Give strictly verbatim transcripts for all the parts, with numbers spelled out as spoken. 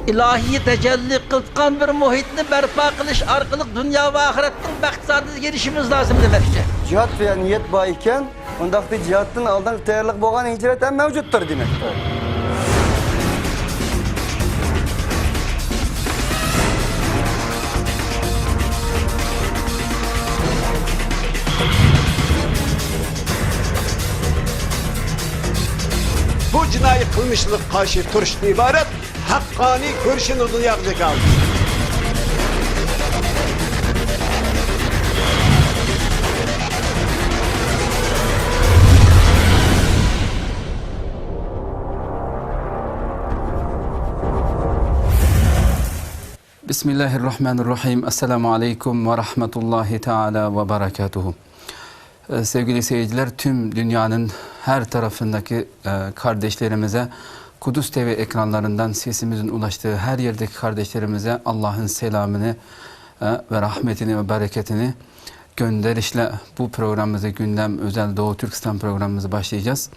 ئىلاھىي تەجەللى قىلىۋاتقان بىر مۇھىتنى بەرپا قىلىش ئارقىلىق دۇنيا ۋە ئاخىرەتنىڭ بەخت-سائادىتىگە ئېرىشىشىمىز لازىم دېمەكچى. جىھاد دېگەن نىيەت بار ئىكەن، ئۇنداقتا جىھادتىن ئالدىنقى تەييارلىق بولغان ھىجرەت ھەم مەۋجۇتتۇر دېمەكتۇر. بۇ جىنايى قىلمىشلىرىغا قارشى تۇرۇشتىن ئىبارەت ھەققانىي كۈرىشىنى دۇنياغا جاكارلىدى. بىسمىللاھىررەھمانىررەھىم. ئەسسالامۇ ئەلەيكۇم ۋە رەھمەتۇللاھى تەئالا ۋە بەرەكاتۇھۇ. Ee, sevgili seyirciler, tüm dünyanın her tarafındaki, e, kardeşlerimize Kudüs T V ekranlarından sesimizin ulaştığı her yerdeki kardeşlerimize Allah'ın selamını, e, ve rahmetini ve bereketini gönderişle bu programımızı, Gündem Özel Doğu Türkistan programımızı başlayacağız.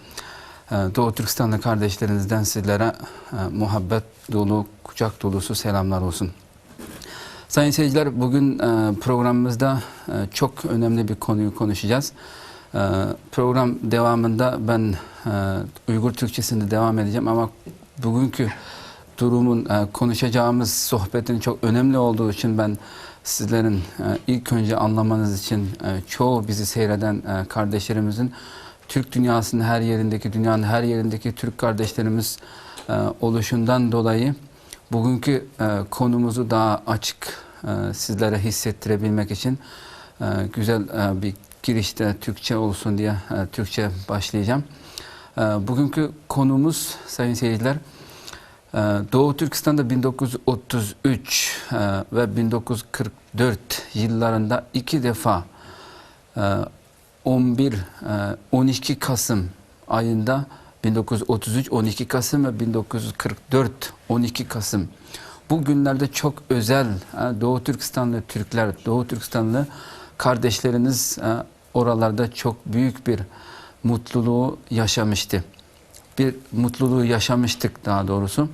E, Doğu Türkistanlı kardeşlerinizden sizlere, e, muhabbet dolu, kucak dolusu selamlar olsun. Sayın seyirciler, bugün, e, programımızda, e, çok önemli bir konuyu konuşacağız. E, program devamında ben, e, Uygur Türkçesinde devam edeceğim ama bugünkü durumun, e, konuşacağımız sohbetin çok önemli olduğu için ben sizlerin, e, ilk önce anlamanız için, e, çoğu bizi seyreden, e, kardeşlerimizin Türk dünyasının her yerindeki, dünyanın her yerindeki Türk kardeşlerimiz, e, oluşundan dolayı bugünkü, e, konumuzu daha açık, e, sizlere hissettirebilmek için, e, güzel, e, bir girişte Türkçe olsun diye, e, Türkçe başlayacağım. E, bugünkü konumuz, sayın seyirciler, e, Doğu Türkistan'da bin dokuz yüz otuz üç, e, ve bin dokuz yüz kırk dört yıllarında iki defa, e, on bir, e, on iki Kasım ayında, bin dokuz yüz otuz üç on iki Kasım ve bin dokuz yüz kırk dört on iki Kasım. Bu günlerde çok özel, e, Doğu Türkistanlı Türkler, Doğu Türkistanlı kardeşleriniz, e, oralarda çok büyük bir mutluluğu yaşamıştı. Bir mutluluğu yaşamıştık daha doğrusu.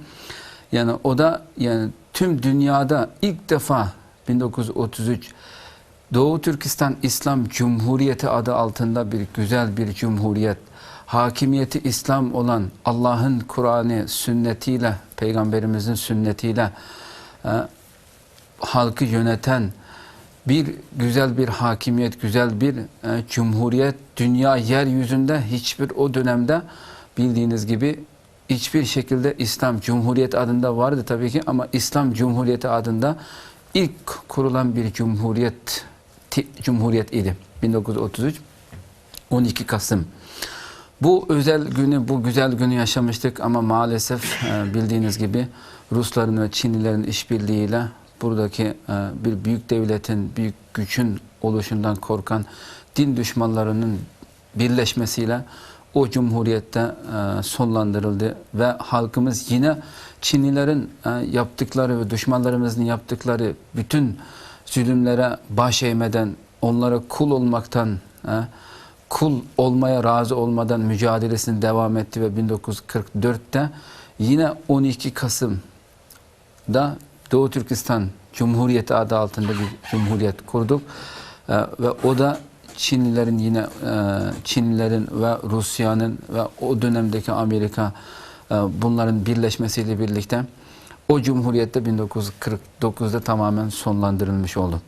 Yani o da, yani tüm dünyada ilk defa bin dokuz yüz otuz üç Doğu Türkistan İslam Cumhuriyeti adı altında bir güzel bir cumhuriyet, hakimiyeti İslam olan, Allah'ın Kur'an'ı sünnetiyle, Peygamberimizin sünnetiyle, e, halkı yöneten bir güzel bir hakimiyet, güzel bir, e, cumhuriyet dünya yeryüzünde hiçbir o dönemde bildiğiniz gibi hiçbir şekilde İslam Cumhuriyet adında vardı tabii ki ama İslam Cumhuriyeti adında ilk kurulan bir cumhuriyet, ti-, cumhuriyet idi. Bin dokuz yüz otuz üç, on iki Kasım. Bu özel günü, bu güzel günü yaşamıştık ama maalesef, e, bildiğiniz gibi Rusların ve Çinlilerin işbirliğiyle buradaki, e, bir büyük devletin, büyük gücün oluşundan korkan din düşmanlarının birleşmesiyle o cumhuriyette, e, sonlandırıldı ve halkımız yine Çinlilerin, e, yaptıkları ve düşmanlarımızın yaptıkları bütün zulümlere baş eğmeden, onlara kul olmaktan, e, kul olmaya razı olmadan mücadelesini devam etti ve bin dokuz yüz kırk dörtte yine on iki Kasım da Doğu Türkistan Cumhuriyeti adı altında bir cumhuriyet kurduk. E, ve o da Çinlilerin yine, e, Çinlilerin ve Rusya'nın ve o dönemdeki Amerika, e, bunların birleşmesiyle birlikte o cumhuriyet de bin dokuz yüz kırk dokuzda tamamen sonlandırılmış oldu.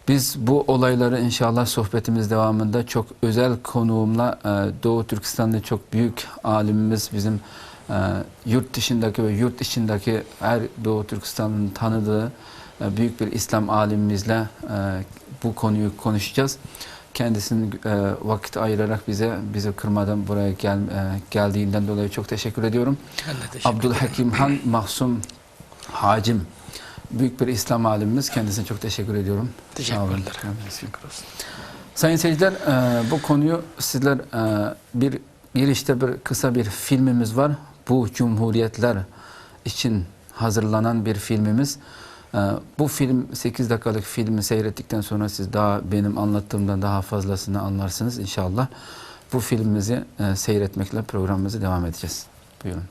Biz bu olayları inşallah sohbetimiz devamında çok özel konuğumla, e, Doğu Türkistan'da çok büyük alimimiz, bizim, e, yurt dışındaki ve yurt içindeki her Doğu Türkistanlı'nın tanıdığı, e, büyük bir İslam alimimizle, e, bu konuyu konuşacağız. Kendisinin, e, vakit ayırarak bize, bizi kırmadan buraya gel-, e, geldiğinden dolayı çok teşekkür ediyorum. Ben de teşekkür ederim. Abdülhakim Han Mahsum Hacim, büyük bir İslam alimimiz. Kendisine çok teşekkür ediyorum. Teşekkürler. Sağ olun. Teşekkür olsun. Sayın seyirciler, e, bu konuyu sizler, e, bir girişte bir kısa bir filmimiz var. Bu cumhuriyetler için hazırlanan bir filmimiz. E, bu film, sekiz dakikalık filmi seyrettikten sonra siz daha benim anlattığımdan daha fazlasını anlarsınız inşallah. Bu filmimizi, e, seyretmekle programımızı devam edeceğiz. Buyurun.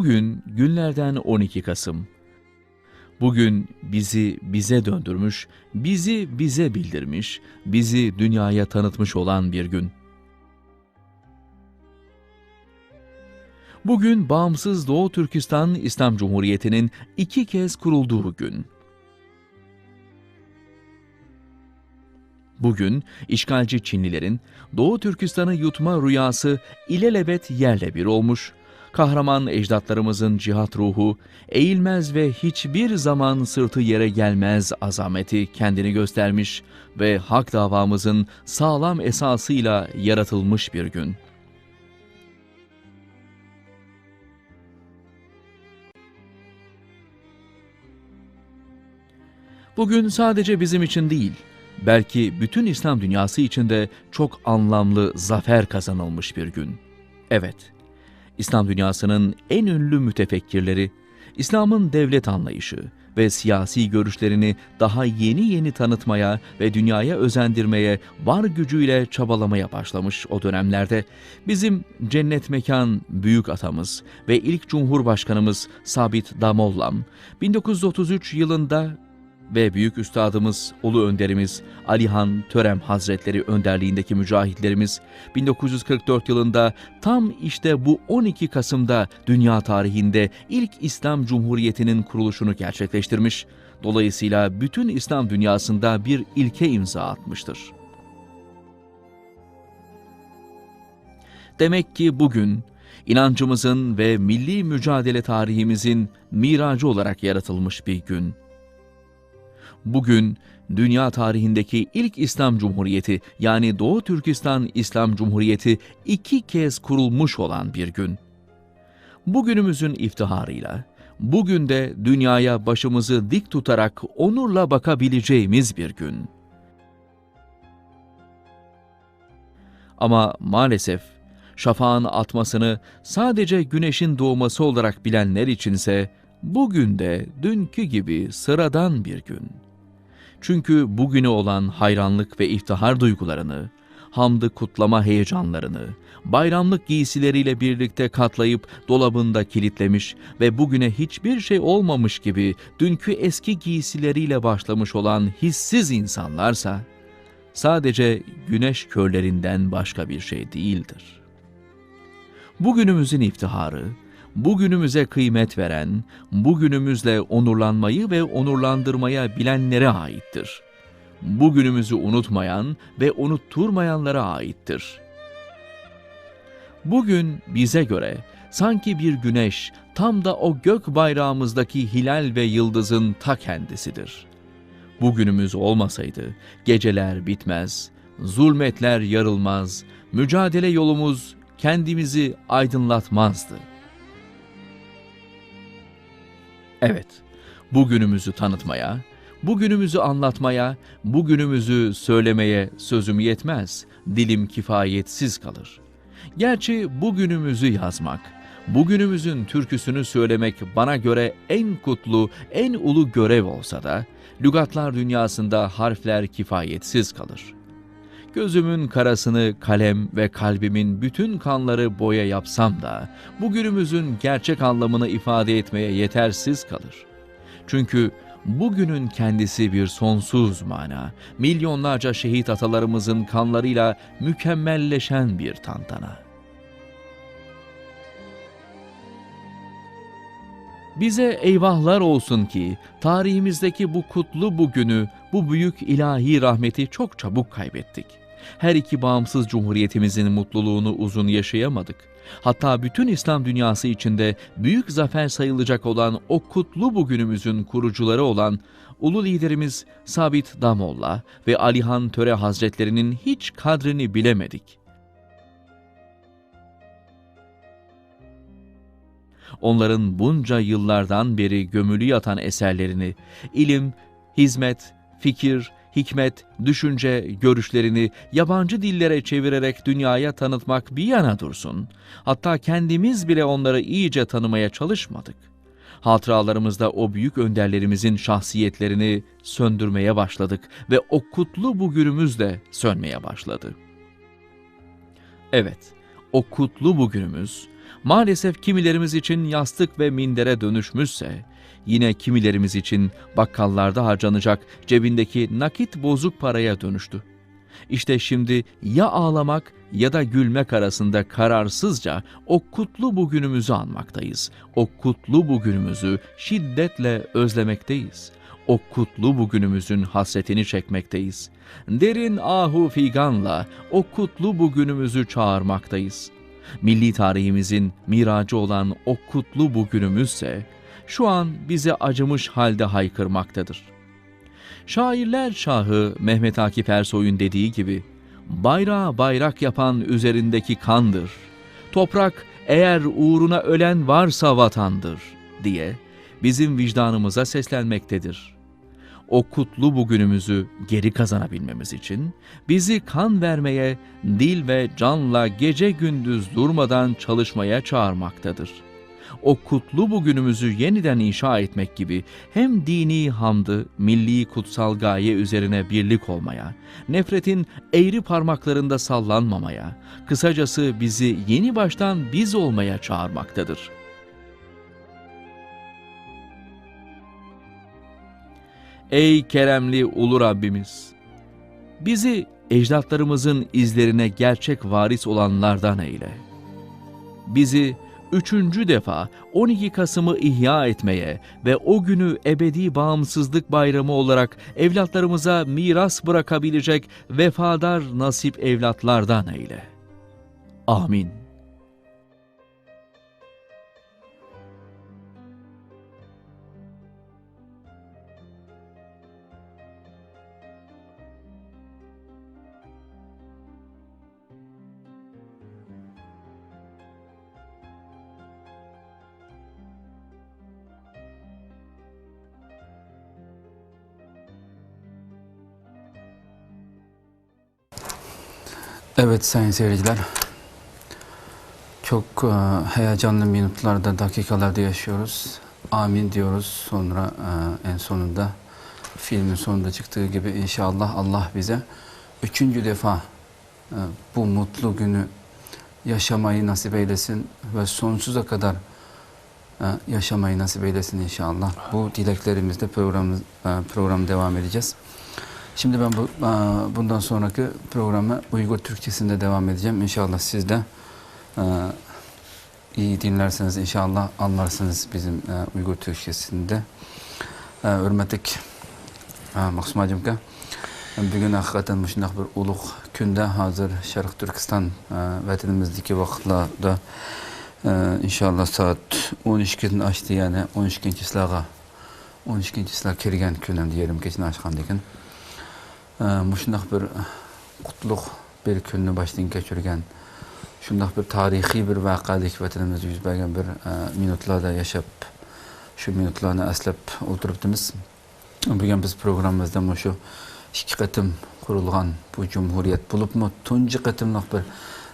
Bugün günlerden on iki Kasım. Bugün bizi bize döndürmüş, bizi bize bildirmiş, bizi dünyaya tanıtmış olan bir gün. Bugün bağımsız Doğu Türkistan İslam Cumhuriyeti'nin iki kez kurulduğu gün. Bugün işgalci Çinlilerin Doğu Türkistan'ı yutma rüyası ilelebet yerle bir olmuş, kahraman ecdatlarımızın cihat ruhu, eğilmez ve hiçbir zaman sırtı yere gelmez azameti kendini göstermiş ve hak davamızın sağlam esasıyla yaratılmış bir gün. Bugün sadece bizim için değil, belki bütün İslam dünyası için de çok anlamlı zafer kazanılmış bir gün. Evet, İslam dünyasının en ünlü mütefekkirleri, İslam'ın devlet anlayışı ve siyasi görüşlerini daha yeni yeni tanıtmaya ve dünyaya özendirmeye var gücüyle çabalamaya başlamış o dönemlerde bizim cennet mekan büyük atamız ve ilk cumhurbaşkanımız Sabit Damollam bin dokuz yüz otuz üç yılında ve büyük üstadımız, ulu önderimiz Alihan Törem Hazretleri önderliğindeki mücahitlerimiz bin dokuz yüz kırk dört yılında tam işte bu on iki Kasım'da dünya tarihinde ilk İslam Cumhuriyeti'nin kuruluşunu gerçekleştirmiş, dolayısıyla bütün İslam dünyasında bir ilke imza atmıştır. Demek ki bugün inancımızın ve milli mücadele tarihimizin miracı olarak yaratılmış bir gün. Bugün dünya tarihindeki ilk İslam Cumhuriyeti, yani Doğu Türkistan İslam Cumhuriyeti iki kez kurulmuş olan bir gün. Bugünümüzün iftiharıyla, bugün de dünyaya başımızı dik tutarak onurla bakabileceğimiz bir gün. Ama maalesef şafağın atmasını sadece güneşin doğması olarak bilenler içinse bugün de dünkü gibi sıradan bir gün. Çünkü bugüne olan hayranlık ve iftihar duygularını, hamdı kutlama heyecanlarını, bayramlık giysileriyle birlikte katlayıp dolabında kilitlemiş ve bugüne hiçbir şey olmamış gibi dünkü eski giysileriyle başlamış olan hissiz insanlarsa, sadece güneş körlerinden başka bir şey değildir. Bugünümüzün iftiharı, bugünümüze kıymet veren, bugünümüzle onurlanmayı ve onurlandırmaya bilenlere aittir. Bugünümüzü unutmayan ve unutturmayanlara aittir. Bugün bize göre sanki bir güneş, tam da o gök bayrağımızdaki hilal ve yıldızın ta kendisidir. Bugünümüz olmasaydı geceler bitmez, zulmetler yarılmaz, mücadele yolumuz kendimizi aydınlatmazdı. Evet, bugünümüzü tanıtmaya, bugünümüzü anlatmaya, bugünümüzü söylemeye sözüm yetmez, dilim kifayetsiz kalır. Gerçi bugünümüzü yazmak, bugünümüzün türküsünü söylemek bana göre en kutlu, en ulu görev olsa da, lügatlar dünyasında harfler kifayetsiz kalır. Gözümün karasını kalem ve kalbimin bütün kanları boya yapsam da, bugünümüzün gerçek anlamını ifade etmeye yetersiz kalır. Çünkü bugünün kendisi bir sonsuz mana, milyonlarca şehit atalarımızın kanlarıyla mükemmelleşen bir tantana. Bize eyvahlar olsun ki tarihimizdeki bu kutlu bugünü, bu büyük ilahi rahmeti çok çabuk kaybettik. Her iki bağımsız cumhuriyetimizin mutluluğunu uzun yaşayamadık. Hatta bütün İslam dünyası içinde büyük zafer sayılacak olan o kutlu bugünümüzün kurucuları olan ulu liderimiz Sabit Damolla ve Alihan Töre Hazretlerinin hiç kadrini bilemedik. Onların bunca yıllardan beri gömülü yatan eserlerini, ilim, hizmet, fikir, hikmet, düşünce, görüşlerini yabancı dillere çevirerek dünyaya tanıtmak bir yana dursun, hatta kendimiz bile onları iyice tanımaya çalışmadık. Hatıralarımızda o büyük önderlerimizin şahsiyetlerini söndürmeye başladık ve o kutlu bugünümüz de sönmeye başladı. Evet, o kutlu bugünümüz, Maalesef kimilerimiz için yastık ve mindere dönüşmüşse, yine kimilerimiz için bakkallarda harcanacak cebindeki nakit bozuk paraya dönüştü. İşte şimdi ya ağlamak ya da gülmek arasında kararsızca o kutlu bugünümüzü anmaktayız. O kutlu bugünümüzü şiddetle özlemekteyiz. O kutlu bugünümüzün hasretini çekmekteyiz. Derin ahu figanla o kutlu bugünümüzü çağırmaktayız. Milli tarihimizin miracı olan o kutlu bugünümüzse şu an bize acımış halde haykırmaktadır. Şairler şahı Mehmet Akif Ersoy'un dediği gibi, "Bayrağı bayrak yapan üzerindeki kandır. Toprak eğer uğruna ölen varsa vatandır," diye bizim vicdanımıza seslenmektedir. O kutlu bugünümüzü geri kazanabilmemiz için bizi kan vermeye, dil ve canla gece gündüz durmadan çalışmaya çağırmaktadır. O kutlu bugünümüzü yeniden inşa etmek gibi hem dini hamdı, milli kutsal gaye üzerine birlik olmaya, nefretin eğri parmaklarında sallanmamaya, kısacası bizi yeni baştan biz olmaya çağırmaktadır. Ey keremli ulu Rabbimiz! Bizi ecdatlarımızın izlerine gerçek varis olanlardan eyle. Bizi üçüncü defa on iki Kasım'ı ihya etmeye ve o günü ebedi bağımsızlık bayramı olarak evlatlarımıza miras bırakabilecek vefadar nasip evlatlardan eyle. Amin. Evet sayın seyirciler, çok e, heyecanlı minutlarda, dakikalarda yaşıyoruz. Amin diyoruz, sonra e, en sonunda, filmin sonunda çıktığı gibi, inşallah Allah bize üçüncü defa e, bu mutlu günü yaşamayı nasip eylesin ve sonsuza kadar e, yaşamayı nasip eylesin inşallah. Bu dileklerimizle programımız, e, programı devam edeceğiz. Şimdi ben bu e, bundan sonraki programı Uygur Türkçesinde devam edeceğim. İnşallah siz de e, iyi dinlersiniz, inşallah anlarsınız bizim e, Uygur Türkçesinde. E, hürmetlik e, Mahsum hacımka, bugün hakikaten bu şundak bir uluk günde hazır Şarkı Türkistan e, vatanımızdaki vakıtlarda e, inşallah saat on ikini açtı, yani on ikinci sırağa, on ikinci sıra kirgen günüm diyelim, geçen açkan dekin. E, bu şundak bir kutluk bir kunni boshdan kechirgan, shundoq bir tarixiy bir voqelik vatanimizda yuz bergan bir e, minutlarda yashab, shu minutlarni eslab o'tiribdimiz. Bugun biz programmamizda mana shu ikki qatim qurilgan bu jumhuriyat bo'libmi, tunji qatimliq bir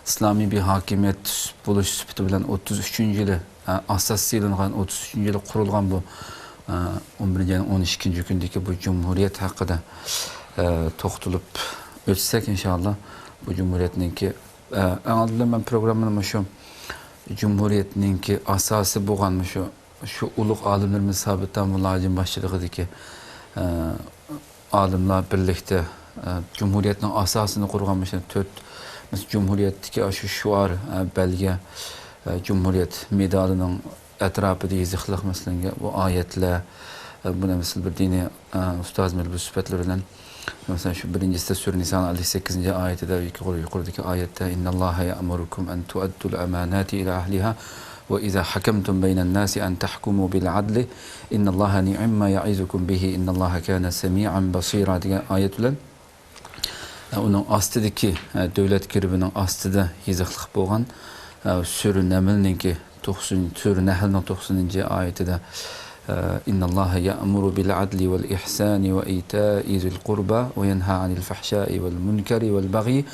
islomiy bir hokimiyat bo'lish sifati bilan o'ttiz uchinchi yili e, asos selingan, o'ttiz uchinchi yili qurilgan bu e, o'n birinchi ayning o'n ikkinchi kunidagi bu jumhuriyat haqida e, to'xtalib o'tsak, inshaalloh, bu jumhuriyatninki e, eng oldin men programmani shu jumhuriyatninki asosi bo'lgan shu shu ulug' olimlarimiz Sobit Domla hojim boshchiligidagi e, olimlar birlikda e, jumhuriyatning asosini qurgan shu to'rt, masalan, jumhuriyatdagi shu shuar, e, belgi, e, jumhuriyat medalining atrofida yozilgan, masalan, bu oyatlar, e, buni, masalan, bir diniy e, ustozimiz bu sifatlar bilan, masalan, shu birinchisi Sura Nisoning ellik sakkizinchi oyatida, yuqori-, yuqoridagi oyatda, "Innalloha ya'murukum an tu'addul amanati ila ahliha va iza hakamtum baynan nasi an tahkumu bil adli, innalloha ni'ma ya'izukum bihi, innalloha kana sami'an basira" degan oyat bilan, e, uning ostidagi, e, davlat geribining ostida yozilib bo'lgan, e, Sura Namlninki to'qson, Sura Nahlning to'qsoninchi oyatida, e, "Innalloha ya'muru bil adli wal ihsani wa ita'i zil qurba wa yanha anil fahsha'i wal munkari wal baghi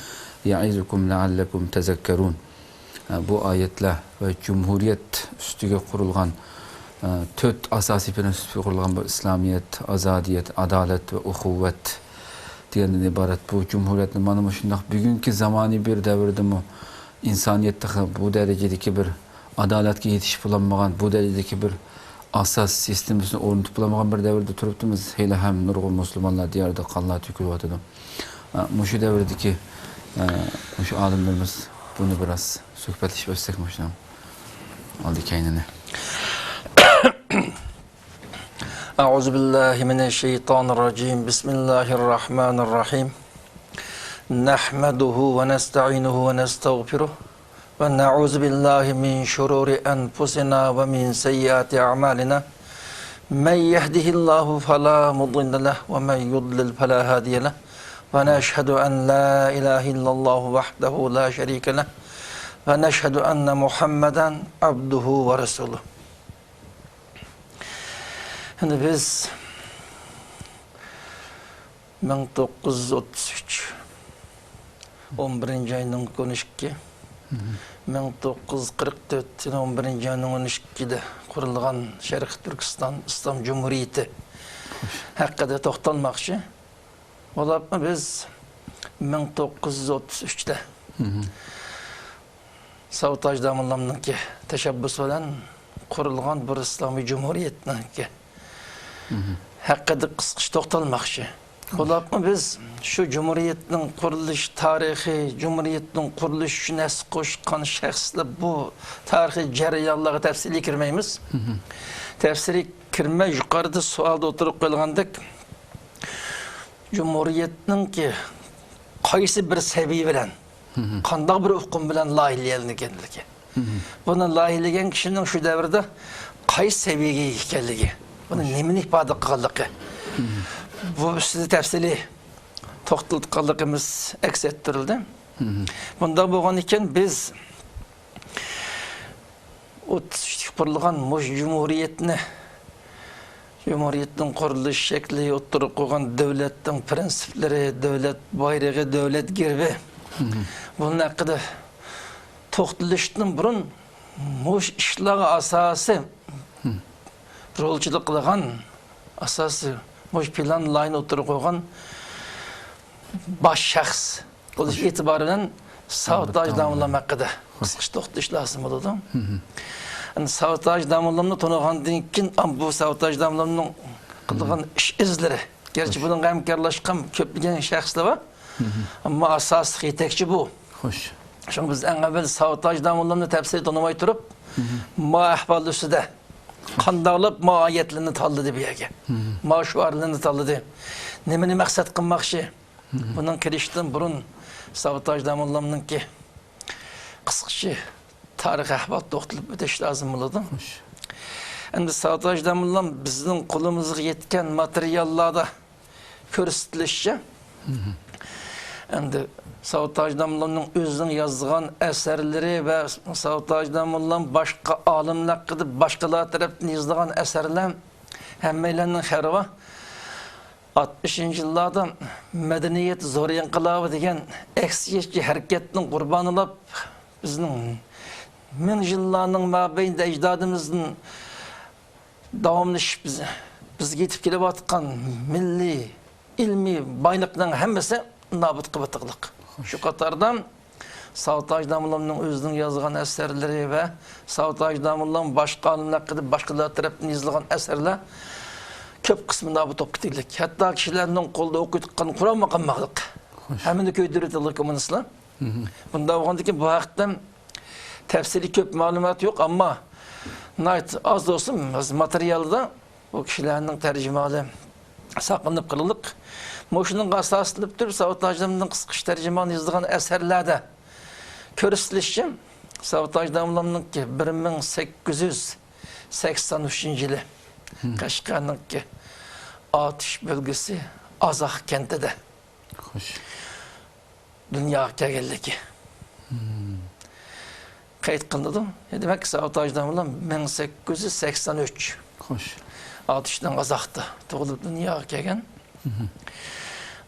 ya'izukum la'allakum tazakkarun". E, bu oyatlar va jumhuriyat ustiga qurilgan, e, to'rt asosiy prinsip ustiga qurilgan bu islomiyat, azodiyat, adolat va uxuvvat degandan iborat bu jumhuriyatni mana shundoq bugungi zamoniy bir davrdami insoniyat bu darajadagi bir ئادالەتكە يېتىشىپ بولالمىغان، بۇ دەرىجىدىكى بىر ئاساس سىستېمىسىنى ئورنىتىپ بولالمىغان بىر دەۋردە تۇرۇپتىمىز. ھېلىھەم نۇرغۇن مۇسۇلمانلار دىيارىدا قانلار تۆكۈلۈۋاتىدۇ. ئە، مۇشۇ دەۋردىكى، ئە، مۇشۇ ئالىملىرىمىز بۇنى بىراز سۆھبەتلىشىپ ئۆتسەك، مۇشۇنىڭ ئالدى كەينىنى. أعوذ بالله من الشيطان الرجيم. بسم الله الرحمن الرحيم. نحمده ونستعينه ونستغفره. ونعوذ بالله من شرور أنفسنا ومن سيئات أعمالنا. من يهده الله فلا مضل له ومن يضلل فلا هادي له. ونشهد أن لا إله إلا الله وحده لا شريك له. ونشهد أن محمدا عبده ورسوله. Endi biz ming to'qqiz yuz o'ttiz uch, o'n birinchi oyning o'n ikki, ming to'qqiz yuz qirq to'rt yili o'n birinchi oyning o'n ikkida qurilgan Sharqiy Turkiston Islom Jumhuriyati haqida to'xtalmoqchi. Bo'libmi, biz ming to'qqiz yuz o'ttiz uchda Savtoj domlamningki tashabbusi bilan qurilgan bir islomiy jumuriyatningki haqida qisqacha to'xtalmoqchi. Bo'libmi, biz shu jumuriyatning qurilish tarixi, jumuriyatning qurilishi uchun hassa qo'shgan shaxslar, bu tarixiy jarayonlarga tafsiliy kirmaymiz. Tafsiliy kirmay, yuqorida savolda o'tirib qo'yilgandek, jumuriyatningki qaysi bir saviya bilan, qandoq bir uqum bilan loyihalanganligi, buni loyihalagan kishining shu davrda qaysi saviyaga ega ekanligi, buni nimani ifoda qilganligi, bu ustida tafsiliy to'xtalganligimiz aks ettirildi. Bundoq bo'lgan ekan, biz o'ttiz uchda qurilgan mush jumuriyatni, jumuriyatning qurilish shakli, o'ttirib qo'ygan davlatning prinsiplari, davlat bayrog'i, davlat gerbi, buning haqida to'xtalishdan burun, mush ishlarga asosiy rolchilik qilgan, asosiy mush plan layini o'ttirib qo'ygan bosh shaxs bo'lish e'tibori bilan Savtoj domlam haqida qisqacha to'xtalish lozim bo'ladi. Endi Savtoj domlamni tonigandan keyin, am, bu Savtoj domlamning qilgan ish izlari, garchi buning hamkorlashgan ko'plagan shaxslar bor, ammo asosiy yetakchi bu. Xo'sh. Shunga biz eng avval Savtoj domlamni tafsiliy tanimay turib, ma ahvol ustida qandoqlab ma oyatlarni tanladi bu yerga, ma shuarlarni tanladi, nimani maqsad qilmoqchi? Buning kirishdan burun Savtoj domlamningki qisqacha tarix ahvol to'xtalib o'tish lozim bo'ladi. Xo'sh. Endi Savtoj domlam bizning qo'limizga yetgan materiallarda ko'rsatilishicha, endi Savtoj domlamning o'zining yozgan asarlari va Savtoj domlam boshqa olimlar haqida boshqalar tarafdan yozilgan asarlar hammanglarning xabarida oltmishinchi yillarda madaniyat zo'r inqilobi degan aksiyachi harakatning qurboni bo'lib, bizning ming yillarning mobaynida ajdodimizdan davomlashib biz, bizga yetib kelayotgan milliy ilmiy boyliqning hammasi nobud qilib o'tdiqliq. Shu qatorda Savtoj domlamning o'zining yozgan asarlari va Savtoj domlam boshqa olimlar haqida boshqalar tarafdan yozilgan asarlar ko'p qismi nobud bo'lib ketganlik. Hatto kishilarning qo'lida o'qiyotgan Qur'onmi qolmaqliq. Hammani kuydirib o'tganlar kommunistlar. Bunday bo'lgandan keyin bu haqda tafsiliy ko'p ma'lumot yo'q, ammo nihoyat oz bo'lsin, biz materialda bu kishilarning tarjimoni saqlanib qolganliq. Mushuningga asoslanib turib, Savtoj domlamning qisqacha tarjimoni yozilgan asarlarda ko'rsatilishicha, Savtoj domlamningki bir ming sakkiz yuz sakson uchinchi yili Qashqarningki Otish bo'lgisi Ozoq kentida. Xo'sh. Dunyoga kelganligi qayd qilinadi. Demak, Savtoj domlam ming sakkiz yuz sakson uch. Xo'sh. Otishdan Ozoqda tug'ilib dunyoga kelgan.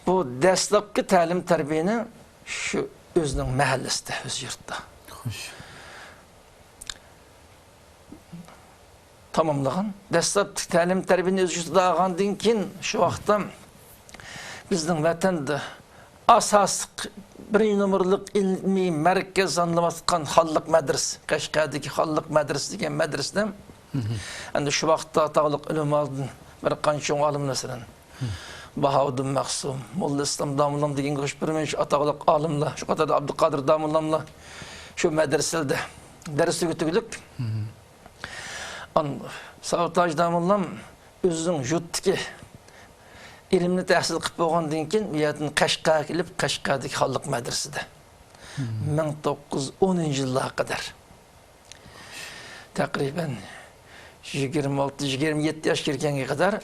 Bu dastlabki ta'lim-tarbiyani shu o'zining mahallasida, o'z yurtida. Xo'sh. Tamomlagan. Dastlabki ta'lim-tarbiyani o'z yurtida olgandan keyin, shu vaqtda bizning vatanda asosiy بىرىنچى نومۇرلۇق ئىلمىي مەركەز سانىلىۋاتقان خانلىق مەدرىسە، قەشقەردىكى خانلىق مەدرىسە دېگەن مەدرىسىدە ئەمدى شۇ ۋاقىتتا ئاتاقلىق ئۆلىمالىدىن بىر قانچە چوڭ ئالىملار، مەسىلەن، باھاۋۇدۇن مەخسۇم، موللا ئىسلام داموللام دېگەنگە ئوخشاش بىر نەچچە ئاتاقلىق ئالىملار، شۇ قاتاردا ئابدۇقادىر داموللاملار شۇ مەدرىسىلەردە دەرس ئۆگىتىۋاتىدۇ. ئان-، ساۋۇتاج داموللام ئۆزىنىڭ يۇرتتىكى ئىلىمنى تەھسىل قىلىپ بولغاندىن كېيىن، بۇ يەردىن قەشقەرگە كېلىپ، قەشقەردىكى خانلىق مەدرىسىدە مىڭ توققۇز يۈز ئونىنچى يىللارغا قەدەر، تەقرىبەن يىگىرمە ئالتە، يىگىرمە يەتتە ياش كىرگەنگە قەدەر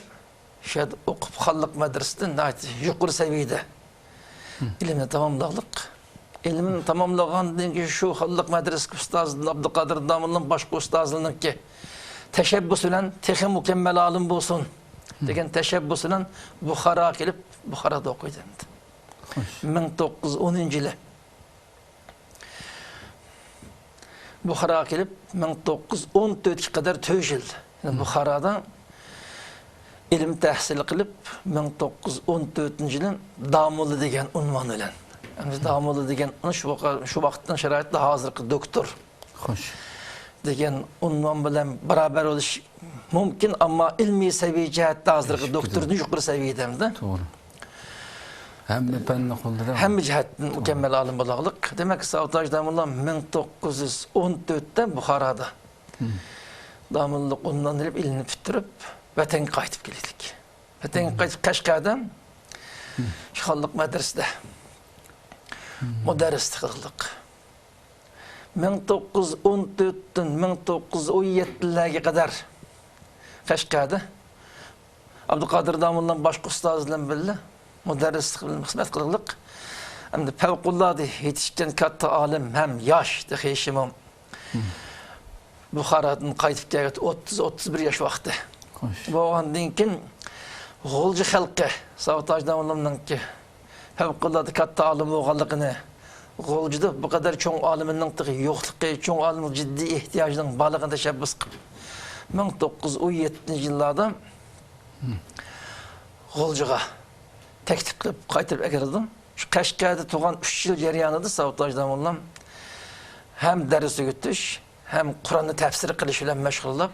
شۇ يەردە ئوقۇپ، خانلىق مەدرىسىدە ناھايىتى يۇقىرى سەۋىيەدە ئىلىمنى تاماملىغلىق. ئىلىمنى تاماملىغاندىن كېيىن شۇ خانلىق مەدرىسىدىكى ئۇستازىدىن ئابدۇقادىر داموللام، باشقا ئۇستازلارنىڭكى تەشەببۇسى بىلەن تېخى مۇكەممەل ئالىم بولسۇن دېگەن تەشەببۇس بىلەن بۇخاراغا كېلىپ، بۇخارادا ئوقۇيدۇ ئەمدى. خوش. مىڭ توققۇز يۈز ئونىنچى يىلى بۇخاراغا كېلىپ، مىڭ توققۇز يۈز ئون تۆتكە قەدەر تۆت يىل، يەنى بۇخارادا ئىلىم تەھسىل قىلىپ، مىڭ توققۇز يۈز ئون تۆتىنچى يىلى داموللا دېگەن ئۇنۋان بىلەن. ئەمدى داموللا دېگەن شۇ ۋاق-، شۇ ۋاقىتنىڭ شارائىتىدا ھازىرقى دوكتور خوش. دېگەن ئۇنۋان بىلەن باراۋەر بولۇش مۇمكىن، ئەمما ئىلمىي سەۋىيە جەھەتتە ھازىرقى ئېشىپ دوكتوردىن كېتىدۇ. يۇقىرى سەۋىيەدە ئەمدى. توغرا. ھەممە پەننى قوللىدى. ھەممە جەھەتتىن مۇكەممەل ئالىم بولغانلىق. دېمەك، ساۋۇتاج داموللا مىڭ توققۇز يۈز ئون تۆتتە بۇخارادا داموللىق ئۇنۋان ئېلىپ، ئىلىمنى پۈتتۈرۈپ، ۋەتەنگە قايتىپ كېلىدىكەن. ۋەتەنگە قايتىپ، قەشقەردە شۇ خانلىق مەدرىسىدە مۇدەررىسلىك قىلغانلىق. مىڭ توققۇز يۈز ئون تۆتتىن مىڭ توققۇز يۈز ئون يەتتىلەرگە قەدەر قەشقەردە ئابدۇقادىر داموللام باشقا ئۇستازى بىلەن بىللە مۇدەررىسلىك بىلەن خىزمەت قىلغانلىق. ئەمدى پەۋقۇلئاددە يېتىشكەن كاتتا ئالىم ھەم ياش، تېخى يېشىمۇ بۇخارادىن قايتىپ كەلگەن ئوتتۇز، ئوتتۇز بىر ياش ۋاقتى. خوش. بولغاندىن كېيىن غۇلجا خەلقى ساۋۇتاج داموللامنىڭكى پەۋقۇلئاددە كاتتا ئالىم بولغانلىقىنى، غۇلجىدا بۇ قەدەر چوڭ ئالىمنىڭ تېخى يوقلۇقى، چوڭ ئالىمغا جىددىي ئېھتىياجنىڭ بارلىقىنى تەشەببۇس قىلىپ، مىڭ توققۇز يۈز ئون يەتتىنچى يىللاردا غۇلجىغا تەكلىپ قىلىپ قايتۇرۇپ ئەكىرىدۇ. شۇ قەشقەردە تۇرغان ئۈچ يىل جەريانىدا ساۋۇتاج داموللام ھەم دەرس ئۆگىتىش، ھەم قۇرئاننى تەپسىر قىلىش بىلەن مەشغۇللاپ،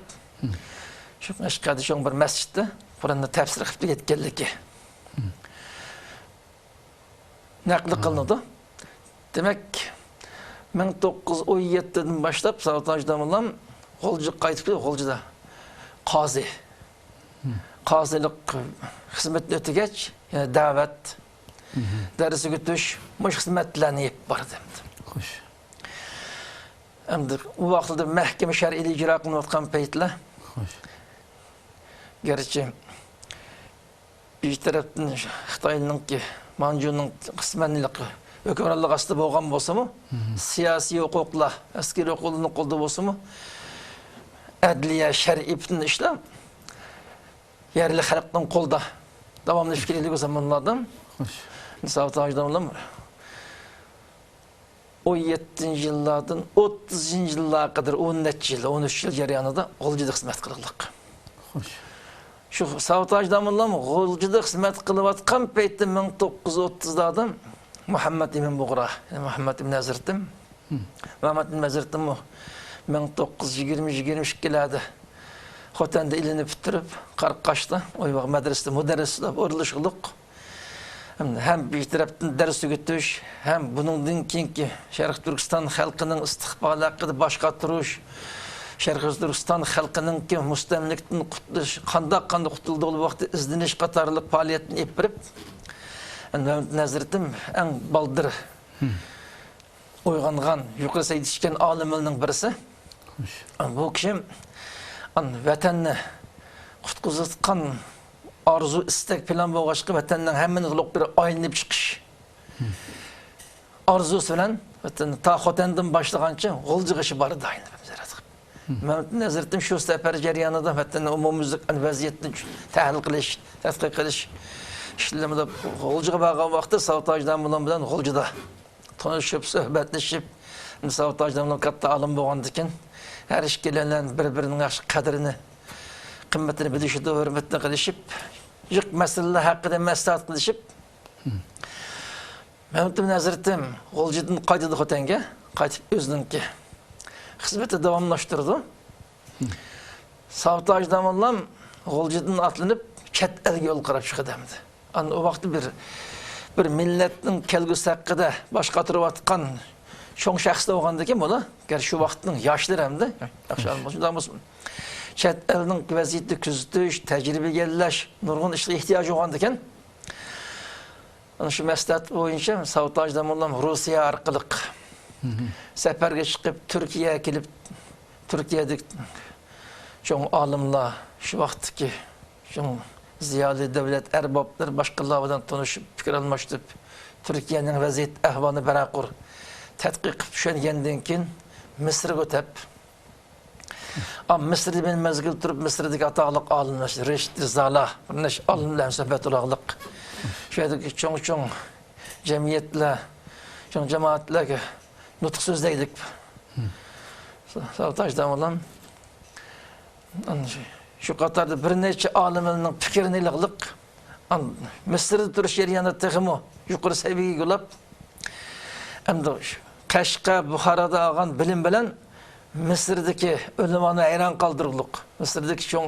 شۇ قەشقەردە چوڭ بىر مەسچىتتە قۇرئاننى تەپسىر قىلىپ كېلىۋەتكەنلىكى نەقىل قىلىنىدۇ. دېمەك، مىڭ توققۇز يۈز ئون يەتتىدىن باشلاپ ساۋۇتاج داموللام غۇلجىغا قايتىپ كېلىپ، غۇلجىدا قازى، قازىلىق خىزمىتىنى ئۆتىگەچ، يەنە دەۋەت، دەرس ئۆگىتىش، مۇشۇ خىزمەتلەرنى ئېلىپ باردى. خوش. ئەمدى ئۇ ۋاقىتلاردا مەھكىمە شەرئىيلەر ئىجرا قىلىنىۋاتقان پەيتلەر. خوش. گەرچە بىر تەرەپتىن خىتاينىڭكى، مانجۇنىڭ قىسمەن ھۆكۈمرانلىقى ئاستىدا بولغان بولسىمۇ، سىياسىي ھوقۇقلار، ئەسكىرىي ھوقۇقلارنىڭ قولىدا بولسىمۇ، ئەدلىيە، شەرئىي پۈتۈن ئىشلار يەرلىك خەلقنىڭ قولىدا داۋاملىشىپ كېلىدىغان زامانلاردا خوش. ساۋۇتاج داموللام ئون يەتتىنچى يىللاردىن ئوتتۇزىنچى يىللارغا قەدەر ئون نەچچە يىل، ئون ئۈچ يىل جەريانىدا غۇلجىدا خىزمەت قىلغانلىق. خوش. شۇ ساۋۇتاج داموللام غۇلجىدا خىزمەت قىلىۋاتقان پەيتتە مىڭ توققۇز يۈز ئوتتۇزلاردا مۇھەممەد ئىمىن بۇغرا، يەنى مۇھەممەد ئىمىن ھەزرىتىم، مۇھەممەد ئىمىن ھەزرىتىممۇ مىڭ توققۇز يۈز يىگىرمە، يىگىرمە ئىككىلەردە خوتەندە ئىلىمنى پۈتتۈرۈپ، قاراقاشتا ئويۋاق مەدرىسىدە مۇدەررىس بولۇپ ئورۇنلاشقانلىق. ھەم بىر تەرەپتىن دەرس ئۆگىتىش، ھەم بۇنىڭدىن كېيىنكى شەرقىي تۈركىستان خەلقىنىڭ ئىستىقبالى ھەققىدە باش قاتۇرۇش، شەرقىي تۈركىستان خەلقىنىڭكى مۇستەملىكىدىن قۇتۇلۇش، قانداق، قانداق قۇتۇلدى، ئۇ ۋاقىتتا ئىزدىنىش قاتارلىق پائالىيەتنى ئېلىپ بېرىپ، مەمتىن ھەزرىتىم ئەڭ بالدۇر ئويغانغان، يۇقىرى سەۋىيەگە چىققان ئالىملارنىڭ بىرسى. خوش. بۇ كىشى ۋەتەننى قۇتقۇزۇۋاتقان ئارزۇ، ئىستەك، پىلان بولغاچقا، ۋەتەننىڭ ھەممىنى قىلىپ بىر ئايلىنىپ چىقىش ئارزۇسى بىلەن ۋەتەن تا خوتەندىن باشلىغانچە غۇلجىغىچە باردى ئايلىنىپ زىيارەت قىلىپ. مەمتىن ھەزرىتىم شۇ سەپەر جەريانىدا ۋەتەننىڭ ئومۇميۈزلۈك ۋەزىيىتىنى چۈ-، تەھلىل قىلىش، تەتقىق قىلىش ئىشلىرىدا غۇلجىغا بارغان ۋاقتىدا ساۋۇتاج داموللام بىلەن غۇلجىدا تونۇشۇپ، سۆھبەتلىشىپ، ساۋۇتاج داموللام كاتتا ئالىم بولغاندىكىن، ھەر ئىككىلەن بىر-بىرىنىڭ ياخشى قەدرىنى، قىممىتىنى بىلىشىدۇ، ھۆرمىتىنى قىلىشىپ، جىق مەسىلىلەر ھەققىدە مەسلىھەت قىلىشىپ، مەمتىمىن ھەزرىتىم غۇلجىدىن قايتىدۇ خوتەنگە، قايتىپ ئۆزىنىڭكى خىزمىتى داۋاملاشتۇرىدۇ. ساۋۇت ھاجى داموللام غۇلجىدىن ئاتلىنىپ، چەت ئەلگە يول قاراپ چىقىدۇ ئەمدى. ئانا ئۇ ۋاقىتتا بىر، بىر مىللەتنىڭ كەلگۈسى ھەققىدە باش قاتۇرۇۋاتقان چوڭ شەخس بولغاندىكىن بۇلار، گەر شۇ ۋاقىتنىڭ ياشلىرى ئەمدى، ياخشى ئالىم بولسۇن، شۇنداق بولسۇن. چەت ئەلنىڭ ۋەزىيىتىنى كۆزىتىش، تەجرىبە ئىگىلەش، نۇرغۇن ئىشقا ئېھتىياجى بولغاندىكىن، ئانا شۇ مەسلىھەت بويىچە ساۋۇت ھاجى داموللام روسىيە ئارقىلىق سەپەرگە چىقىپ، تۈركىيەگە كېلىپ، تۈركىيەدىكى چوڭ ئالىملار، شۇ ۋاقىتتىكى چوڭ زىيالىي دۆلەت ئەربابلىرى، باشقىلار بىلەن تونۇشۇپ، پىكىر ئالماشتۇرۇپ، تۈركىيەنىڭ ۋەزىيەت ئەھۋالىنى بىراقۇر تەتقىق قىلىپ چۈشەنگەندىن كېيىن، مىسىرغا ئۆتۈپ، ئا، مىسىردا بىر مەزگىل تۇرۇپ، مىسىردىكى ئاتاقلىق ئالىملار، رەشىد رىزالار، بىر نەچچە ئالىم بىلەن سۆھبەت قىلغانلىق. شۇ يەردىكى چوڭ-چوڭ جەمئىيەتلەر، چوڭ جامائەتلەرگە نۇتۇق سۆزلەيلىك. ساۋۇت ھاجى داموللام، شۇ قاتاردا بىر نەچچە ئالىمنىڭ پىكرىنى ئېلىغلىق. ئان-، مىسىردا تۇرۇش جەريانىدا تېخىمۇ يۇقىرى سەۋىيەگە يوللاپ، ئەمدى قەشقەر، بۇخارادا ئالغان بىلىم بىلەن مىسىردىكى ئۆلىمانى ھەيران قالدۇرغۇلۇق. مىسىردىكى چوڭ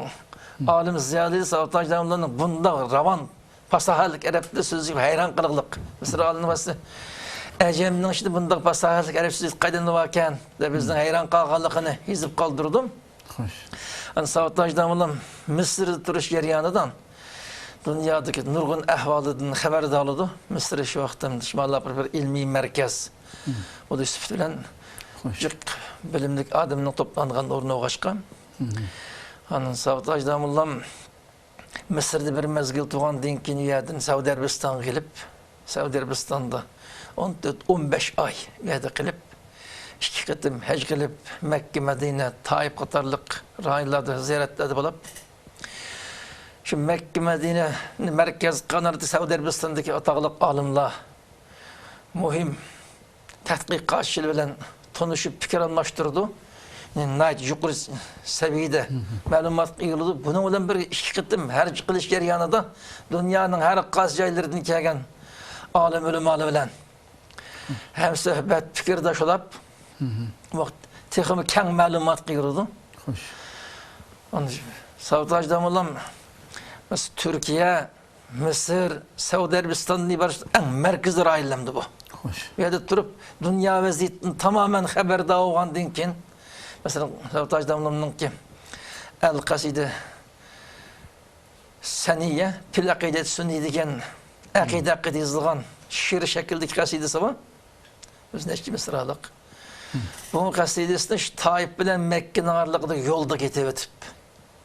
ئالىم زىيالىي ساۋۇت ھاجى داموللامنىڭ بۇنداق راۋان، پاساھەتلىك ئەرەب تىلى سۆزلىشىگە ھەيران قالغۇلۇق. مىسىر ئالىمى ئەجەمنىڭ ئىچىدە بۇنداق پاساھەتلىك ئەرەب سۆزلەشكەن قايدىن باركەن دەپ بىزنىڭ ھەيران قالغانلىقىنى يېزىپ قالدۇردۇم. خوش. ئەنە ساۋۇت ھاجى داموللام مىسىردا تۇرۇش جەريانىدا دۇنيادىكى نۇرغۇن ئەھۋالدىن خەۋەردار بولىدۇ. مىسىر شۇ ۋاقىتتا شۇنداق بىر، بىر ئىلمىي مەركەز بولۇش سۈپىتى بىلەن خوش. جىق بىلىملىك ئادەمنىڭ توپلانغان ئورنى بولغاچقا. ئاندىن ساۋۇت ھاجى داموللام مىسىردا بىر مەزگىل تۇرغاندىن كېيىن، ئۇ يەردىن سەئۇدى ئەرەبىستانغا كېلىپ، سەئۇدى ئەرەبىستاندا ئون تۆت، ئون بەش ئاي ئۇ يەردە قېلىپ، ئىككى قېتىم ھەج قىلىپ، مەككە، مەدىنە، تائىپ قاتارلىق رايونلاردا زىيارەتلەردە بولۇپ، شۇ مەككە، مەدىنىنى مەركەز قىلغان سەئۇدى ئەرەبىستاندىكى ئاتاقلىق ئالىملار، مۇھىم تەتقىقاتچىلار بىلەن تونۇشۇپ، پىكىر ئالماشتۇرىدۇ. ناھايىتى يۇقىرى سەۋىيەدە مەلۇماتقا ئىگە بولىدۇ. بۇنىڭ بىلەن بىرگە ئىككى قېتىم ھەج قىلىش جەريانىدا دۇنيانىڭ ھەر قايسى جايلىرىدىن كەلگەن ئالىم ئۆلىمالار بىلەن ھەمسۆھبەت، پىكىرداش بولۇپ، تېخىمۇ كەڭ مەلۇماتقا ئىگە بولىدۇ. خوش. ئاندىن ساۋۇت ھاجى داموللام، مەسىلەن، تۈركىيە، مىسىر، سەئۇدى ئەرەبىستاندىن ئىبارەت ئەڭ مەركىزىي رايونلار ئەمدى بۇ. خوش. بۇ يەردە تۇرۇپ، دۇنيا ۋەزىيىتىدىن تامامەن خەۋەردار بولغاندىن كېيىن، مەسىلەن، ساۋۇت ھاجى داموللامنىڭكى ئەل قەسىدە سەنىيە، پىل ئەقىدەت سۈننى دېگەن ئەقىدە ھەققىدە يېزىلغان شېئىر شەكلىدىكى قەسىدىسى بار. ئۆزى نەچچە مىسرالىق. بۇ قەسىدىسىنى شۇ تائىپ بىلەن مەككىنىڭ ئارىلىقىدا يولدا كېتىۋېتىپ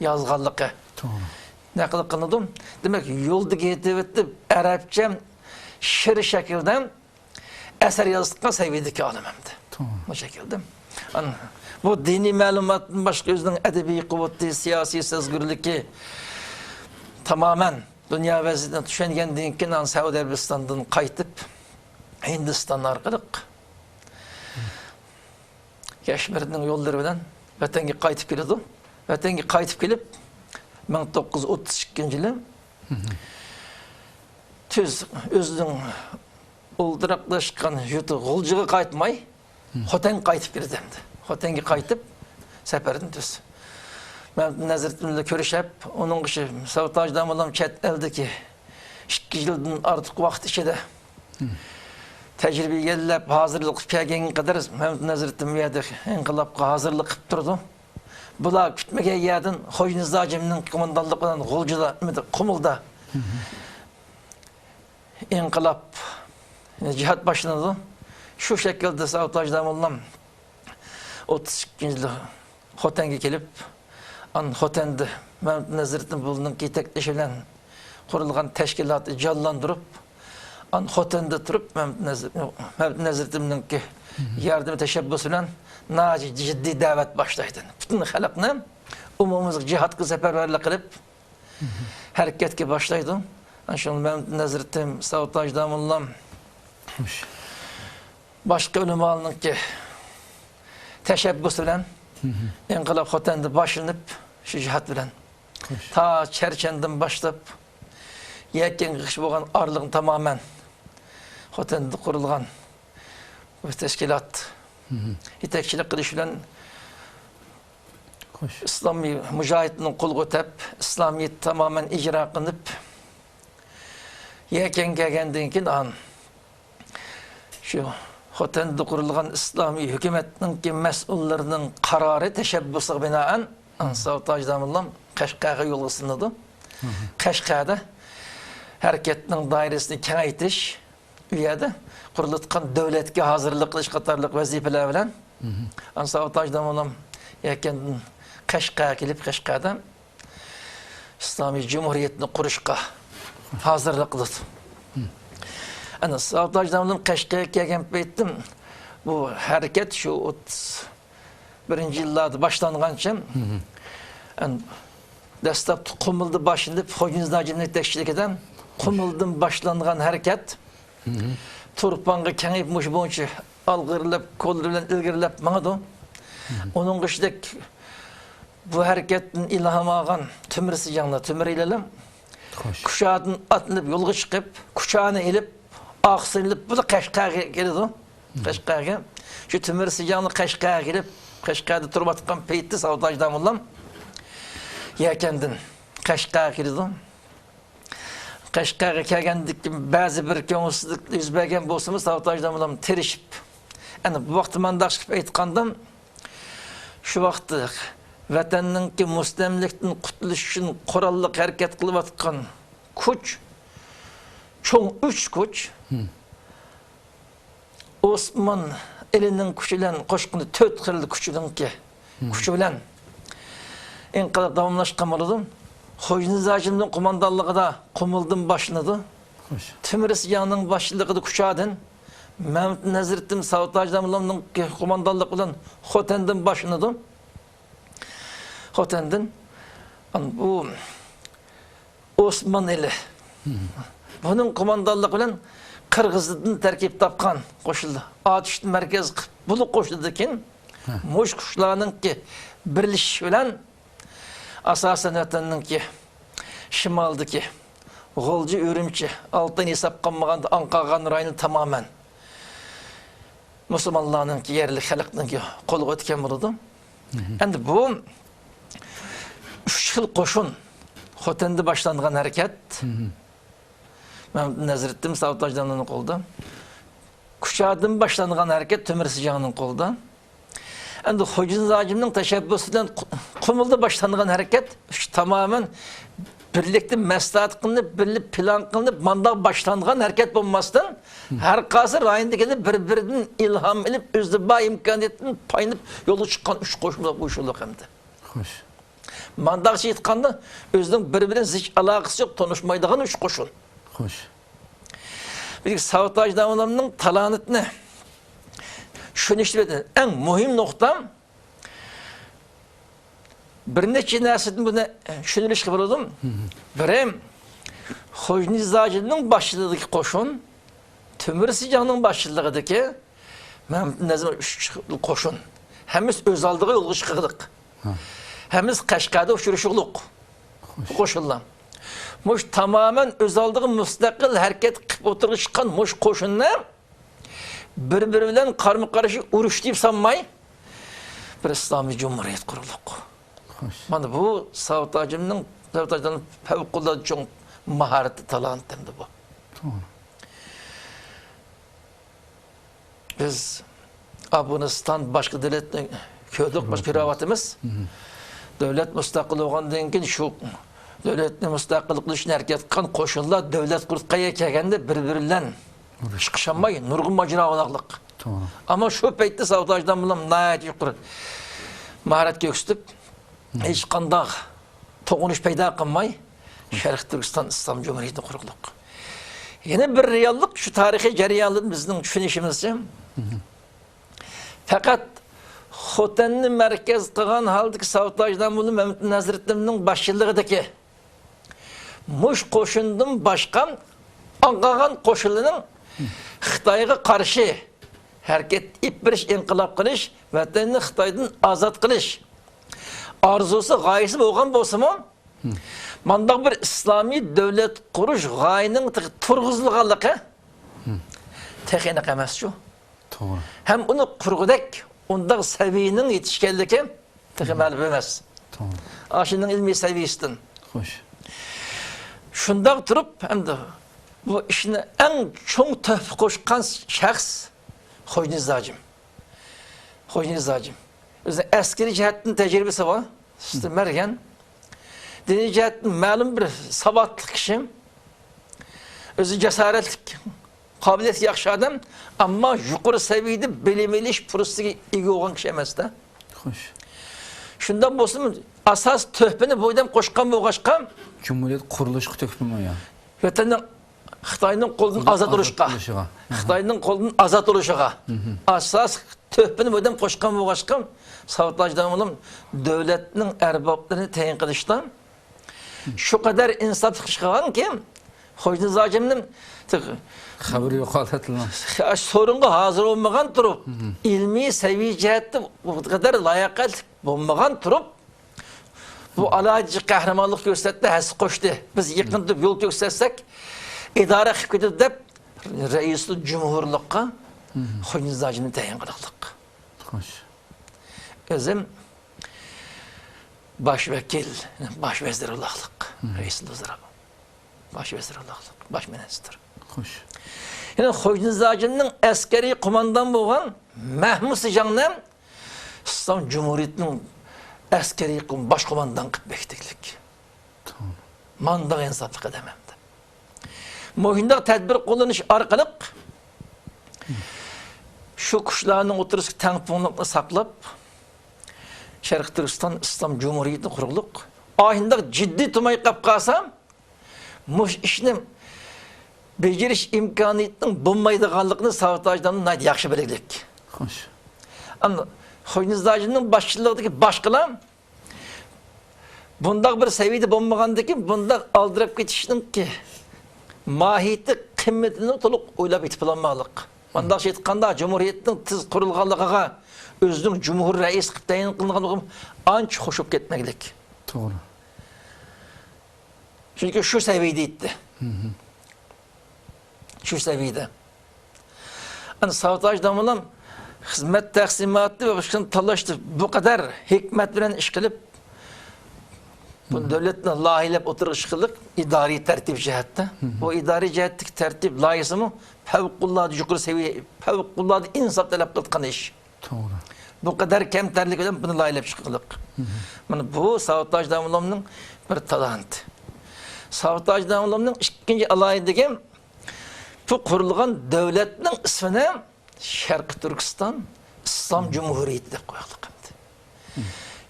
يازغانلىقى توغرا. نەقىل قىلىنىدۇ. دېمەك، يولدا كېتىۋېتىپ، ئەرەبچە شېئىر شەكلىدە ئەسەر يازغان سەۋىيەدىكى ئالىم ئەمدى. توغرا. بۇ شەكىلدە. ئان-، بۇ دىنىي مەلۇماتتىن باشقا ئۆزىنىڭ ئەدەبىي قۇۋۋىتى، سىياسىي سەزگۈرلۈكى تامامەن دۇنيا ۋەزىيىتىنى چۈشەنگەندىن كېيىن، ئان سەئۇدى ئەرەبىستاندىن قايتىپ، ھىندىستان ئارقىلىق كەشمىرنىڭ يوللىرى بىلەن ۋەتەنگە قايتىپ كېلىدۇ. ۋەتەنگە قايتىپ كېلىپ، مىڭ توققۇز يۈز ئوتتۇز ئىككىنچى يىلى تۈز ئۆزىنىڭ ئولتۇراقلاشقان يۇرتى غۇلجىغا قايتماي، خوتەنگە قايتىپ كېلىدۇ ئەمدى. خوتەنگە قايتىپ، سەپەردىن تۈز مەمتىمىن ھەزرىتى بىلەن كۆرۈشۈپ، ئۇنىڭ ئىشى ساۋۇت ھاجى داموللام چەت ئەلدىكى ئىككى يىلدىن ئارتۇق ۋاقىت ئىچىدە تەجرىبە ئىگىلەپ، ھازىرلىق قىلىپ كەلگەنگە قەدەر مەمتىمىن ھەزرىتىم بۇ يەردە ئىنقىلابقا ھازىرلىق قىلىپ تۇرىدۇ. بۇلار كۈتمىگەن يەردىن خوجا نىزا ھاجىمنىڭ قوماندانلىقى بىلەن غۇلجىدا، قۇمۇلدا ئىنقىلاب، جىھاد باشلىنىدۇ. شۇ شەكىلدە ساۋۇت ھاجى داموللام ئوتتۇز ئىككىنچى يىلى خوتەنگە كېلىپ، ئان خوتەندە مەمتىمىن ھەزرىتىم بۇلنىڭ يېتەكلىشى بىلەن قۇرۇلغان تەشكىلاتنى جانلاندۇرۇپ، ئان خوتەندە تۇرۇپ، مەمتىمىن ھەزرىتىمنىڭكى ياردىمى، تەشەببۇسى بىلەن ناھايىتى جىددىي دەۋەت باشلايدۇ. پۈتۈن خەلقنى ئومۇميۈزلۈك جىھادقا سەپەرۋەرلىك قىلىپ، ھەرىكەتكە باشلايدۇ. ئاشۇ مەمتىمىن ھەزرىتىم، ساۋۇت ھاجى داموللام، باشقا ئۆلىمالارنىڭكى تەشەببۇسى بىلەن ئىنقىلاب خوتەندە باشلىنىپ، شۇ جىھاد بىلەن تا چەرچەندىن باشلاپ يەكەنگىچە بولغان ئارىلىقنى تامامەن خوتەندە قۇرۇلغان بۇ تەشكىلات يېتەكچىلىك قىلىش بىلەن ئىسلامىي مۇجاھىدنىڭ قولىغا ئۆتەپ، ئىسلامىيەت تامامەن ئىجرا قىلىنىپ، يەكەنگە كەلگەندىن كېيىن، ئان شۇ خوتەندە قۇرۇلغان ئىسلامىي ھۆكۈمەتنىڭكى مەسئۇللىرىنىڭ قارارى، تەشەببۇسىغا بىنائەن، ئان ساۋۇت ھاجى داموللام قەشقەرگە يولغا سېلىنىدۇ. قەشقەردە ھەرىكەتنىڭ دائىرىسىنى كېڭەيتىش، ئۇ يەردە قۇرۇلۇۋاتقان دۆلەتكە ھازىرلىق قىلىش قاتارلىق ۋەزىپىلەر بىلەن، ئان ساۋۇت ھاجى داموللام يەكەندىن قەشقەرگە كېلىپ، قەشقەردە ئىسلامىي جۇمھۇرىيەتنى قۇرۇشقا ھازىرلىق قىلىدۇ. ئەنە ساۋۇت ھاجى داموللام قەشقەرگە كەلگەن پەيتتە بۇ ھەرىكەت شۇ ئوتتۇز بىرىنچى يىللاردا باشلانغانچە، ئەن-، دەسلەپتە قۇمۇلدا باشلىنىپ، خوجانىياز ھاجىمنىڭ يېتەكچىلىكىدە قۇمۇلدىن باشلانغان ھەرىكەت تۇرپانغا كېڭىيىپ، مۇشۇ بويىچە ئالغىرىلەپ، كوللىرى بىلەن ئىلگىرىلەپ ماڭىدۇ. ئۇنىڭغا شۇنداق بۇ ھەرىكەتتىن ئىلھام ئالغان تۆمۈر سىجاڭلار، تۆمۈر ئېلىلەر كۇچادىن ئاتلىنىپ يولغا چىقىپ، كۇچانى ئېلىپ، ئاقسۇنى ئېلىپ، بۇ قەشقەرگە كېلىدۇ. قەشقەرگە. شۇ تۆمۈر سىجاڭلار قەشقەرگە كېلىپ، قەشقەردە تۇرۇۋاتقان پەيتتە ساۋۇت ھاجى داموللام يەكەندىن قەشقەرگە كېلىدۇ. قەشقەرگە كەلگەندىن كېيىن بەزى بىر كۆڭۈلسىزلىك يۈز بەرگەن بولسىمۇ، ساۋۇت ھاجى داموللام تىرىشىپ، ئەنە بۇ ۋاقىتتا مانداق قىلىپ ئېيتقاندا، شۇ ۋاقىتتا ۋەتەننىڭكى مۇستەملىكىدىن قۇتۇلۇش ئۈچۈن قوراللىق ھەرىكەت قىلىۋاتقان كۈچ، چوڭ ئۈچ كۈچ، ئوسمان ئېلىنىڭ كۈچى بىلەن قوشقىنى تۆت خىل كۈچىنىڭكى كۈچى بىلەن ئىنقىلاب داۋاملاشقان بولىدۇ. خوجانىياز ھاجىمنىڭ قوماندانلىقىدا قۇمۇلدىن باشلىنىدۇ. تۆمۈر سىجاڭنىڭ باشچىلىقىدا كۇچادىن، مەمتىمىن ھەزرىتىم ساۋۇت ھاجى داموللامنىڭ قوماندانلىقى بىلەن خوتەندىن باشلىنىدۇ. خوتەندىن. ئان-، بۇ ئوسمان ئېلى. بۇنىڭ قوماندانلىقى بىلەن قىرغىزىدىن تەركىب تاپقان قوشۇنلار. ئاتۇشنى مەركەز قىلىپ، بۇلۇق قوشۇنىدىن كېيىن مۇشۇ كۈچلەرنىڭكى بىرلىشىشى بىلەن ئاساسەن ۋەتەننىڭكى شىمالدىكى غۇلجا، ئۈرۈمچى، ئالتاينى ھېسابقا ئالمىغاندا ئاڭقارغان رايونى تامامەن مۇسۇلمانلارنىڭكى، يەرلىك خەلقنىڭكى قولىغا ئۆتكەن بولىدۇ. ئەمدى بۇ ئۈچ خىل قوشۇن، خوتەندە باشلانغان ھەرىكەت، مەمتىمىن ھەزرىتىم ساۋۇت ھاجىنىڭ قولىدا. كۇچادىن باشلانغان ھەرىكەت تۆمۈر سىجاڭنىڭ قولىدا. ئەمدى خوجانىياز ھاجىمنىڭ تەشەببۇسى بىلەن قۇ-، قۇمۇلدا باشلانغان ھەرىكەت شۇ تامامەن بىرلىكتە مەسلىھەت قىلىنىپ، بىرلىكتە پىلان قىلىنىپ، مانداق باشلانغان ھەرىكەت بولماستىن، ھەر قايسى رايوندىكىلەر بىر-بىرىدىن ئىلھام ئېلىپ، ئۆزىدە بار ئىمكانىيەتتىن پايدىلىنىپ يولغا چىققان ئۈچ قوشۇنلۇق بۇ ئۇچۇرلۇق ئەمدى. خوش. مانداقچە ئېيتقاندا، ئۆزىنىڭ بىر-بىرى بىلەن زىچ ئالاقىسى يوق، تونۇشمايدىغان ئۈچ قوشۇن. خوش. بىر ساۋۇت ھاجى داموللامنىڭ تالانتىنى چۈشىنىشتە ئەڭ مۇھىم نۇقتا، بىر نەچچە نەرسىدىن بۇنى چۈشىنىۋېلىشقا بولىدۇ. بىرى، خوجانىياز ھاجىنىڭ باشچىلىقىدىكى قوشۇن، تۆمۈر سىجاڭنىڭ باشچىلىقىدىكى مەمتىمىن نەزىر ئۈچ قوشۇن. ھەممىسى ئۆز ئالدىغا يولغا چىقىقلىق. ھەممىسى قەشقەردە ئۇچرىشىقلىق. خوش. قوشۇنلار. مۇشۇ تامامەن ئۆز ئالدىغا مۇستەقىل ھەرىكەت قىلىپ ئوتتۇرىغا چىققان مۇشۇ قوشۇننى بىر-بىرى بىلەن قارمۇ-قارشى ئۇرۇش دەپ سانماي، بىر ئىسلامىي جۇمھۇرىيەت قۇرۇقلۇق. خوش. مانا بۇ ساۋۇت ھاجىمنىڭ، ساۋۇت ھاجىنىڭ پەۋقۇلئاددە چوڭ ماھارىتى، تالانتى ئەمدى بۇ. توغرا. بىز ئافغانىستان، باشقا دۆلەتنى كۆردۇق، باشقا كۆرۈۋاتىمىز. دۆلەت مۇستەقىل بولغاندىن كېيىن شۇ دۆلەتنى مۇستەقىل قىلىشنى ھەرىكەت قىلغان قوشۇنلار دۆلەت قۇرۇپ قايا كەلگەندە بىر-بىرى بىلەن چىقىشالماي، نۇرغۇن ماجىراغا ئۇلاغلىق. توغرا. ئەمما شۇ پەيتتە ساۋۇت ھاجى داموللام ناھايىتى يۇقىرى ماھارەت كۆرسىتىپ، ھېچقانداق توقۇنۇش پەيدا قىلماي، شەرقىي تۈركىستان ئىسلام جۇمھۇرىيىتىنى قۇرۇقلۇق. يەنە بىر رېئاللىق، شۇ تارىخىي جەريانلىرىدىن بىزنىڭ چۈشىنىشىمىزچە، پەقەت خوتەننى مەركەز قىلغان ھالدىكى ساۋۇت ھاجى داموللا مەمتىمىن ھەزرىتىنىڭ باشچىلىقىدىكى مۇش قوشۇندىن باشقا ئاڭقارغان قوشۇنلىرىنىڭ خىتايغا قارشى ھەرىكەت ئېلىپ بېرىش، ئىنقىلاب قىلىش، ۋەتەننى خىتايدىن ئازاد قىلىش ئارزۇسى، غايىسى بولغان بولسىمۇ، مانداق بىر ئىسلامىي دۆلەت قۇرۇش غايىنىڭ تېخى تۇرغۇزۇلغانلىقى، تېخى ئېنىق ئەمەسچۇ. توغرا. ھەم ئۇنى قۇرغۇدەك ئۇنداق سەۋىيەنىڭ يېتىشكەنلىكى تېخى مەلۇم ئەمەس. توغرا. ئاشۇنىڭ ئىلمىي سەۋىيەسىدىن. خوش. شۇنداق تۇرۇپ، ئەمدى بۇ ئىشنى ئەڭ چوڭ تۆھپە قوشقان شەخس خوجانىياز ھاجىم. خوجانىياز ھاجىم. ئۆزى ئەسكىرىي جەھەتتىن تەجرىبىسى بار. سۈپىتى مەرگەن. دىنىي جەھەتتىن مەلۇم بىر ساۋاتلىق كىشى. ئۆزى جاسارەتلىك، قابىلىيىتى ياخشى ئادەم، ئەمما يۇقىرى سەۋىيەدە بىلىم ئېلىش پۇرسىتىگە ئىگە بولغان كىشى ئەمەس-دە. خوش. شۇنداق بولسىمۇ، ئاساس تۆھپىنى بۇ ئادەم قوشقان بولغاچقا، جۇمھۇرىيەت قۇرۇلۇشىغا تۆھپىمۇ يا؟ ۋەتەننىڭ، خىتاينىڭ قولىدىن ئازاد بولۇشىغا. بولۇشىغا. خىتاينىڭ قولىدىن ئازاد بولۇشىغا. ئاساس تۆھپىنى بۇ ئادەم قوشقان بولغاچقا، ساۋۇت ھاجى داموللام دۆلەتنىڭ ئەربابلىرىنى تەيىن قىلىشتا شۇ قەدەر ئىنساپلىق ئىش قىلغانكى، خوجانىياز ھاجىمنىڭ خەۋىرى يوق ھالەتلا. سورۇنغا ھازىر بولمىغان تۇرۇپ، ئىلمىي سەۋىيە جەھەتتە بۇ قەدەر لاياقەتلىك بولمىغان تۇرۇپ، بۇ ئالاھىدە قەھرىمانلىق كۆرسەتتى، ھەسسە قوشتى. بىز يېقىن تۇرۇپ يول كۆرسەتسەك، ئىدارە قىلىپ كېتىدۇ دەپ، رەئىسۇل جۇمھۇرلۇققا خوجانىياز ھاجىمنى تەيىن قىلدۇق. خوش. ئۆزۈم باش ۋەكىل، باش ۋەزىر بولۇقلۇق، رەئىسۇل ۋۇزرا، باش ۋەزىر بولۇقلۇق، باش مىنىستىر. خوش. يەنە خوجانىياز ھاجىمنىڭ ئەسكەرىي قوماندان بولغان مەھمۇد سىجاڭنى ئىسلام جۇمھۇرىيىتىنىڭ ئەسكەرىي قوم-، باش قوماندان قىلىپ بېكىتكەنلىك. توغرا. مانداق ئىنساپلىق ئادەم ئەمدى. مۇشۇنداق تەدبىر قوللىنىش ئارقىلىق شۇ كۈچلەرنىڭ ئوتتۇرىسىدىكى تەڭپۇڭلۇقنى ساقلاپ، شەرقىي تۈركىستان ئىسلام جۇمھۇرىيىتىنى قۇرغۇلۇق. ئاشۇنداق جىددىي تۇماي قاپ قالسا، مۇشۇ ئىشنى بېجىرىش ئىمكانىيىتىنىڭ بولمايدىغانلىقىنى ساۋۇت ھاجىم ناھايىتى ياخشى بىلگۈدەك. خوش. ئەمما خوجانىياز ھاجىمنىڭ باشچىلىقىدىكى باشقىلار بۇنداق بىر سەۋىيەدە بولمىغاندىكىن، بۇنداق ئالدىراپ كېتىشنىڭكى ماھىيىتى، قىممىتىنى تولۇق ئويلاپ يېتىپ بولالماغانلىق. مۇنداقچە ئېيتقاندا، جۇمھۇرىيەتنىڭ تېز قۇرۇلغانلىقىغا ئۆزىنىڭ جۇمھۇر رەئىسى قىلىپ تەيىن قىلىنغانلىقىغا ئانچە خوش بولۇپ كەتمەگلىك. توغرا. چۈنكى شۇ سەۋىيەدە ئىدى. شۇ سەۋىيەدە. ئەنە ساۋۇت ھاجى داموللام خىزمەت تەقسىماتى ۋە باشقىنى تاللاشتا بۇ قەدەر ھېكمەت بىلەن ئىش قىلىپ، بۇ دۆلەتنى لايىھەلەپ ئوتتۇرىغا چىققانلىق ئىدارىي تەرتىپ جەھەتتە. بۇ ئىدارىي جەھەتتىكى تەرتىپ لايىھىسىمۇ پەۋقۇلئاددە يۇقىرى سەۋىيە، پەۋقۇلئاددە ئىنساپ تەلەپ قىلىدىغان ئىش. توغرا. بۇ قەدەر كەمتەرلىك بىلەن بۇنى لايىھەلەپ چىققانلىق. مانا بۇ ساۋۇت ھاجى داموللامنىڭ بىر تالانتى. ساۋۇت ھاجى داموللامنىڭ ئىككىنچى ئالاھىدىلىكى، بۇ قۇرۇلغان دۆلەتنىڭ ئىسمىنى شەرقىي تۈركىستان ئىسلام جۇمھۇرىيىتى دەپ قويۇقلۇق ئەمدى.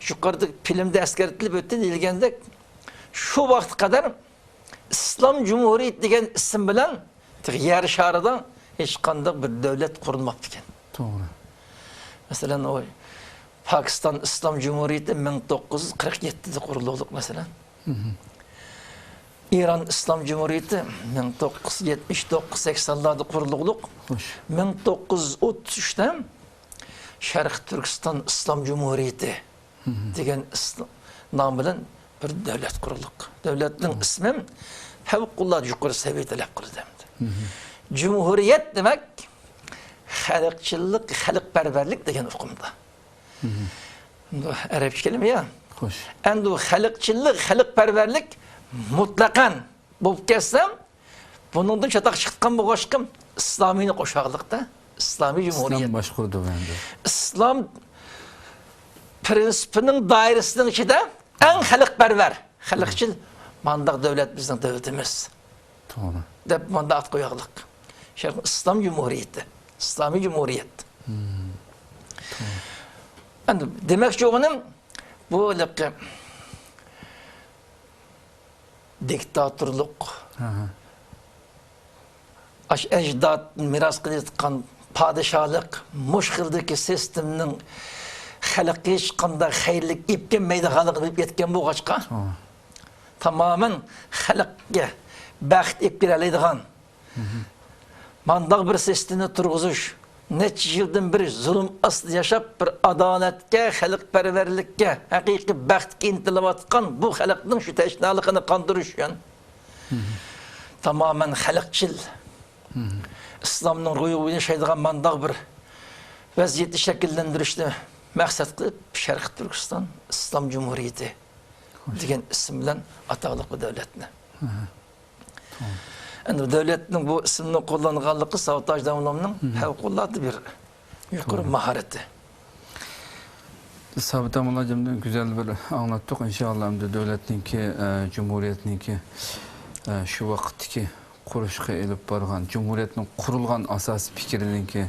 يۇقىرىدا فىلىمدە ئەسكەرتىلىپ ئۆتتى دېيىلگەندەك، شۇ ۋاقىتقا قەدەر ئىسلام جۇمھۇرىيىتى دېگەن ئىسىم بىلەن تېخى يەر شارىدا ھېچقانداق بىر دۆلەت قۇرۇلماپتىكەن. توغرا. مەسىلەن، ئۇ پاكىستان ئىسلام جۇمھۇرىيىتى مىڭ توققۇز يۈز قىرىق يەتتىدە قۇرۇلغۇلۇق، مەسىلەن. ئىران ئىسلام جۇمھۇرىيىتى مىڭ توققۇز يۈز يەتمىش توققۇز، سەكسەنلەردە قۇرۇلغۇلۇق. خوش. مىڭ توققۇز يۈز ئوتتۇز ئۈچتە شەرقىي تۈركىستان ئىسلام جۇمھۇرىيىتى دېگەن ئىس-، نام بىلەن بىر دۆلەت قۇرۇلدۇق. دۆلەتنىڭ ئىسمى پەۋقۇلئاددە يۇقىرى سەۋىيە تەلەپ قىلدى ئەمدى. جۇمھۇرىيەت دېمەك، خەلقچىللىق، خەلقپەرۋەرلىك دېگەن ئۇقۇمدا. بۇ ئەرەبچە كەلىمە يا. خوش. ئەمدى بۇ خەلقچىللىق، خەلقپەرۋەرلىك مۇتلەقەن بولۇپ كەتسە، بۇنىڭدىن چاتاق چىققان بولغاچقا، ئىسلامىينى قوشاغلىقتا، ئىسلامىي جۇمھۇرىيەت. ئىسلام باشقۇرىدۇ ئەمدى. ئىسلام پىرىنسىپىنىڭ دائىرىسىنىڭ ئىچىدە ئەڭ خەلقپەرۋەر، خەلقچىل مانداق دۆلەت بىزنىڭ دۆلىتىمىز. توغرا. دەپ ماندا ئات قوياغلىق. شەرقىي ئىسلام جۇمھۇرىيىتى، ئىسلامىي جۇمھۇرىيەت. ئەمدى دېمەكچى بولغىنىم، بۇ ھېلىقى دىكتاتورلۇق، ئاشۇ ئەجداد مىراس قىلىۋاتقان پادىشاھلىق، مۇشۇ خىلدىكى سىستېمىنىڭ خەلققە ھېچقانداق خەيرلىك ئېلىپ كەلمەيدىغانلىقىنى بىلىپ يەتكەن بولغاچقا، توغرا. تامامەن خەلققە بەخت ئېلىپ كېلەلەيدىغان مانداق بىر سىستېمىنى تۇرغۇزۇش، نەچچە يىلدىن بېرى زۇلۇم ئاستىدا ياشاپ، بىر ئادالەتكە، خەلقپەرۋەرلىككە، ھەقىقىي بەختكە ئىنتىلىۋاتقان بۇ خەلقنىڭ شۇ تەشنالىقىنى قاندۇرۇش ئۈچۈن تامامەن خەلقچىل، ئىسلامنىڭ روھى ياشايدىغان مانداق بىر ۋەزىيەتنى شەكىللەندۈرۈشنى مەقسەت قىلىپ، شەرقىي تۈركىستان ئىسلام جۇمھۇرىيىتى دېگەن ئىسىم بىلەن ئاتاقلىق بۇ دۆلەتنى. ئەمدى دۆلەتنىڭ بۇ ئىسىمنى قوللانغانلىقى ساۋۇتئاج داموللامنىڭ پەۋقۇلئاددە بىر يۇقىرى ماھارىتى. سابىت داموللا جەمدىن گۈزەل بىر ئاڭلاتتۇق. ئىنشاللا، ئەمدى دۆلەتنىڭكى، ئە، جۇمھۇرىيەتنىڭكى، ئە، شۇ ۋاقىتتىكى قۇرۇشقا ئېلىپ بارغان، جۇمھۇرىيەتنىڭ قۇرۇلغان ئاساسىي پىكرىنىڭكى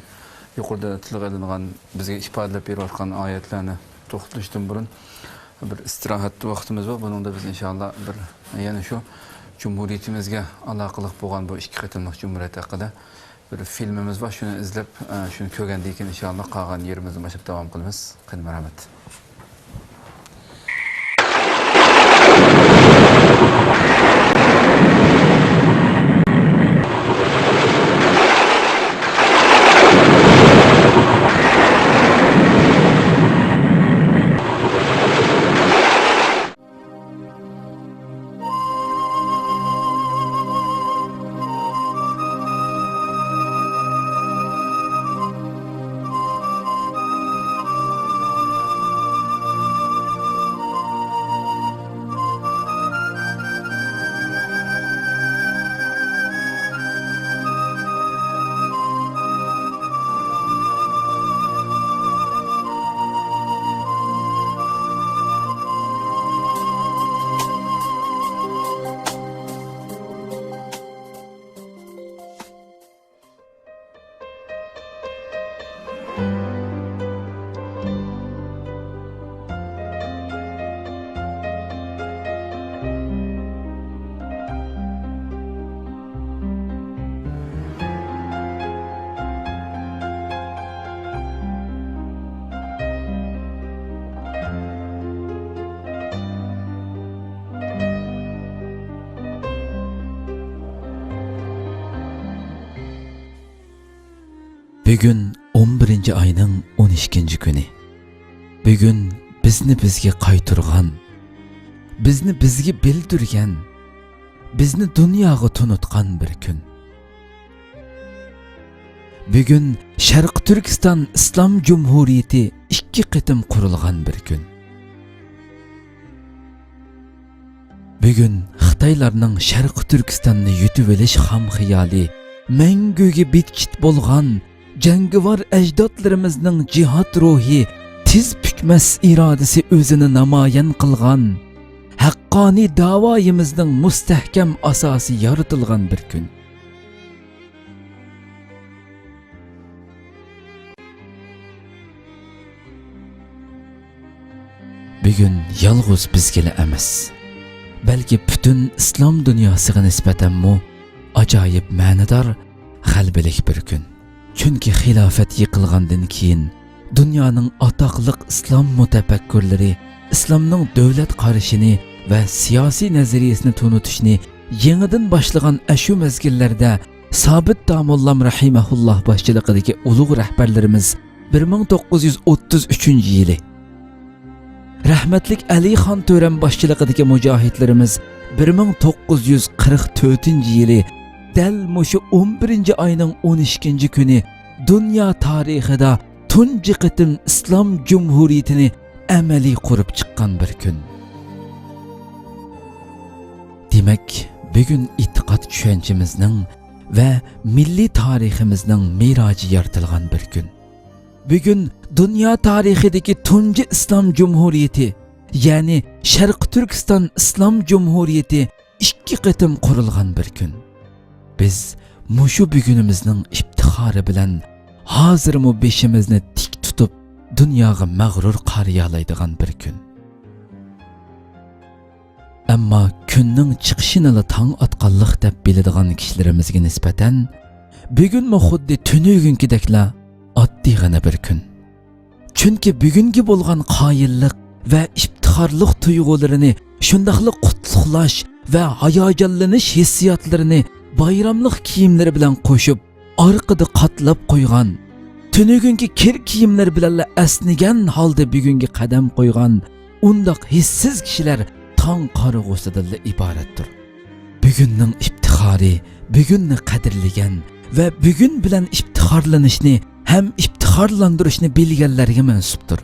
يۇقىرىدا تىلغا ئېلىنغان، بىزگە ئىپادىلەپ بېرىۋاتقان ئايەتلەرنى توختىلىشتىن بۇرۇن، بىر ئىستىراھەت ۋاقتىمىز بار. بۇنىڭدا بىز ئىنشاللا بىر يەنە شۇ جۇمھۇرىيىتىمىزگە ئالاقىلىق بولغان بۇ ئىككى قېتىملىق جۇمھۇرىيەت ھەققىدە بىر فىلمىمىز بار. شۇنى ئىزدەپ، ئە، شۇنى كۆرگەندىن كېيىن ئىنشاللا قالغان يېرىمىزدىن باشلاپ داۋام قىلىمىز. قېنى، مەرھەمەت. بۈگۈن ئون بىرىنچى ئاينىڭ ئون ئىككىنچى كۈنى. بۈگۈن بىزنى بىزگە قايتۇرغان، بىزنى بىزگە بىلدۈرگەن، بىزنى دۇنياغا تونۇتقان بىر كۈن. بۈگۈن شەرقىي تۈركىستان ئىسلام جۇمھۇرىيىتى ئىككى قېتىم قۇرۇلغان بىر كۈن. بۈگۈن خىتايلارنىڭ شەرقىي تۈركىستاننى يۇتۇۋېلىش خام خىيالى، مەڭگۈگە بىتچىت بولغان جەڭگىۋار ئەجدادلىرىمىزنىڭ جىھاد روھى، تىز پۈكمەس ئىرادىسى ئۆزىنى نامايان قىلغان، ھەققانىي داۋايىمىزنىڭ مۇستەھكەم ئاساسى يارىتىلغان بىر كۈن. بۈگۈن يالغۇز بىزگىلا ئەمەس، بەلكى پۈتۈن ئىسلام دۇنياسىغا نىسبەتەنمۇ ئاجايىپ مەنىدار، غەلىبىلىك بىر كۈن. چۈنكى خىلاپەت يىقىلغاندىن كېيىن، دۇنيانىڭ ئاتاقلىق ئىسلام مۇتەپەككۇرلىرى ئىسلامنىڭ دۆلەت قارىشىنى ۋە سىياسىي نەزەرىيىسىنى تونۇتۇشنى يېڭىدىن باشلىغان ئەشۇ مەزگىللەردە، سابىت داموللام رەھىمەھۇللاھ باشچىلىقىدىكى ئۇلۇغ رەھبەرلىرىمىز بىر مىڭ توققۇز يۈز ئوتتۇز ئۈچىنچى يىلى، رەھمەتلىك ئەلىخان تۆرەم باشچىلىقىدىكى مۇجاھىدلىرىمىز بىر مىڭ توققۇز يۈز قىرىق تۆتىنچى يىلى دەل مۇشۇ ئون بىرىنچى ئاينىڭ ئون ئىككىنچى كۈنى دۇنيا تارىخىدا تۇنجى قېتىم ئىسلام جۇمھۇرىيىتىنى ئەمەلىي قۇرۇپ چىققان بىر كۈن. دېمەك، بۈگۈن ئېتىقاد چۈشەنچىمىزنىڭ ۋە مىللىي تارىخىمىزنىڭ مىراجى يارىتىلغان بىر كۈن. بۈگۈن دۇنيا تارىخىدىكى تۇنجى ئىسلام جۇمھۇرىيىتى، يەنى شەرقىي تۈركىستان ئىسلام جۇمھۇرىيىتى ئىككى قېتىم قۇرۇلغان بىر كۈن. بىز مۇشۇ بۈگۈنىمىزنىڭ ئىپتىخارى بىلەن ھازىرمۇ بېشىمىزنى تىك تۇتۇپ، دۇنياغا مەغرۇر قارىيالايدىغان بىر كۈن. ئەمما كۈننىڭ چىقىشىنىلا تاڭ ئاتقانلىق دەپ بىلىدىغان كىشىلىرىمىزگە نىسبەتەن، بۈگۈنمۇ خۇددى تۈنۈگۈنكىدەكلا ئاددىيغىنە بىر كۈن. چۈنكى بۈگۈنگە بولغان قايىللىق ۋە ئىپتىخارلىق تۇيغۇلىرىنى، شۇنداقلا قۇتلۇقلاش ۋە ھاياجانلىنىش ھېسسىياتلىرىنى بايراملىق كىيىملىرى بىلەن قوشۇپ، ئارقىدا قاتلاپ قويغان، تۈنۈگۈنكى كىر كىيىملىرى بىلەنلا ئەسنىگەن ھالدا بۈگۈنگە قەدەم قويغان ئۇنداق ھېسسىز كىشىلەر تاڭ قارىغۇسىدىنلا ئىبارەتتۇر. بۈگۈننىڭ ئىپتىخارى، بۈگۈننى قەدىرلىگەن، ۋە بۈگۈن بىلەن ئىپتىخارلىنىشنى ھەم ئىپتىخارلاندۇرۇشنى بىلگەنلەرگە مەنسۇپتۇر.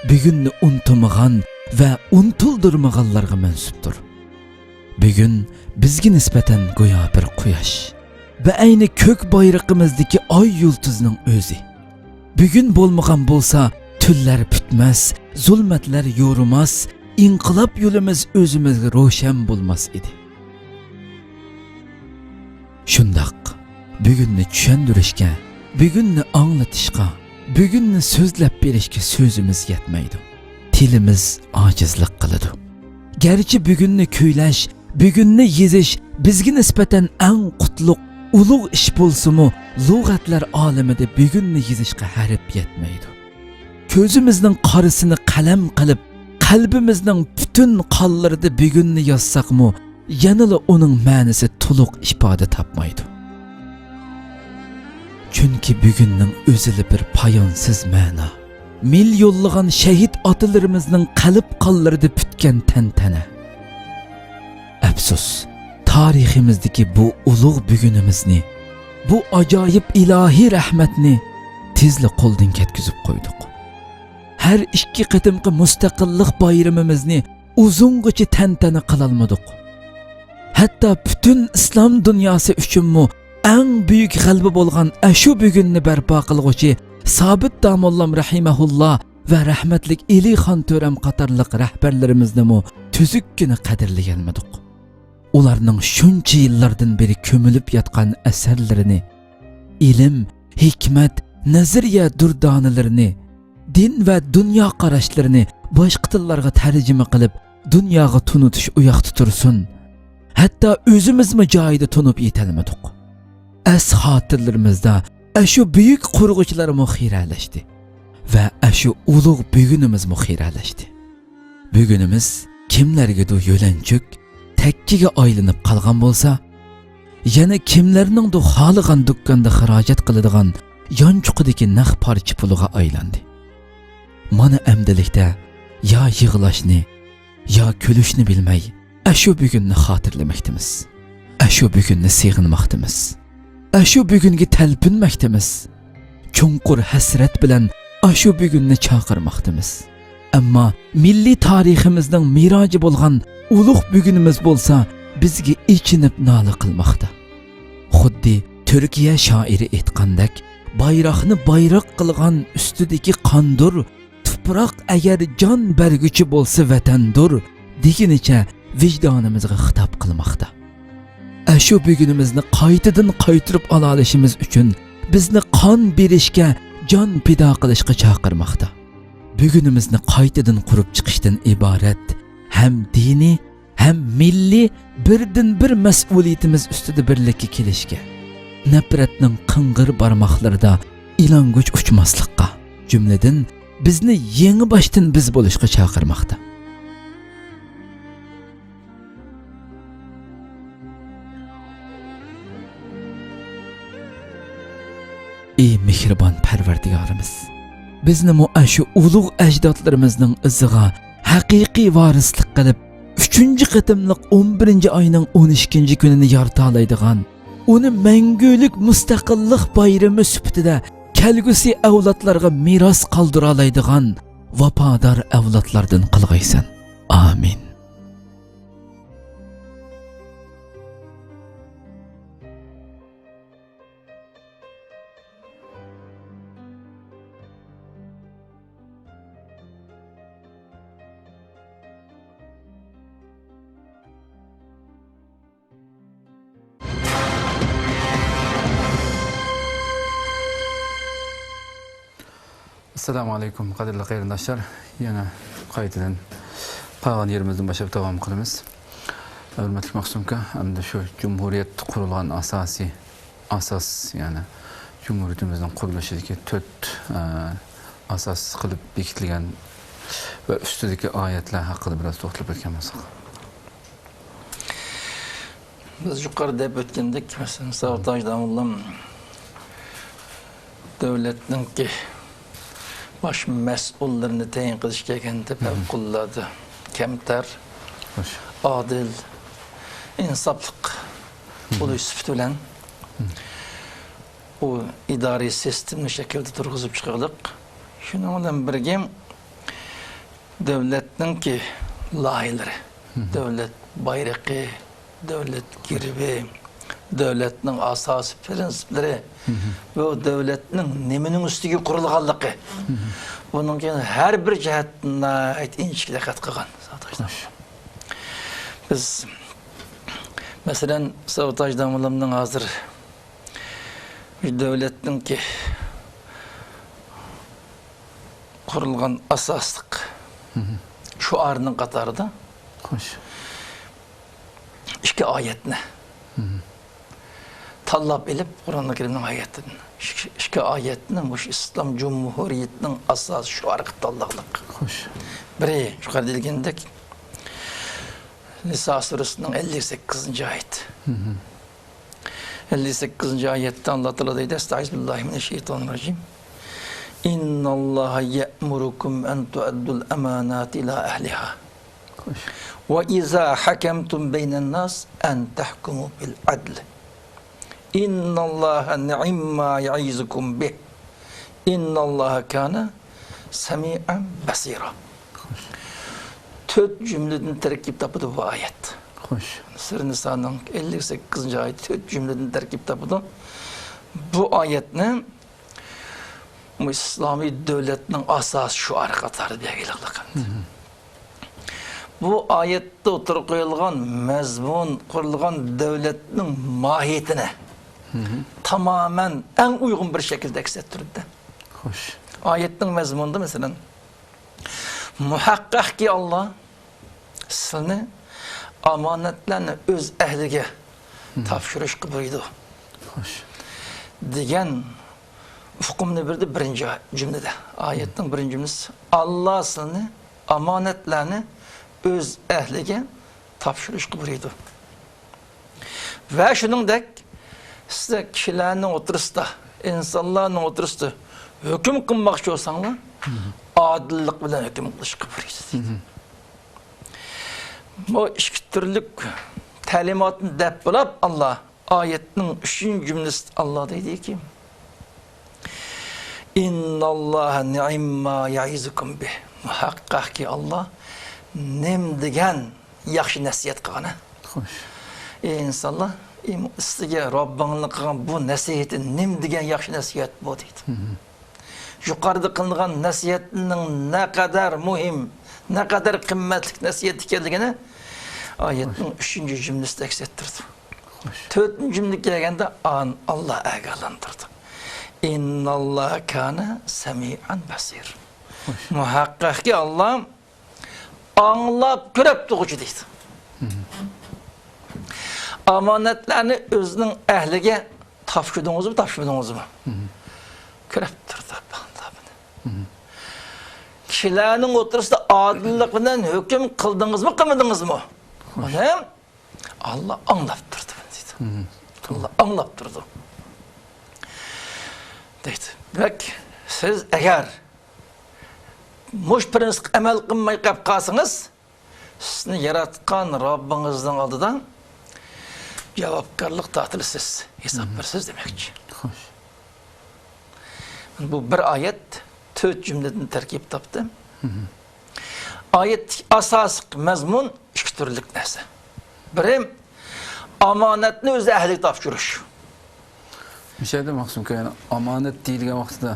بۈگۈننى ئۇنتۇمىغان ۋە ئۇنتۇلدۇرمىغانلارغا مەنسۇپتۇر. بۈگۈن بىزگە نىسبەتەن گويا بىر قۇياش، بەئەينى كۆك بايرىقىمىزدىكى ئاي يۇلتۇزنىڭ ئۆزى. بۈگۈن بولمىغان بولسا، تۈنلەر پۈتمەس، زۇلمەتلەر يورۇماس، ئىنقىلاب يولىمىز ئۆزىمىزگە روشەن بولماس ئىدى. شۇنداق، بۈگۈننى چۈشەندۈرۈشكە، بۈگۈننى ئاڭلىتىشقا، بۈگۈننى سۆزلەپ بېرىشكە سۆزىمىز يەتمەيدۇ. تىلىمىز ئاجىزلىق قىلىدۇ. گەرچە بۈگۈننى كۈيلەش، بۈگۈننى يېزىش بىزگە نىسبەتەن ئەڭ قۇتلۇق، ئۇلۇغ ئىش بولسىمۇ، لۇغەتلەر ئالىمىدە بۈگۈننى يېزىشقا ھەرپ يەتمەيدۇ. كۆزىمىزنىڭ قارىسىنى قەلەم قىلىپ، قەلبىمىزنىڭ پۈتۈن قانلىرىدا بۈگۈننى يازساقمۇ، يەنىلا ئۇنىڭ مەنىسى تولۇق ئىپادە تاپمايدۇ. چۈنكى بۈگۈننىڭ ئۆزىلا بىر پايانسىز مەنا. مىليونلىغان شەھىت ئاتىلىرىمىزنىڭ قەلب قانلىرىدا پۈتكەن تەنتەنە. ئەپسۇس، تارىخىمىزدىكى بۇ ئۇلۇغ بۈگۈنىمىزنى، بۇ ئاجايىپ ئىلاھىي رەھمەتنى تېزلا قولدىن كەتكۈزۈپ قويدۇق. ھەر ئىككى قېتىمقى مۇستەقىللىق بايرىمىمىزنى ئۇزۇنغىچە تەنتەنە قىلالمىدۇق. ھەتتا پۈتۈن ئىسلام دۇنياسى ئۈچۈنمۇ ئەڭ بۈيۈك غەلىبە بولغان ئەشۇ بۈگۈننى بەرپا قىلغۇچى سابىت داموللام رەھىمەھۇللا ۋە رەھمەتلىك ئېلىخان تۆرەم قاتارلىق رەھبەرلىرىمىزنىمۇ تۈزۈككىنە قەدىرلىيەلمىدۇق. ئۇلارنىڭ شۇنچە يىللاردىن بېرى كۆمۈلۈپ ياتقان ئەسەرلىرىنى، ئىلىم، ھېكمەت، نەزەرىيە دۇردانىلىرىنى، دىن ۋە دۇنيا قاراشلىرىنى باشقا تىللارغا تەرجىمە قىلىپ، دۇنياغا تونۇتۇش ئۇياقتا تۇرسۇن، ھەتتا ئۆزىمىزمۇ جايىدا تونۇپ يېتەلمىدۇق. ئەس-خاتىرىلىرىمىزدا ئەشۇ بۈيۈك قۇرغۇچىلارمۇ خىرەلەشتى ۋە ئەشۇ ئۇلۇغ بۈگۈنىمىزمۇ خىرەلەشتى. بۈگۈنىمىز كىملەرگىدۇر يۆلەنچۈك، تەككىگە ئايلىنىپ قالغان بولسا، يەنە كىملەرنىڭدۇر خالىغان دۇكاندا خىراجەت قىلىدىغان يانچۇقىدىكى نەق پارچە پۇلىغا ئايلاندى. مانا ئەمدىلىكتە يا يىغلاشنى، يا كۈلۈشنى بىلمەي، ئەشۇ بۈگۈننى خاتىرىلىمەكتىمىز. ئەشۇ بۈگۈننى سېغىنماقتىمىز. ئەشۇ بۈگۈنگە تەلپۈنمەكتىمىز. چوڭقۇر ھەسرەت بىلەن ئاشۇ بۈگۈننى چاقىرماقتىمىز. ئەمما مىللىي تارىخىمىزنىڭ مىراجى بولغان ئۇلۇغ بۈگۈنىمىز بولسا بىزگە ئېچىنىپ نالە قىلماقتا. خۇددى تۈركىيە شائىرى ئېيتقاندەك، بايراقنى بايراق قىلغان ئۈستىدىكى قاندۇر، تۇپراق ئەگەر جان بەرگۈچى بولسا ۋەتەندۇر، دېگىنىچە ۋىجدانىمىزغا خىتاب قىلماقتا. ئەشۇ بۈگۈنىمىزنى قايتىدىن قايتۇرۇپ ئالالىشىمىز ئۈچۈن بىزنى قان بېرىشكە، جان پىدا قىلىشقا چاقىرماقتا. بۈگۈنىمىزنى قايتىدىن قۇرۇپ چىقىشتىن ئىبارەت ھەم دىنىي، ھەم مىللىي بىردىنبىر مەسئۇلىيىتىمىز ئۈستىدە بىرلىككە كېلىشكە، نەپرەتنىڭ قىڭغىر بارماقلىرىدا ئىلانگۈچ ئۇچماسلىققا، جۈملىدىن بىزنى يېڭىباشتىن بىز بولۇشقا چاقىرماقتا. ئى مېھرىبان پەرۋەردىگارىمىز، بىزنىمۇ ئاشۇ ئۇلۇغ ئەجدادلىرىمىزنىڭ ئىزىغا ھەقىقىي ۋارىسلىق قىلىپ، ئۈچىنچى قېتىملىق ئون بىرىنچى ئاينىڭ ئون ئىككىنچى كۈنىنى يارىتالايدىغان، ئۇنى مەڭگۈلۈك مۇستەقىللىق بايرىمى سۈپىتىدە كەلگۈسى ئەۋلادلارغا مىراس قالدۇرالايدىغان ۋاپادار ئەۋلادلاردىن قىلغايسەن. ئامىن. ئەسسالامۇ ئەلەيكۇم، قەدىرلىك قېرىنداشلار. يەنە قايتىدىن قالغان يېرىمىزدىن باشلاپ داۋام قىلىمىز. ھۆرمەتلىك مەخسۇم ئاكا، ئەمدى شۇ جۇمھۇرىيەت قۇرۇلغان ئاساسىي، ئاساس، يەنى جۇمھۇرىيىتىمىزنىڭ قۇرۇلۇشىدىكى تۆت، ئە، ئاساس قىلىپ بېكىتىلگەن ۋە ئۈستىدىكى ئايەتلەر ھەققىدە بىراز توختىلىپ ئۆتكەن بولساق. بىز يۇقىرىدا دەپ ئۆتكەندەك، مەسىلەن، ساۋۇت ھاجى داموللام دۆلەتنىڭكى باش مەسئۇللىرىنى تەيىن قىلىش كەلگەندە، پەۋقۇلئاددە كەمتەر، خوش. ئادىل، ئىنساپلىق بولۇش سۈپىتى بىلەن، ئۇ ئىدارىي سىستېمىنى شەكىلدە تۇرغۇزۇپ چىقايلىق. شۇنىڭ بىلەن بىرگە دۆلەتنىڭكى لايىھەلىرى، دۆلەت بايرىقى، دۆلەت گېربى، دۆلەتنىڭ ئاساسىي پىرىنسىپلىرى، بۇ دۆلەتنىڭ نېمىنىڭ ئۈستىگە قۇرۇلغانلىقى، بۇنىڭ كېيىن ھەر بىر جەھەتتىن ناھايىتى ئىنچىكە دىققەت قىلغان ساۋاقداشلار. بىز، مەسىلەن، ساۋاقداش داموللامنىڭ ھازىر دۆلەتنىڭكى قۇرۇلغان ئاساسلىق شوئارنىڭ قاتارىدا خوش. ئىككى ئايەتنى تاللاپ ئېلىپ، قۇرئانى كەرىمنىڭ ئايەتىدىن ئىككى، ئىككى ئايەتنى مۇشۇ ئىسلام جۇمھۇرىيىتىنىڭ ئاساسىي شوئارى قىلىپ تاللىغانلىق. خوش. بىرى، يۇقىرىدا دېگەندەك، نىسا سۈرىسىنىڭ ئەللىك سەككىزىنچى ئايىتى. ئەللىك سەككىزىنچى ئايەتتە ئاللا تائالا دەيدۇ، ئەستەئىزۇ بىللاھى مىنەششەيتانىر راجىم. إن الله يأمركم أن تؤدوا الأمانات إلى أهلها وإذا حكمتم بين الناس أن تحكموا بالعدل إن الله نعم ما يعظكم به إن الله كان سميعا بصيرا. تۆت جۈملىدىن تەركىب تاپىدۇ بۇ ئايەت. خوش. سۈرە نىسانىڭ ئەللىك سەككىزىنچى ئايىتى تۆت جۈملىدىن تەركىب تاپىدۇ. بۇ ئايەتنى بۇ ئىسلامىي دۆلەتنىڭ ئاساسىي شوئارى قاتارىدا بەلگىلىگەن. بۇ ئايەتتە ئوتتۇرىغا قويۇلغان مەزمۇن، قۇرۇلغان دۆلەتنىڭ ماھىيىتىنى تامامەن ئەڭ ئۇيغۇن بىر شەكىلدە ئەكس ئەتتۈردى. خوش. ئايەتنىڭ مەزمۇنىدا، مەسىلەن، مۇھەققەقكى، ئاللا سىلىنى ئامانەتلەرنى ئۆز ئەھلىگە تاپشۇرۇشقا بۇيرۇيدۇ. خوش. دېگەن ئۇقۇمنى بېرىدۇ بىرىنچى جۈملىدە. ئايەتنىڭ بىرىنچى جۈملىسى، ئاللا سىلىنى ئامانەتلەرنى ئۆز ئەھلىگە تاپشۇرۇشقا بۇيرۇيدۇ. ۋە شۇنىڭدەك، سىلەر كىشىلەرنىڭ ئوتتۇرىسىدا، ئىنسانلارنىڭ ئوتتۇرىسىدا ھۆكۈم قىلماقچى بولساڭلار، ئادىللىق بىلەن ھۆكۈم قىلىشقا بۇيرۇيدۇ. بۇ ئىككى تۈرلۈك تەلىماتنى دەپ بولاپ، ئاللا ئايەتنىڭ ئۈچىنچى جۈملىسىدە ئاللا دەيدىكى، إن الله نعم ما يعظكم به. مۇھەققەقكى، ئاللا نېمە دېگەن ياخشى نەسىھەت قىلغان، ھە؟ خوش. ئى ئىنسانلار، ئى، سىزگە رەببىڭلار قىلغان بۇ نەسىھىتى نېمە دېگەن ياخشى نەسىھەت بۇ، دەيدۇ. يۇقىرىدا قىلىنغان نەسىھەتنىڭ نەقەدەر مۇھىم، نەقەدەر قىممەتلىك نەسىھەت ئىكەنلىكىنى ئايەتنىڭ ئۈچىنچى جۈملىسىدە ئەكس ئەتتۈردى. خوش. تۆتىنچى جۈملىگە كەلگەندە، ئان-، ئاللا ئاگاھلاندۇردى. إن الله كان سميعا بصيرا. خوش. مۇھەققەقكى، ئاللا ئاڭلاپ كۆرۈپ تۇرغۇچى، دەيدۇ. ئامانەتلەرنى ئۆزىنىڭ ئەھلىگە تاپشۇردىڭىزمۇ، تاپشۇرمىدىڭىزمۇ؟ كۆرۈپ تۇرىدۇ، ئاڭلاپ. كىشىلەرنىڭ ئوتتۇرىسىدا ئادىللىق بىلەن ھۆكۈم قىلدىڭىزمۇ، قىلمىدىڭىزمۇ؟ خوش. ئۇنى ئاللا ئاڭلاپ تۇرىدۇ، دەيدۇ. ئاللا ئاڭلاپ تۇرىدۇ. دەيدۇ. دېمەك، سىز ئەگەر مۇشۇ پىرىنسىپقا ئەمەل قىلماي قېلىپ قالسىڭىز، سىزنى ياراتقان رەببىڭىزنىڭ ئالدىدا جاۋابكارلىق تارتىلىسىز، ھېساب بېرىسىز دېمەكچى. خوش. بۇ بىر ئايەت تۆت جۈملىدىن تەركىب تاپتى. ئايەتتىكى ئاساسلىق مەزمۇن ئىككى تۈرلۈك نەرسە. بىرى، ئامانەتنى ئۆز ئەھلىگە تاپشۇرۇش. مۇشۇ يەردە مەخسۇم كۆيەن ئامانەت دېيىلگەن ۋاقتىدا،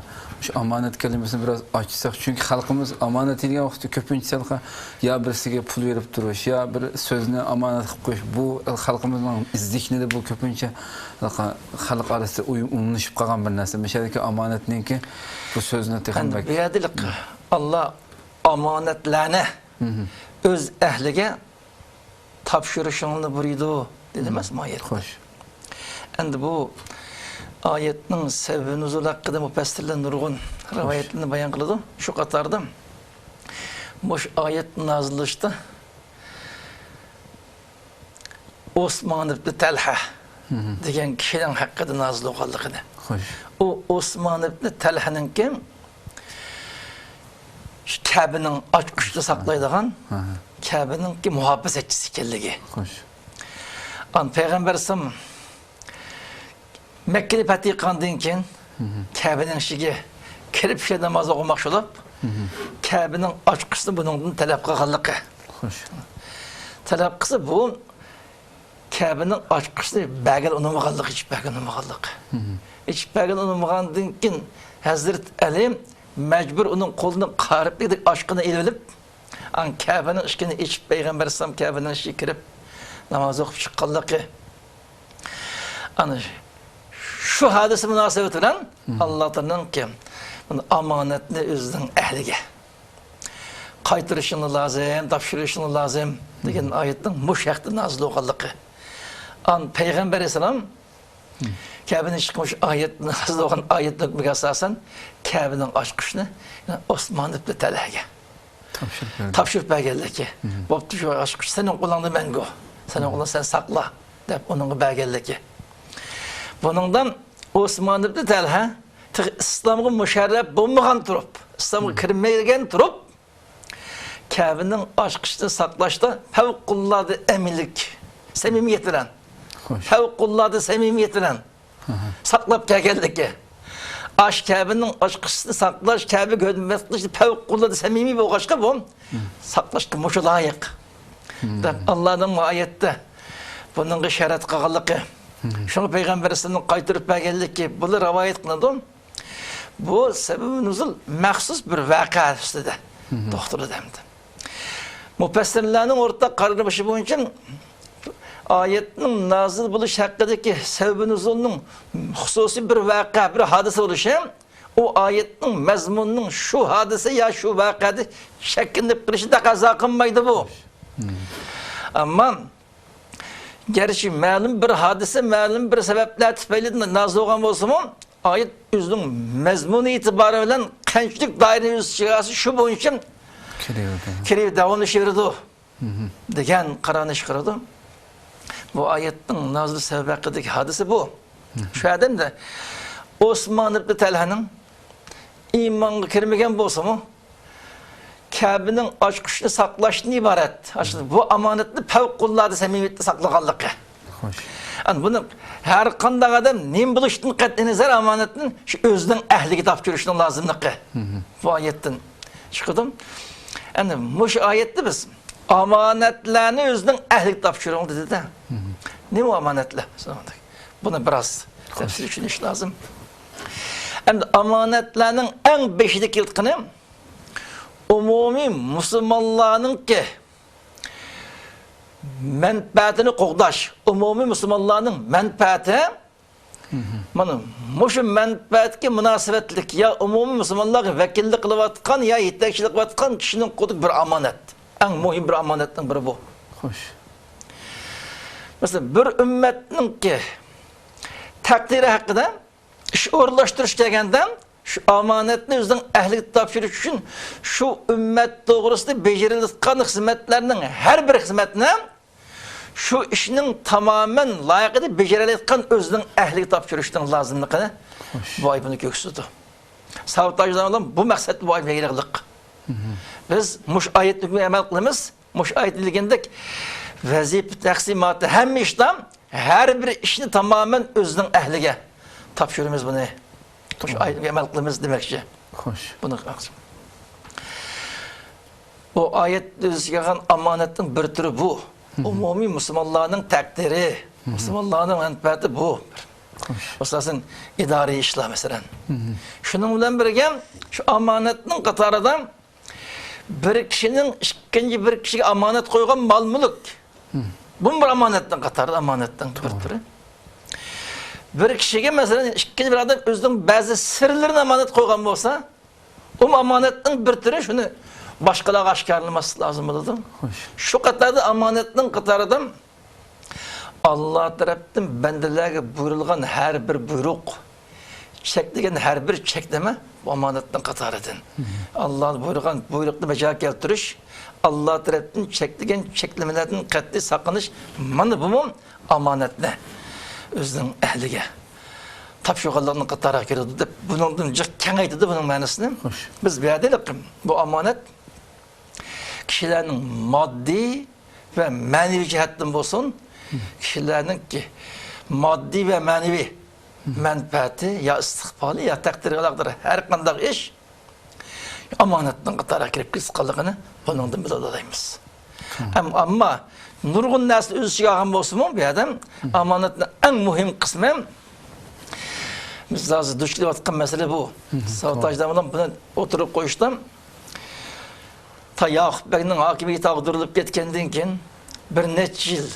شۇ ئامانەت كەلىمىسىنى بىراز ئاچساق، چۈنكى خەلقىمىز ئامانەت دېيىلگەن ۋاقىتتا كۆپىنچە ھېلىقى يا بىرسىگە پۇل بېرىپ تۇرۇش، يا بىر سۆزنى ئامانەت قىلىپ قويۇش، بۇ خەلقىمىزنىڭ زېھنىدە بۇ كۆپىنچە ھېلىقى خەلق ئارىسىدا ئويۇم-، ئومۇملىشىپ قالغان بىر نەرسە. مۇشۇ يەردىكى ئامانەتنىڭكى بۇ سۆزنى تېخىمۇ ئەمدى بەك بۇ يەردە ھېلىقى ئاللا ئامانەتلەرنى ئۆز ئەھلىگە تاپشۇرۇشۇڭلارنى بۇيرۇيدۇ، دېدى ئەمەسمۇ ئايەتتە؟ خوش. ئەمدى بۇ ئايەتنىڭ سەۋەبى نۇزۇل ھەققىدە مۇپەسسىرلەر نۇرغۇن خوش. رىۋايەتلەرنى بايان قىلىدۇ. شۇ قاتاردا مۇشۇ ئايەت نازىل بولۇشتا ئوسمان ئىبنى تەلھە دېگەن كىشىنىڭ ھەققىدە نازىل بولغانلىقىنى. خوش. ئۇ ئوسمان ئىبنى تەلھەنىڭكى شۇ كەبىنىڭ ئاچقۇچىدا ساقلايدىغان، كەبىنىڭكى مۇھاپىزەتچىسى ئىكەنلىكى. خوش. ئان پەيغەمبەر ئەلەيھىسسالام مەككىنى پەتھى قىلغاندىن كېيىن، كەبىنىڭ ئىچىگە كىرىپ، شۇ ناماز ئوقۇماقچى بولۇپ، كەبىنىڭ ئاچقۇچىنى بۇنىڭدىن تەلەپ قىلغانلىقى. خوش. تەلەپ قىلسا، بۇ كەبىنىڭ ئاچقۇچىنى بەرگىلى ئۇنىمىغانلىقى، ئېچىپ بەرگىلى ئۇنىمىغانلىقى. ئېچىپ بەرگىلى ئۇنىمىغاندىن كېيىن، ھەزرىتى ئەلى مەجبۇر ئۇنىڭ قولىنى قارىپ ئېدىك ئاچقىنى ئېلىۋېلىپ، ئان كەبىنىڭ ئىشىكىنى ئېچىپ، پەيغەمبەر ئەلەيھىسسالام كەبىنىڭ ئىچىگە كىرىپ، ناماز ئوقۇپ چىققانلىقى. ئانا شۇ ھادىسە مۇناسىۋىتى بىلەن ئاللا تائالانىڭكى، بۇنى ئامانەتنى ئۆزىنىڭ ئەھلىگە قايتۇرۇشۇڭ لازىم، تاپشۇرۇشۇڭ لازىم دېگەن ئايەتنىڭ مۇشۇ ھەقتە نازىل بولغانلىقى. ئان پەيغەمبەر ئەلەيھىسسالام كەبىنى چىقمىش ئايەت نازىل بولغان ئايەتنىڭ ھۆكمىگە ئاساسەن، كەبىنىڭ ئاچقۇچىنى ئوسمان ئىبنى تەلھەگە تاپشۇرۇپ بەردى. تاپشۇرۇپ بەرگەنلىكى. بوپتۇ، شۇ ئاچقۇچ سېنىڭ قولۇڭدا مەڭگۈ. سېنىڭ قولۇڭدا، سەن ساقلا، دەپ ئۇنىڭغا بەرگەنلىكى. بۇنىڭدىن ئوسمان ئىبنى تەلھە تېخى ئىسلامغا مۇشەررەپ بولمىغان تۇرۇپ، ئىسلامغا كىرمىگەن تۇرۇپ، كەبىنىڭ ئاچقۇچىنى ساقلاشتا پەۋقۇلئاددە ئەمىنلىك، سەمىمىيەت بىلەن، خوش. پەۋقۇلئاددە سەمىمىيەت بىلەن ساقلاپ كەلگەنلىكى. ئاش كەبىنىڭ ئاچقۇچىنى ساقلاش، كەبىگە ھۆرمەت قىلىشتا پەۋقۇلئاددە سەمىمىي بولغاچقا، بۇ ساقلاشقا مۇشۇ لايىق، دەپ ئاللانىڭ ئايەتتە بۇنىڭغا ئىشارەت قىلغانلىقى. شۇڭا پەيغەمبەر ئەلەيھىسسالامنىڭ قايتۇرۇپ بەرگەنلىكى، بۇلار رىۋايەت قىلىنىدۇ. بۇ سەۋەبى نۇزۇل مەخسۇس بىر ۋەقە ئۈستىدە توختىلىدۇ ئەمدى. مۇپەسسىرلەرنىڭ ئورتاق قارىلىشى بويىچە، ئايەتنىڭ نازىل بولۇش ھەققىدىكى سەۋەبى نۇزۇلنىڭ خۇسۇسىي بىر ۋەقە، بىر ھادىسە بولۇشى، ئۇ ئايەتنىڭ مەزمۇنىنىڭ شۇ ھادىسە يا شۇ ۋەقەدە شەكىللىنىپ قېلىشىنى تەقەززا قىلمايدۇ بۇ. ئەمما گەرچە مەلۇم بىر ھادىسە، مەلۇم بىر سەۋەبلەر تۈپەيلى نازىل بولغان بولسىمۇ، ئايەت ئۆزىنىڭ مەزمۇنى ئېتىبارى بىلەن قانچىلىك دائىرىنى ئۆز ئىچىگە ئالسا، شۇ بويىچە كىرىۋېرىدۇ. كىرىپ داۋاملىشىۋېرىدۇ دېگەن قارارنى چىقىرىدۇ. بۇ ئايەتنىڭ نازىل سەۋەبى ھەققىدىكى ھادىسە بۇ. شۇ ئادەمدە ئوسمان ئىبنى تەلھەنىڭ ئىمانغا كىرمىگەن بولسىمۇ، كەبىنىڭ ئاچقۇچىنى ساقلاشتىن ئىبارەت، ئاشۇ بۇ ئامانەتنى پەۋقۇلئاددە سەمىمىيەتتە ساقلىغانلىقى. خوش. ئەنە بۇنى ھەر قانداق ئادەم نېمە بولۇشتىن قەتئىينەزەر ئامانەتنى شۇ ئۆزىنىڭ ئەھلىگە تاپشۇرۇشنىڭ لازىملىقى بۇ ئايەتتىن چىقىدۇ. ئەنە مۇشۇ ئايەتتە بىز ئامانەتلەرنى ئۆزىنىڭ ئەھلىگە تاپشۇرۇڭ دېدى-دە. نېمە ئامانەتلەر؟ بۇنى بىراز تەپسىلىي چۈشىنىش لازىم. ئەمدى ئامانەتلەرنىڭ ئەڭ بېشىدىكى قىلىدىغىنى ئومۇمىي مۇسۇلمانلارنىڭكى مەنپەئەتىنى قوغداش، ئومۇمىي مۇسۇلمانلارنىڭ مەنپەئەتى، مانا مۇشۇ مەنپەئەتكە مۇناسىۋەتلىك يا ئومۇمىي مۇسۇلمانلارغا ۋەكىللىك قىلىۋاتقان يا يېتەكچىلىك قىلىۋاتقان كىشىنىڭ قولىدىكى بىر ئامانەت. ئەڭ مۇھىم بىر ئامانەتنىڭ بىرى بۇ. خوش. مەسىلەن، بىر ئۈممەتنىڭكى تەقدىرى ھەققىدە ئىش ئورۇنلاشتۇرۇش كەلگەندە، شۇ ئامانەتنى ئۆزىنىڭ ئەھلىگە تاپشۇرۇش ئۈچۈن، شۇ ئۈممەت توغرىسىدا بېجىرىلىۋاتقان خىزمەتلەرنىڭ ھەر بىر خىزمەتنى شۇ ئىشنىڭ تامامەن لايىقىدا بېجىرەلەيدىغان ئۆزىنىڭ ئەھلىگە تاپشۇرۇشنىڭ لازىملىقىنى بۇ ئايەت بۇنى كۆرسىتىدۇ. ساۋۇت ھاجى بۇ مەقسەتتە بۇ ئايەت بەك يېرىقلىق. بىز مۇشۇ ئايەتنى ھۆكمىگە ئەمەل قىلىمىز. مۇشۇ ئايەتتە دېگەندەك، ۋەزىپە تەقسىماتى ھەممە ئىشتا ھەر بىر ئىشنى تامامەن ئۆزىنىڭ ئەھلىگە تاپشۇرىمىز بۇنى. مۇشۇ ئايەتكە ئەمەل قىلىمىز دېمەكچى. خوش. بۇنى بۇ ئايەت ئۆز ئىچىگە ئالغان ئامانەتنىڭ بىر تۈرى بۇ. ئومۇمىي مۇسۇلمانلارنىڭ تەقدىرى، مۇسۇلمانلارنىڭ مەنپەئەتى بۇ. خوش. ئاساسەن ئىدارىي ئىشلار، مەسىلەن. شۇنىڭ بىلەن بىرگە، شۇ ئامانەتنىڭ قاتارىدا بىر كىشىنىڭ ئىككىنچى بىر كىشىگە ئامانەت قويغان مال-مۈلۈك. بۇمۇ بىر ئامانەتنىڭ قاتارىدا، ئامانەتنىڭ بىر تۈرى. بىر كىشىگە، مەسىلەن، ئىككىنچى بىر ئادەم ئۆزىنىڭ بەزى سىرلىرىنى ئامانەت قويغان بولسا، ئۇمۇ ئامانەتنىڭ بىر تۈرى، شۇنى باشقىلارغا ئاشكارىلىماسلىق لازىم بولىدۇ. خوش. شۇ قاتاردا ئامانەتنىڭ قاتارىدا ئاللا تەرەپتىن بەندىلەرگە بۇيرۇلغان ھەر بىر بۇيرۇق، چەكلىگەن ھەر بىر چەكلىمە بۇ ئامانەتنىڭ قاتارىدىن. ئاللا بۇيرۇغان بۇيرۇقنى بەجا كەلتۈرۈش، ئاللا تەرەپتىن چەكلىگەن چەكلىمىلەردىن قەتئىي ساقلىنىش، مانا بۇمۇ ئامانەتنى ئۆزىنىڭ ئەھلىگە تاپشۇرغانلارنىڭ قاتارىغا كىرىدۇ دەپ، بۇنىڭدىن جىق كېڭەيتىدۇ بۇنىڭ مەنىسىنى. خوش. بىز بۇ يەردە بۇ ئامانەت كىشىلەرنىڭ ماددىي ۋە مەنىۋى جەھەتتىن بولسۇن، كىشىلەرنىڭكى ماددىي ۋە مەنىۋى مەنپەئەتى يا ئىستىقبالى يا تەقدىرگە ئالاقىدار ھەر قانداق ئىش ئامانەتنىڭ قاتارىغا كىرىپ كېتىدىغانلىقىنى بۇنىڭدىن بىلىۋالالايمىز. ئەم-، ئەمما نۇرغۇن نەرسىنى ئۆز ئىچىگە ئالغان بولسىمۇ، بۇ يەردە ئامانەتنىڭ ئەڭ مۇھىم قىسمى، بىز ھازىر دۇچ كېلىۋاتقان مەسىلە بۇ. ساۋۇت ھاجى داموللام بۇنى ئوتتۇرىغا قويۇشتا، تا ياقۇپ بەگنىڭ ھاكىمىيىتى ئاغدۇرۇلۇپ كەتكەندىن كېيىن بىر نەچچە يىل،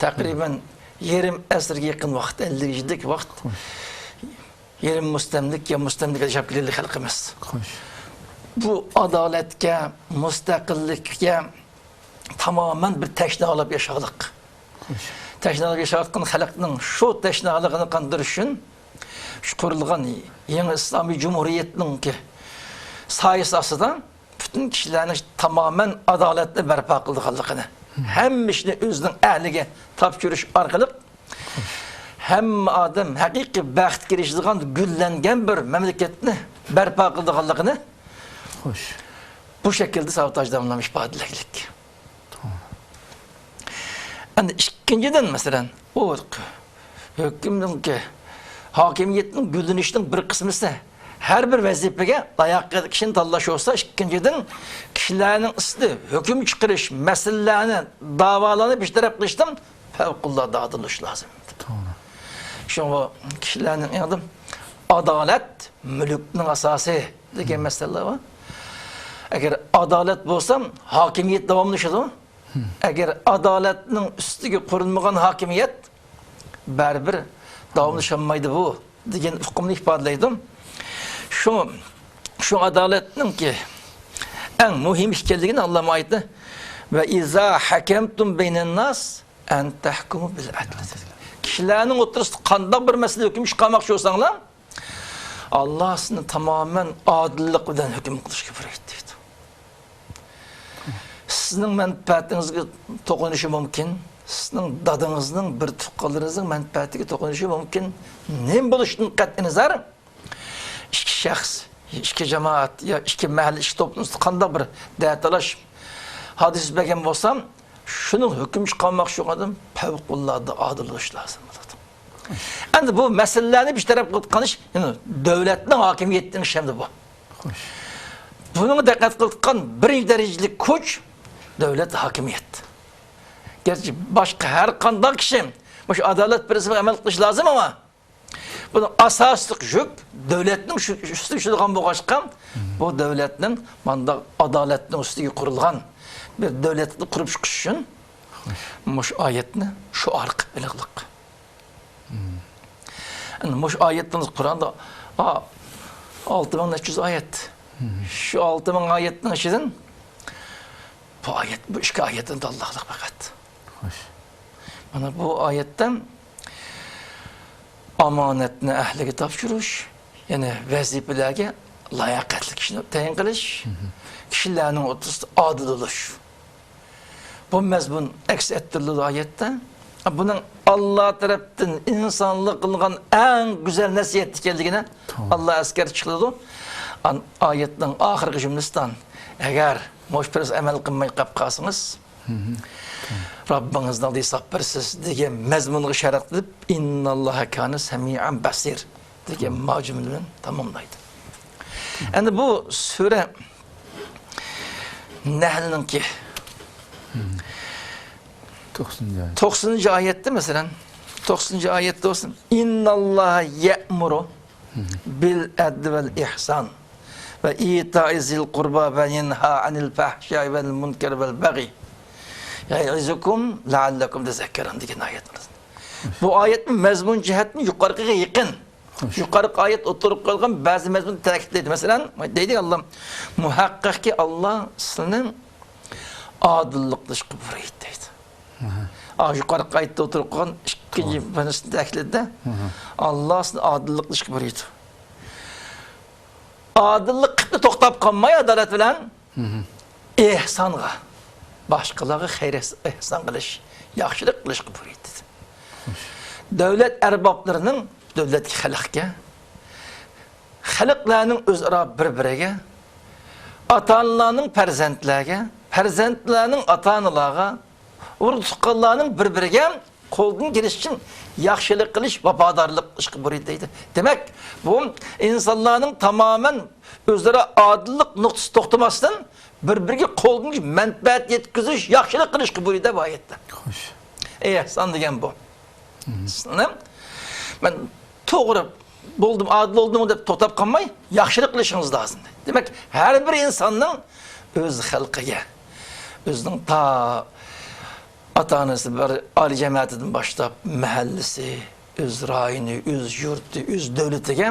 تەقرىبەن يېرىم ئەسىرگە يېقىن ۋاقىت، ئەللىك يىلدەك ۋاقىت، يېرىم مۇستەملىك يا مۇستەملىكە ياشاپ كېلەيلى خەلقىمىز. خوش. بۇ ئادالەتكە، مۇستەقىللىككە تامامەن بىر تەشنالاپ ياشىغانلىق. خوش. تەشنالاپ ياشاۋاتقان خەلقنىڭ شۇ تەشنالىقىنى قاندۇرۇش ئۈچۈن شۇ قۇرۇلغان يېڭى ئىسلامىي جۇمھۇرىيەتنىڭكى سايىسى ئاستىدا پۈتۈن كىشىلەرنىڭ تامامەن ئادالەتنى بەرپا قىلىدىغانلىقىنى، ھەممە ئىشنى ئۆزىنىڭ ئەھلىگە تاپشۇرۇش ئارقىلىق ھەممە ئادەم ھەقىقىي بەختكە ئېرىشىدىغان گۈللەنگەن بىر مەملىكەتنى بەرپا قىلىدىغانلىقىنى خوش. بۇ شەكىلدە ساۋۇت ھاجى داموللام ئىپادىلەگلىك. ئەمدى ئىككىنچىدىن، مەسىلەن، ئۇ ھۆكۈمنىڭكى، ھاكىمىيەتنىڭ گۈللىنىشىنىڭ بىر قىسمىسى ھەر بىر ۋەزىپىگە لاياقەتلىك كىشىنى تاللاش بولسا، ئىككىنچىدىن، كىشىلەرنىڭ ئۈستىدە ھۆكۈم چىقىرىش، مەسىلىلەرنى، داۋالارنى بىر تەرەپ قىلىشتىن پەۋقۇلئاددە ئادىل بولۇش لازىم. توغرا. شۇڭا كىشىلەرنىڭ ئېڭىدا ئادالەت مۈلۈكنىڭ ئاساسى دېگەن مەسىلىلەر بار. ئەگەر ئادالەت بولسا، ھاكىمىيەت داۋاملىشىدۇ. ئەگەر ئادالەتنىڭ ئۈستىگە قۇرۇلمىغان ھاكىمىيەت، بەرىبىر داۋاملىشالمايدۇ بۇ، دېگەن ئۇقۇمنى ئىپادىلەيدۇ. شۇ، شۇ ئادالەتنىڭكى ئەڭ مۇھىم ئىكەنلىكىنى ئاللا ئايىتى، «ۋە ئىزا ھەكەمتۇم بەينەنناس ئەن تەھكۇمۇ بىل ئەدل» دېدى. كىشىلەرنىڭ ئوتتۇرىسىدا قانداق بىر مەسىلىدە ھۆكۈم چىقارماقچى بولساڭلار، ئاللا سىزنى تامامەن ئادىللىق بىلەن ھۆكۈم قىلىشقا بۇيرۇيدۇ، دەيدۇ. سىزنىڭ مەنپەئەتىڭىزگە توقۇنۇشى مۇمكىن، سىزنىڭ دادىڭىزنىڭ، بىر تۇغقانلىرىڭىزنىڭ مەنپەئەتىگە توقۇنۇشى مۇمكىن. نېمە بولۇشىدىن قەتئىينەزەر، ئىككى شەخس، ئىككى جامائەت يا ئىككى مەھەللە، ئىككى توپلۇم ئۈستىدە قانداق بىر دەتالاش ھادىسە يۈز بەرگەن بولسا، شۇنىڭ ھۆكۈم چىقارماقچى بولغان ئادەم پەۋقۇلئاددە ئادىل بولۇشى لازىم بولىدۇ. ئەمدى بۇ مەسىلىلەرنى بىر تەرەپ قىلىپ قىلىش، يەنى دۆلەتنىڭ ھاكىمىيىتىنىڭ ئىشى ئەمدى بۇ. خوش. بۇنىڭغا دىققەت قىلىدىغان بىرىنچى دەرىجىلىك كۈچ دۆلەت ھاكىمىيەت. گەرچە باشقا ھەر قانداق كىشى مۇشۇ ئادالەت پىرىنسىپىغا ئەمەل قىلىشى لازىم، ئەمما بۇنىڭ ئاساسلىق يۈك دۆلەتنىڭ شۇ، ئۈستىگە چۈشىدىغان بولغاچقا، بۇ دۆلەتنىڭ مانداق ئادالەتنىڭ ئۈستىگە قۇرۇلغان بىر دۆلەتنى قۇرۇپ چىقىش ئۈچۈن مۇشۇ ئايەتنى شوئار قىلىپ ئېلىغلىق. ئەمدى مۇشۇ ئايەتنىڭ قۇرئاندا، ئا، ئالتە مىڭ نەچچە يۈز ئايەت. شۇ ئالتە مىڭ ئايەتنىڭ ئىچىدىن بۇ ئايەت، بۇ ئىككى ئايەتنى تاللاقلىق پەقەت. خوش. مانا بۇ ئايەتتە ئامانەتنى ئەھلىگە تاپشۇرۇش، يەنى ۋەزىپىلەرگە لاياقەتلىك كىشىنى تەيىن قىلىش، كىشىلەرنىڭ ئوتتۇرىسىدا ئادىل بولۇش. بۇ مەزمۇن ئەكس ئەتتۈرۈلىدۇ ئايەتتە. بۇنىڭ ئاللا تەرەپتىن ئىنسانلارغا قىلغان ئەڭ گۈزەل نەسىھەت ئىكەنلىكىنى توغرا. ئاللا ئەسكەرتىپ چىقىرىدۇ. ئان-، ئايەتنىڭ ئاخىرقى جۈملىسىدە، ئەگەر مۇشۇ پىرىنسىپقا ئەمەل قىلماي قېلىپ قالسىڭىز، رەببىڭىزنىڭ ئالدىدا ھېساب بېرىسىز دېگەن مەزمۇنغا ئىشارە قىلىپ، «ئىنناللاھا كانە سەمىئەن بەسىر» دېگەن ما جۈملە بىلەن تاماملايدۇ. ئەمدى بۇ سۈرە نەھلنىڭكى توقسىنىنچى ئايەت. توقسىنىنچى ئايەتتە، مەسىلەن، توقسىنىنچى ئايەتتە بولسۇن، «ئىنناللاھا يەئمۇرۇ بىل ئەدلى ۋەل ئىھسان ۋە ئىتائى زىل قۇربا ۋە يەنھا ئەنىل فەھشاي ۋەل مۇنكەر ۋەل بەغي يەئىزۇكۇم لەئەللەكۇم تەزەككەرۇن» دېگەن ئايەت. بۇ ئايەتمۇ مەزمۇن جەھەتتىن يۇقىرىقىغا يېقىن. خوش. يۇقىرىقى ئايەت ئوتتۇرىغا قويۇلغان بەزى مەزمۇننى تەكىتلەيدۇ. مەسىلەن، دەيدۇ ئاللا، مۇھەققەقكى ئاللا سىلىنى ئادىللىق قىلىشقا بۇيرۇيدۇ دەيدۇ. ئا، يۇقىرىقى ئايەتتە ئوتتۇرىغا قويغان ئىككىنچى مەزمۇننى تەكىتلىدى. ئاللا سىلىنى ئادىللىق قىلىشقا بۇيرۇيدۇ. ئادىللىق قىلىپلا توختاپ قالماي، ئادالەت بىلەن ئېھسانغا، باشقىلارغا خەير ئېھسان قىلىش، ياخشىلىق قىلىشقا بۇيرۇيدۇ. دۆلەت ئەربابلىرىنىڭ، دۆلەتكە، خەلقكە، خەلقلەرنىڭ ئۆزئارا بىر-بىرىگە، ئاتا-ئانىلارنىڭ پەرزەنتلەرگە، پەرزەنتلەرنىڭ ئاتا-ئانىلارغا، ئۇرۇق-تۇغقانلارنىڭ بىر-بىرىگە قولدىن كېلىشىچە ياخشىلىق قىلىش، ۋاپادارلىق قىلىشقا بۇيرۇيدۇ دەيدۇ. دېمەك، بۇ ئىنسانلارنىڭ تامامەن ئۆزئارا ئادىللىق نۇقتىسى توختىماستىن، بىر-بىرىگە قولدىن كېلىشىچە مەنپەئەت يەتكۈزۈش، ياخشىلىق قىلىشقا بۇيرۇيدۇ بۇ ئايەتتە. خوش. ئېھسان دېگەن بۇ. مەن توغرا بولدۇم، ئادىل بولدۇم دەپ توختاپ قالماي، ياخشىلىق قىلىشىڭىز لازىم. دېمەك، ھەر بىر ئىنساننىڭ ئۆز خەلقىگە، ئۆزىنىڭ تا ئاتا-ئانىسى بار، ئائىلە جەمەتىدىن باشلاپ، مەھەللىسى، ئۆز رايونى، ئۆز يۇرتى، ئۆز دۆلىتىگە،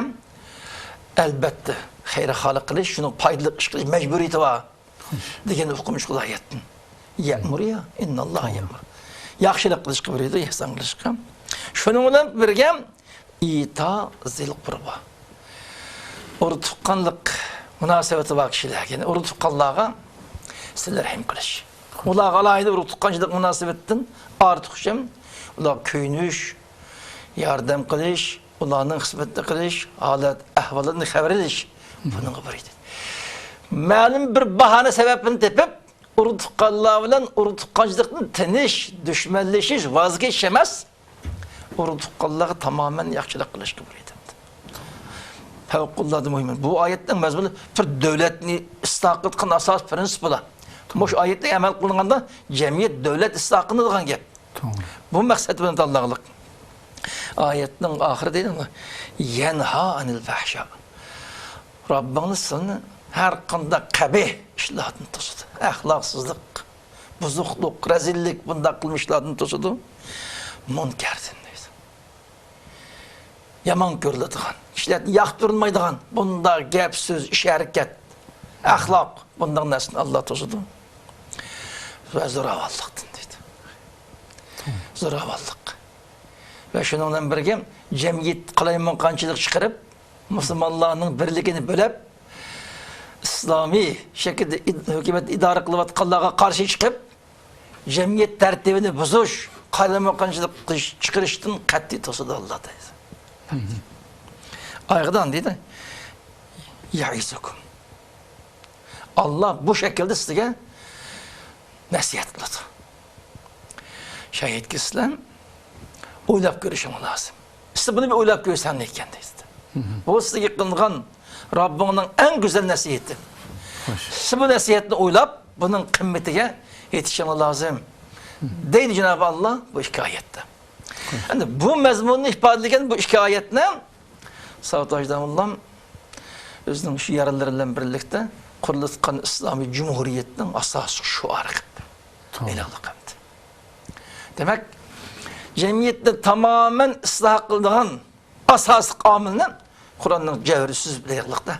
ئەلبەتتە، خەيرخاھلىق قىلىش، شۇنىڭ پايدىلىق ئىش قىلىش مەجبۇرىيىتى بار دېگەن ئۇقۇم شۇ ئايەتتىن. يەمۇر يا، ئىنناللاھ يەمۇر. ياخشىلىق قىلىشقا بۇيرۇيدۇ، ئېھسان قىلىشقا. شۇنىڭ بىلەن بىرگە، ئىتا زىل قۇربا. ئۇرۇق تۇغقانلىق مۇناسىۋىتى بار كىشىلەرگە، يەنى ئۇرۇق تۇغقانلارغا سىلە رەھىم قىلىش. ئۇلارغا ئالاھىدە ئۇرۇق تۇغقانچىلىق مۇناسىۋىتىدىن ئارتۇقچە ئۇلارغا كۆيۈنۈش، ياردەم قىلىش، ئۇلارنىڭ خىزمىتىنى قىلىش، ھالەت ئەھۋالىدىن خەۋەر ئېلىش. بۇنىڭغا بۇيرۇيدۇ. مەلۇم بىر باھانە سەۋەبنى تېپىپ، ئۇرۇق تۇغقانلار بىلەن ئۇرۇق تۇغقانچىلىقتىن تىنچ، دۈشمەنلىشىش، ۋاز كېچىش ئەمەس، ئۇرۇق تۇغقانلارغا تامامەن ياخشىلىق قىلىشقا بۇيرۇيدۇ. پەۋقۇلئاددە مۇھىم. بۇ ئايەتنىڭ مەزمۇنى بىر دۆلەتنى ئىسلاھ قىلىدىغان ئاساسىي پىرىنسىپ بۇلار. مۇشۇ ئايەتنى ئەمەل قىلغاندا جەمئىيەت، دۆلەت ئىسلاھ قىلىنىدىغان گەپ. توغرا. بۇ مەقسەت بىلەن تاللاغلىق. ئايەتنىڭ ئاخىرى دەيدۇ، يەنھا ئەنىل فەھشا. رەببىڭىز سىلىنى ھەر قانداق قەبىھ ئىشلاردىن توسىدۇ. ئەخلاقسىزلىق، بۇزۇقلۇق، رەزىللىك، بۇنداق قىلمىشلاردىن توسىدۇ. مۇنكەردىن دەيدۇ. يامان كۆرۈلىدىغان، كىشىلەردىن ياقتۇرۇلمايدىغان بۇنداق گەپ، سۆز، ئىش، ھەرىكەت، ئەخلاق، بۇنداق نەرسىدىن ئاللا توسىدۇ. ۋە زوراۋانلىقتىن دەيدۇ. زوراۋانلىق. ۋە شۇنىڭ بىلەن بىرگە جەمئىيەت قالايمىقانچىلىق چىقىرىپ، مۇسۇلمانلارنىڭ بىرلىكىنى بۆلۈپ، ئىسلامىي شەكىلدە ئىد-، ھۆكۈمەت ئىدارە قىلىۋاتقانلارغا قارشى چىقىپ، جەمئىيەت تەرتىپىنى بۇزۇش، قالايمىقانچىلىق قىلىش، چىقىرىشتىن قەتئىي توسىدۇ ئاللا دەيدۇ. ئايىغىدان دەيدۇ، يەئىزۇكۇم. ئاللا بۇ شەكىلدە سىزگە نەسىھەت قىلىدۇ. شايەتكى سىلەر ئويلاپ كۆرۈشۈڭ لازىم. سىز بۇنى بىر ئويلاپ كۆرسەڭ نېكەن دەيدۇ. بۇ سىزگە قىلىنغان رەببىڭنىڭ ئەڭ گۈزەل نەسىھىتى. خوش. سىز بۇ نەسىھەتنى ئويلاپ، بۇنىڭ قىممىتىگە يېتىشىڭلار لازىم، دەيدۇ جانابى ئاللا بۇ ئىككى ئايەتتە. خوش. ئەمدى بۇ مەزمۇننى ئىپادىلىگەن بۇ ئىككى ئايەتنى ساۋۇت ھاجى داموللام ئۆزىنىڭ شۇ يارلىرى بىلەن بىرلىكتە قۇرۇلۇۋاتقان ئىسلامىي جۇمھۇرىيەتنىڭ ئاساسلىق شوئارى قىلىپ توغرا. ئېلان قىلىپتۇ. دېمەك، جەمئىيەتنى تامامەن ئىسلاھ قىلىدىغان ئاساسلىق ئامىلنى قۇرئاننىڭ جەۋھىرى سۆزى بىلەن يىغلىقتا.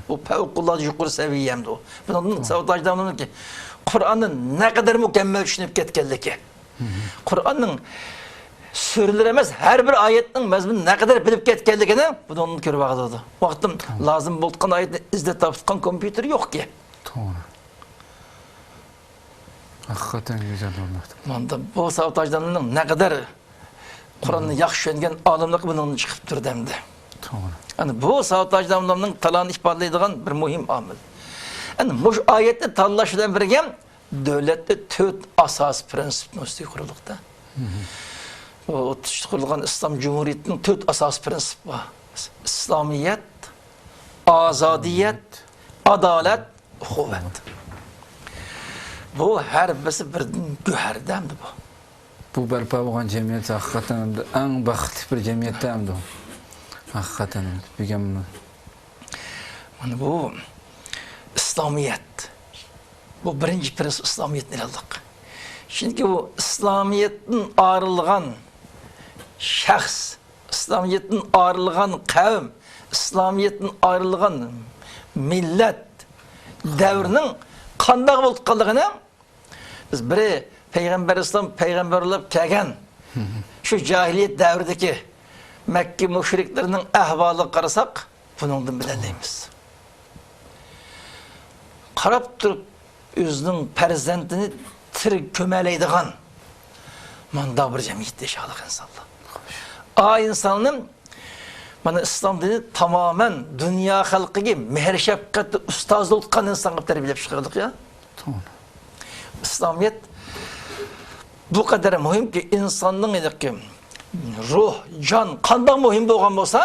بۇ پەۋقۇلئاددە يۇقىرى سەۋىيە ئەمدى ئۇ. بۇنىڭدىن ساۋۇت ھاجى داموللامنىڭكى قۇرئاننى نەقەدەر مۇكەممەل چۈشىنىپ كەتكەنلىكى. قۇرئاننىڭ سۈرىلىرى ئەمەس، ھەر بىر ئايەتنىڭ مەزمۇنىنى نەقەدەر بىلىپ كەتكەنلىكىنى بۇنىڭدىن كۆرۈۋالىدۇ. ۋاقتىم لازىم بولغان ئايەتنى ئىزدەپ تاپقان كومپيۇتېر يوقكى. توغرا. ھەقىقەتەن گۈزەل بولماقتا. ماندا بۇ ساۋۇت ھاجى داموللامنىڭ نەقەدەر قۇرئاننى ياخشى چۈشەنگەن ئالىملىقى بۇنىڭدىن چىقىپ تۇرىدۇ ئەمدى. توغرا. ئەنە بۇ ساۋۇت ھاجى داموللامنىڭ تالانتىنى ئىپادىلەيدىغان بىر مۇھىم ئامىل. ئەنە مۇشۇ ئايەتنى تاللاش بىلەن بىرگە دۆلەتتە تۆت ئاساسىي پىرىنسىپنىڭ ئۈستىگە قۇرۇلۇقتا. بۇ تۈشتە قۇرۇلغان ئىسلام جۇمھۇرىيىتىنىڭ تۆت ئاساسىي پىرىنسىپى بار. ئىسلامىيەت، ئازادىيەت، ئادالەت، ئۇخۇۋەت. بۇ ھەر بىرسى بىردىن گۆھەردە ئەمدى بۇ. بۇ بەرپا بولغان جەمئىيەت ھەقىقەتەن ئەمدى ئەڭ بەختلىك بىر جەمئىيەتتە ئەمدى. ھەقىقەتەن ئەمدى بۈگۈن مانا بۇ ئىسلامىيەت. بۇ بىرىنچى پىرىنسىپ ئىسلامىيەتنى ئېلىۋالدۇق. چۈنكى بۇ ئىسلامىيەتتىن ئايرىلغان شەخس، ئىسلامىيەتتىن ئايرىلغان قەۋم، ئىسلامىيەتتىن ئايرىلغان مىللەت دەۋرنىڭ قانداق بولۇپ قالغىنى بىز بىرى پەيغەمبەر ئەلەيھىسسالام پەيغەمبەر بولۇپ كەلگەن شۇ جاھىلىيەت دەۋرىدىكى مەككە مۇشرىكلىرىنىڭ ئەھۋالىغا قارىساق، بۇنىڭدىن بىلەلەيمىز. قاراپ تۇرۇپ ئۆزىنىڭ پەرزەنتىنى تىرىك كۆمەلەيدىغان مۇنداق بىر جەمئىيەتتە ياشايدىغان ئىنسانلار. ئا ئىنساننى مانا ئىسلام دىنى تامامەن دۇنيا خەلقىگە مېھىر شەپقەتتە ئۇستازلىق قىلغان ئىنسانغا تەربىيەلەپ چىقاردۇق يا. توغرا. ئىسلامىيەت بۇ قەدەر مۇھىمكى، ئىنساننىڭ ھېلىقى روھ، جان قانداق مۇھىم بولغان بولسا،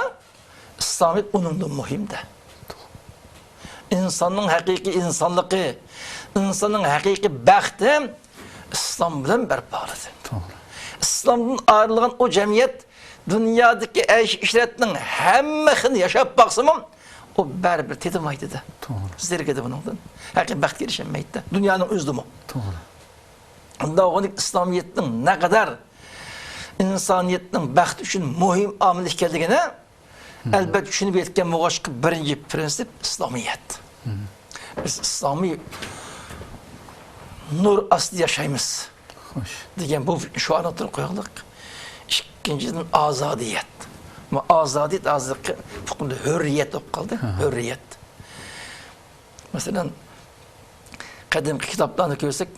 ئىسلامىيەت ئۇنىڭدىن مۇھىم-دە. ئىنساننىڭ ھەقىقىي ئىنسانلىقى، ئىنساننىڭ ھەقىقىي بەختى ئىسلام بىلەن بەرپا بولىدۇ. توغرا. ئىسلامدىن ئايرىلغان ئۇ جەمئىيەت دۇنيادىكى ئەيش-ئىشرەتنىڭ ھەممە خىلىنى ياشاپ باقسىمۇ، ئۇ بەرىبىر تېتىمايدۇ-دە. توغرا. زېرىكىدۇ بۇنىڭدىن. ھەقىقىي بەختكە ئېرىشەلمەيدۇ-دە. دۇنيانىڭ ئۆزىدىمۇ. توغرا. ئۇنداق بولغاندىن ئىسلامىيەتنىڭ نەقەدەر ئىنسانىيەتنىڭ بەختى ئۈچۈن مۇھىم ئامىل ئىكەنلىكىنى ئەلبەتتە چۈشىنىپ يەتكەن بولغاچقا، بىرىنچى پىرىنسىپ ئىسلامىيەت. بىز ئىسلامىي نۇر ئاستىدا ياشايمىز، خوش، دېگەن بۇ شوئارنى ئوتتۇرىغا قويايلىق. ئىككىنچىدىن، ئازادىيەت. بۇ ئازادىيەت ھازىرقى ئۇقۇمدا ھۆرىيەت بولۇپ قالدى. ھە. ھۆرىيەت. مەسىلەن، قەدىمكى كىتابلارنى كۆرسەك،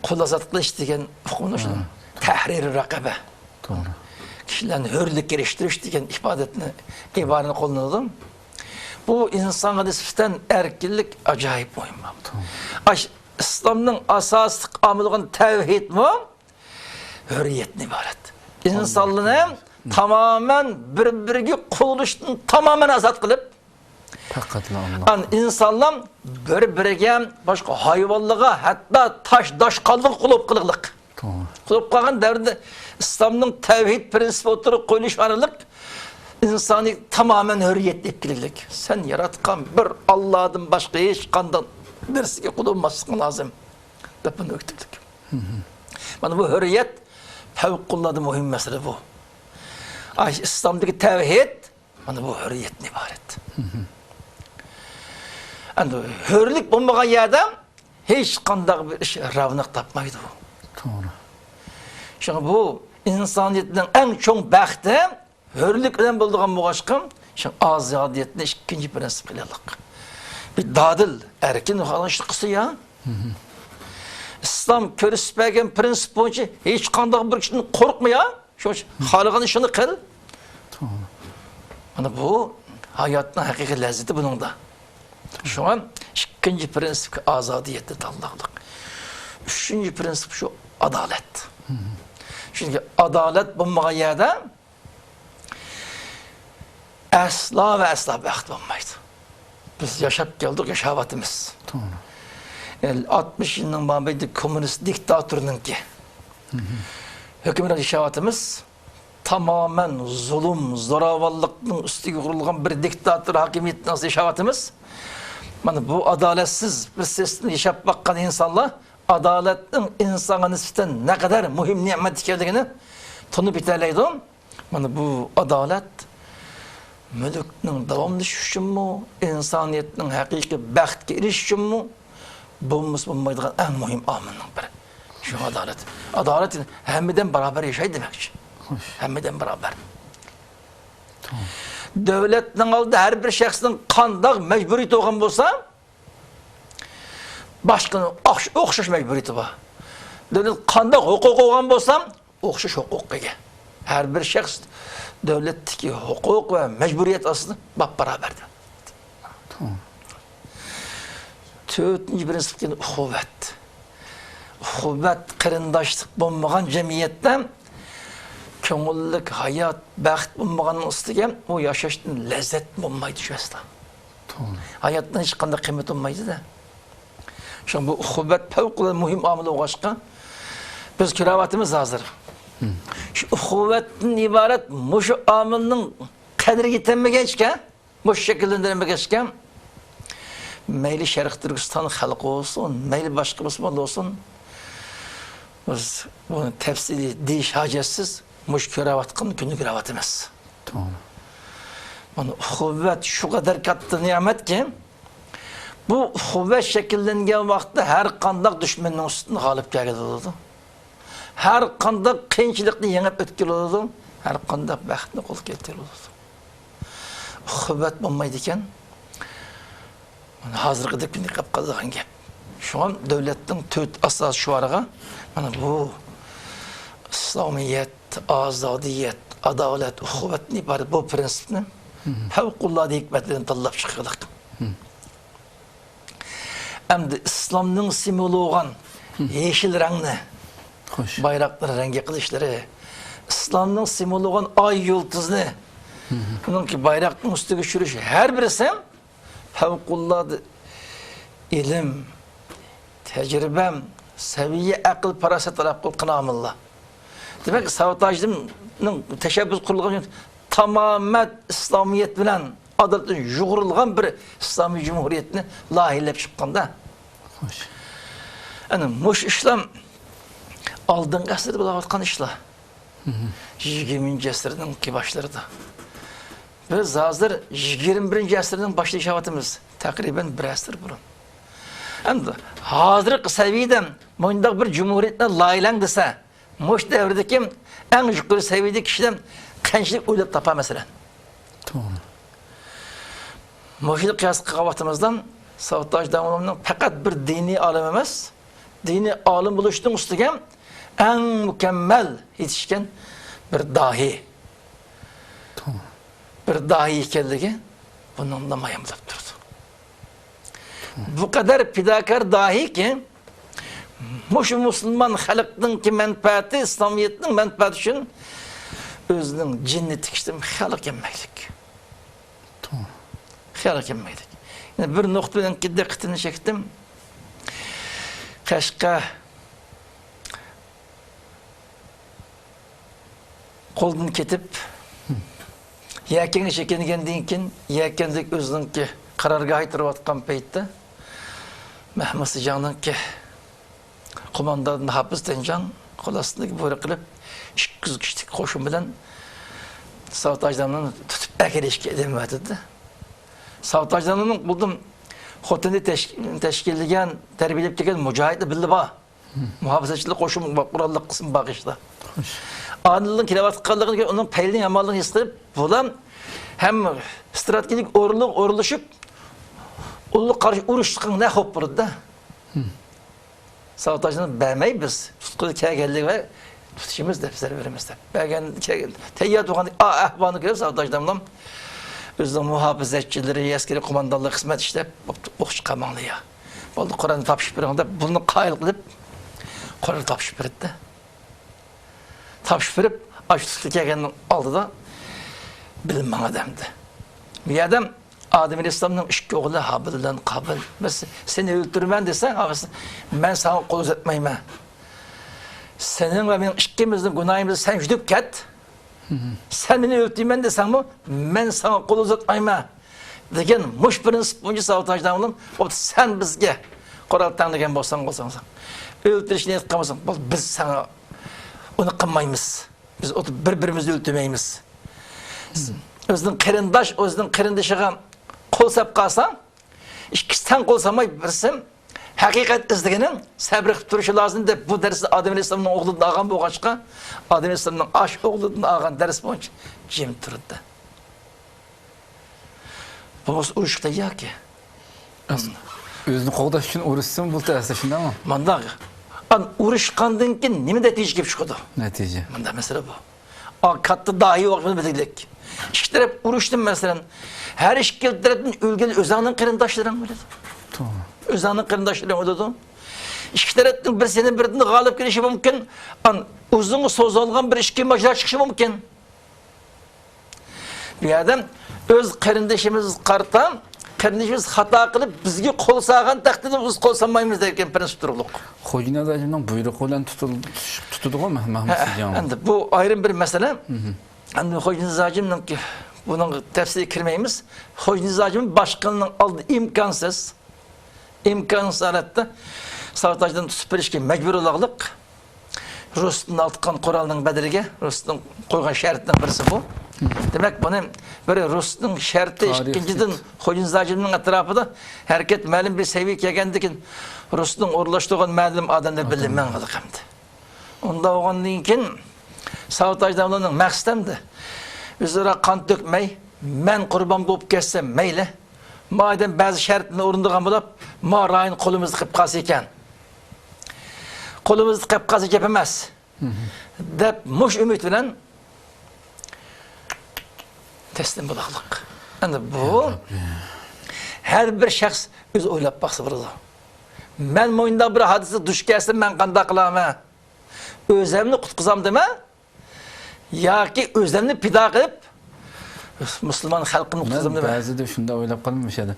قۇل ئازاد قىلىش دېگەن ئۇقۇمنى شۇ، ھە، تەھرىر رەقەبە. توغرا. كىشىلەرنى ھۆرلۈككە ئېرىشتۈرۈش دېگەن ئىپادىنى، ئىبارىنى قوللىنىدۇ. بۇ ئىنسانغا نىسبەتەن ئەركىنلىك ئاجايىپ مۇھىم. توغرا. ئاش-، ئىسلامنىڭ ئاساسلىق ئامىلى بولغان تەۋھىدمۇ ھۆرىيەتتىن ئىبارەت. ئىنسانلارنى تامامەن بىر-بىرىگە قۇللىشتىن تامامەن ئازاد قىلىپ، پەقەتلا ئاللا. ئان-، ئىنسانلار بىر-بىرىگە، باشقا ھايۋانلارغا، ھەتتا تاش-داشقاللارغا قۇللۇق قىلغىلىق. توغرا. قۇللۇق قىلغان دەۋردە ئىسلامنىڭ تەۋھىد پىرىنسىپى ئوتتۇرىغا قويۇلۇشى ئارقىلىق ئىنسانىيەت تامامەن ھۆرىيەتكە ئېلىپ كېلىگلىك. سەن ياراتقان بىر ئاللادىن باشقا ھېچقانداق نەرسىگە قۇل بولماسلىقىڭ لازىم، دەپ بۇنى ئۆگىتىپتىكەن. مانا بۇ ھۆرىيەت پەۋقۇلئاددە مۇھىم مەسىلە بۇ. ئاي، ئىسلامدىكى تەۋھىد مانا بۇ ھۆرىيەتتىن ئىبارەت. ئەمدى ھۆرلۈك بولمىغان يەردە ھېچقانداق بىر ئىش رەۋنەق تاپمايدۇ. توغرا. شۇڭا بۇ ئىنسانىيەتنىڭ ئەڭ چوڭ بەختى ھۆرلۈك بىلەن بولىدىغان بولغاچقا، شۇڭا ئازادىيەتنى ئىككىنچى پىرىنسىپ قىلىۋالدۇق. بىر دادىل، ئەركىن خالىغان ئىشنى قىلسا يا. ئىسلام كۆرسىتىپ بەرگەن پىرىنسىپ بويىچە ھېچقانداق بىر كىشىدىن قورقما يا. شۇ خالىغان ئىشىنى قىل. توغرا. مانا بۇ ھاياتنىڭ ھەقىقىي لەززىتى بۇنىڭدا. شۇڭا ئىككىنچى پىرىنسىپكە ئازادىيەتنى تاللىدۇق. ئۈچىنچى پىرىنسىپ شۇ ئادالەت. چۈنكى ئادالەت بولمىغان يەردە ئەسلا ۋە ئەسلا بەخت بولمايدۇ. بىز ياشاپ كەلدۇق، ياشاۋاتىمىز. توغرا. ئەل-، ئاتمىش يىلنىڭ مابەينىدە كوممۇنىست دىكتاتورنىڭكى ھۆكۈمران ياشاۋاتىمىز. تامامەن زۇلۇم، زوراۋانلىقنىڭ ئۈستىگە قۇرۇلغان بىر دىكتاتور ھاكىمىيىتىنىڭ ئاستىدا ياشاۋاتىمىز. مانا بۇ ئادالەتسىز بىر سىستېمىدا ياشاپ باققان ئىنسانلار ئادالەتنىڭ ئىنسانغا نىسبەتەن نەقەدەر مۇھىم نېمەت ئىكەنلىكىنى تونۇپ يېتەلەيدۇ. مانا بۇ ئادالەت مۈلۈكنىڭ داۋاملىشىشى ئۈچۈنمۇ، ئىنسانىيەتنىڭ ھەقىقىي بەختكە ئېرىشىشى ئۈچۈنمۇ بولمىسا بولمايدىغان ئەڭ مۇھىم ئامىلنىڭ بىرى. شۇ ئادالەت. ئادالەت ھەممىدىن باراۋەر ياشاي دېمەكچى. خوش. ھەممىدىن باراۋەر. توغرا. دۆلەتنىڭ ئالدىدا ھەر بىر شەخسنىڭ قانداق مەجبۇرىيىتى بولغان بولسا، باشقىنىڭ ئوخش-، ئوخشاش مەجبۇرىيىتى بار. دۆلەت قانداق ھوقۇق بولغان بولسا، ئوخشاش ھوقۇققا ئىگە. ھەر بىر شەخس دۆلەتتىكى ھوقۇق ۋە مەجبۇرىيەت ئاستىدا باپباراۋەر. توغرا. تۆتىنچى پىرىنسىپ دېگەن ئۇخۇۋەت. ئۇخۇۋەت، قېرىنداشلىق بولمىغان جەمئىيەتتە كۆڭۈللۈك ھايات، بەخت بولمىغاننىڭ ئۈستىگە ئۇ ياشاشتىن لەززەت بولمايدۇ شۇ ئەسلا. توغرا. ھاياتنىڭ ھېچقانداق قىممىتى بولمايدۇ-دە. شۇڭا بۇ ئۇخۇۋەت پەۋقۇلئاددە مۇھىم ئامىل بولغاچقا، بىز كۆرۈۋاتىمىز ھازىر. شۇ ئۇخۇۋەتتىن ئىبارەت مۇشۇ ئامىلنىڭ قەدرىگە يېتەلمىگەچكە، مۇشۇ شەكىللەندۈرمىگەچكە، مەيلى شەرقىي تۈركىستان خەلقى بولسۇن، مەيلى باشقا مۇسۇلمانلار بولسۇن، بىز بۇنى تەپسىلىي دېيىش ھاجەتسىز، مۇشۇ كۆرۈۋاتقان كۈننى كۆرۈۋاتىمىز. توغرا. مانا ئۇخۇۋەت شۇ قەدەر كاتتا نېمەتكى، بۇ ئۇخۇۋەت شەكىللەنگەن ۋاقىتتا ھەر قانداق دۈشمەننىڭ ئۈستىدىن غالىب كەلگىلى بولىدۇ. ھەر قانداق قىيىنچىلىقنى يېڭىپ ئۆتكىلى بولىدۇ. ھەر قانداق بەختنى قولغا كەلتۈرگىلى بولىدۇ. ئۇخۇۋەت بولمايدىكەن. مانا ھازىرقىدەك كۈندە قېلىپ قالىدىغان گەپ. شۇڭا دۆلەتنىڭ تۆت ئاساس شوئارىغا مانا بۇ ئىسلامىيەت، ئازادىيەت، ئادالەت، ئۇخۇۋەتتىن ئىبارەت بۇ پىرىنسىپنى پەۋقۇلئاددە ھېكمەتلىرىنى تاللاپ چىقىلىق. ئەمدى ئىسلامنىڭ سىمۋولى بولغان يېشىل رەڭنى خوش. بايراقنى رەڭگى قىلىشلىرى، ئىسلامنىڭ سىمۋولى بولغان ئاي يۇلتۇزنى، ئۇنىڭكى بايراقنىڭ ئۈستىگە چۈشۈرۈش، ھەر بىرسى پەۋقۇلئاددە ئىلىم، تەجرىبە، سەۋىيە، ئەقىل، پاراسەت تەلەپ قىلىدىغان ئامىللار. دېمەك، ساۋۇت ھاجىمنىڭ تەشەببۇس قۇرۇلغان تامامەن ئىسلامىيەت بىلەن ئادالەت يۇغۇرۇلغان بىر ئىسلامىي جۇمھۇرىيەتنى لايىھەلەپ چىققاندا. خوش. ئەنە مۇشۇ ئىشلار ئالدىنقى ئەسىردە بولۇۋاتقان ئىشلار. يىگىرمىنچى ئەسىرنىڭكى باشلىرىدا. بىز ھازىر يىگىرمە بىرىنچى ئەسىرنىڭ باشىدا ياشاۋاتىمىز. تەقرىبەن بىر ئەسىر بۇرۇن. ئەمدى ھازىرقى سەۋىيەدە مۇنداق بىر جۇمھۇرىيەتنى لايىھەلەڭ دېسە، مۇشۇ دەۋردىكى ئەڭ يۇقىرى سەۋىيەدىكى كىشىلەر قانچىلىك ئويلاپ تاپار مەسىلەن. توغرا. مۇشۇنى قىياس قىلغان ۋاقتىمىزدا ساۋۇت ھاجى داموللامنىڭ پەقەت بىر دىنىي ئالىم ئەمەس، دىنىي ئالىم بولۇشنىڭ ئۈستىگە ئەڭ مۇكەممەل يېتىشكەن بىر داھىي، توغرا. بىر داھىي ئىكەنلىكى بۇنىڭ نامايان بولۇپ تۇرىدۇ. بۇ قەدەر پىداكار داھىيكى، مۇشۇ مۇسۇلمان خەلقنىڭكى مەنپەئەتى، ئىسلامىيەتنىڭ مەنپەئەتى ئۈچۈن ئۆزىنىڭ جېنىنى تىكىشتىن خىيال كەلمەيلىك. توغرا. خىيال كەلمەيلىك. يەنە بىر نۇقتا بىلەن دىققىتىنى چەكتىم. قەشقەر قولدىن كېتىپ، يەكەنگە چېكىنگەندىن كېيىن، يەكەندىكى ئۆزىنىڭكى قارارگاھىدا تۇرۇۋاتقان پەيتتە، مەھمۇد سىجاڭنىڭكى قوماندان ھاپىز تەنجاڭ قول ئاستىدىكى بۇيرۇق قىلىپ، ئىككى يۈز كىشىلىك قوشۇن بىلەن ساۋۇت ھاجى داموللامنى تۇتۇپ ئەكېلىشكە دېمەيۋاتىدۇ. ساۋۇت ھاجى داموللامنىڭ بۇ خوتۇنى تەش-، تەشكىللىگەن، تەربىيەلەپ كەلگەن مۇجاھىدلار بىللە بار. مۇھاپىزەتچىلەر قوشۇن بار، قوراللىق قىسىم بار ئىشتا. خوش. ئاندىن كېلىۋاتقانلىقىنى كۆرۈپ، ئۇنىڭ پەيلىنى يامانلىقىنى ھېس قىلىپ، بۇلار ھەم ستراتېگىك ئورۇنلۇق ئورۇنلىشىپ، ئۇللۇق قارشى ئۇرۇشقا نە خوپ بولىدۇ-دە. ساۋۇت ھاجىنى بەرمەي بىز، تۇتقىلى كەلگەنلىك ۋە تۇتۇشىمىز دەپ، زەربە بېرىمىز دەپ. بەرگەن، كەلگەن، تەييار تۇرغان ئا-، ئەھۋالنى كۆرۈپ، ساۋۇت ھاجى داموللام ئۆزىنىڭ مۇھاپىزەتچىلىرى، ئەسكىرىي قوماندانلىرى خىزمەت ئىشلەپ، بوپتۇ، ئوق چىقارماڭلار يا. بولدى، قۇرئاننى تاپشۇرۇپ بېرىڭ دەپ، بۇنى قايىل قىلىپ، قۇرئاننى تاپشۇرۇپ بېرىپتۇ. تاپشۇرۇپ بېرىپ، ئاشۇ تۇتقىلى كەلگەننىڭ ئالدىدا بىللە ماڭىدۇ ئەمدى. بۇ يەردە ئادەم ئەلەيھىسسالامنىڭ ئىككى ئوغلى ھابىل بىلەن قابىل. بىز سېنى ئۆلتۈرىمەن دېسەڭ، ھابىل، مەن ساڭا قول ئۇزاتمايمەن. سېنىڭ ۋە مېنىڭ ئىككىمىزنىڭ گۇناھىمىزنى سەن يۇتۇپ كەت. سەن مېنى ئۆلتۈرىمەن دېسەڭمۇ، مەن ساڭا قول ئۇزاتمايمەن، دېگەن مۇشۇ پىرىنسىپ بويىچە ساۋۇت ھاجى داموللام، بوپتۇ، سەن بىزگە قورال تەڭلىگەن بولساڭ، بولساڭ، ئۆلتۈرۈشنى نىيەت قىلمىساڭ، بولدى، بىز ساڭا ئۇنى قىلمايمىز. بىز ئوتۇرۇپ بىر-بىرىمىزنى ئۆلتۈرمەيمىز. ئۆزىنىڭ قېرىنداش، ئۆزىنىڭ قېرىندىشىغا قول ساپ قالساڭ، ئىككىسى تەڭ قول سالماي، بىرسى ھەقىقەت ئىزدىگىنىڭ سەبرى قىلىپ تۇرۇشى لازىم دەپ، بۇ دەرسنى ئادەم ئەلەيھىسسالامنىڭ ئوغلىدىن ئالغان بولغاچقا، ئادەم ئەلەيھىسسالامنىڭ ئاشۇ ئوغلىدىن ئالغان دەرس بويىچە جىم تۇرىدۇ. بولمىسا ئۇرۇشقا تەيياركى. ئۆزىنى قوغداش ئۈچۈن ئۇرۇشسىمۇ بولىدۇ ئەسلى، شۇنداقمۇ؟ مانداق. ئان ئۇرۇشقاندىن كېيىن نېمە نەتىجە كېلىپ چىقىدۇ؟ نەتىجە. مانداق مەسىلە بۇ. ئا، كاتتا داھىي ۋاقىت بىلىگلىك. ئىككى تەرەپ ئۇرۇشتىن، مەسىلەن، ھەر ئىككى تەرەپتىن ئۆلگەن ئۆزۈڭنىڭ قېرىنداشلىرىڭ ئۆلىدۇ. توغرا. ئۆزۈڭنىڭ قېرىنداشلىرىڭ ئۆلىدۇ. ئىككى تەرەپتىن بىرسىنىڭ بىرىدىن غالىب كېلىشى مۇمكىن. ئان ئۇزۇنغا سوزۇلغان بىر ئىچكى ماجىرا چىقىشى مۇمكىن. بۇ يەردە ئۆز قېرىندىشىمىزغا قارىتا، قېرىندىشىمىز خاتا قىلىپ، بىزگە قول سالغان تەقدىردە بىز قول سالمايمىز دېگەن پىرىنسىپ تۇرۇقلۇق. خوجانىياز ھاجىمنىڭ بۇيرۇقى بىلەن تۇتۇل-، تۇتۇلىدىغۇ مەھ-، مەھمۇد ھە، سىجاڭ. ئەمدى بۇ ئايرىم بىر مەسىلە. ئەمدى خوجانىياز ھاجىمنىڭ، بۇنىڭغا تەپسىلىي كىرمەيمىز. خوجانىياز ھاجىم باشقىنىڭ ئالدىدا ئىمكانسىز. ئىمكانسىز ھالەتتە ساۋۇت ھاجىدىن تۇتۇپ بېرىشكە مەجبۇر بولغانلىق، رۇستىن ئاتقان قورالنىڭ بەدىلىگە، رۇستىن قويغان شەرتنىڭ بىرسى بۇ. دېمەك، بۇنى بىر رۇسنىڭ شەرتى، تارىخ ئىككىنچىدىن، شەرت. خوجانىياز ھاجىمنىڭ ئەتراپىدا ھەرىكەت مەلۇم بىر سەۋىيەگە كەلگەندىن كېيىن، رۇسنىڭ ئورۇنلاشتۇرغان مەلۇم ئادەملەر بىللە مەڭگۈلۈك ئەمدى. ئۇنداق بولغاندىن كېيىن، ساۋۇت ھاجى داموللامنىڭ مەقسىتى ئەمدى ئۆزئارا قان تۆكمەي، مەن قۇربان بولۇپ كەتسەم مەيلى، مادەم بەزى شەرتنى ئورۇندىغان بولۇپ، ما رايون قولىمىزدا قېلىپ قالسا ئىكەن. قولىمىزدا قېلىپ قالسا گەپ ئەمەس، دەپ مۇشۇ ئۈمىد بىلەن تەسلىم بولغانلىق. ئەمدى بۇ ھەر بىر شەخس ئۆزى ئويلاپ باقسا بولىدۇ. مەن مۇنداق بىر ھادىسىگە دۇچ كەلسەم، مەن قانداق قىلارمەن؟ ئۆزۈمنى قۇتقۇزامدىمەن ياكى ئۆزۈمنى پىدا قىلىپ، مۇسۇلمان خەلقىمنى مەن قۇتقۇزامدىمەن؟ بەزىدە شۇنداق ئويلاپ قالىمەن مۇشۇ يەردە.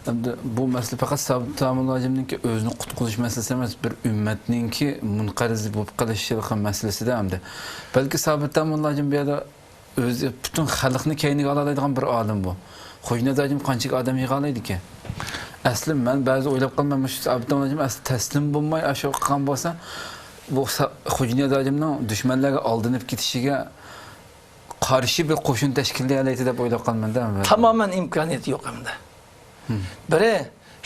ئەمدى بۇ مەسىلە پەقەت سابىت تامۇللا ھاجىمنىڭكى ئۆزىنى قۇتقۇزۇش مەسىلىسى ئەمەس، بىر ئۈممەتنىڭكى مۇنقەرز بولۇپ قېلىشى مەسىلىسىدە ئەمدى. بەلكى سابىت تامۇللا ھاجىم بۇ يەردە ئۆزى پۈتۈن خەلقنى كەينىگە ئالالايدىغان بىر ئالىم بۇ. خوجانىياز ھاجىم قانچىلىك ئادەم يىغالايدىكەن؟ ئەسلى مەن بەزى ئويلاپ قالىمەن، مۇشۇ سابىت تامۇللا ھاجىم ئەسلى تەسلىم بولماي ئاشۇ قىلغان بولسا، بۇ سا-، خوجانىياز ھاجىمنىڭ دۈشمەنلەرگە ئالدىنىپ كېتىشىگە قارشى بىر قوشۇن تەشكىللىيەلەيتتى دەپ ئويلاپ قالىمەن-دە مەن. تامامەن ئىمكانىيىتى يوق ئەمدى. ھىم. بىرى،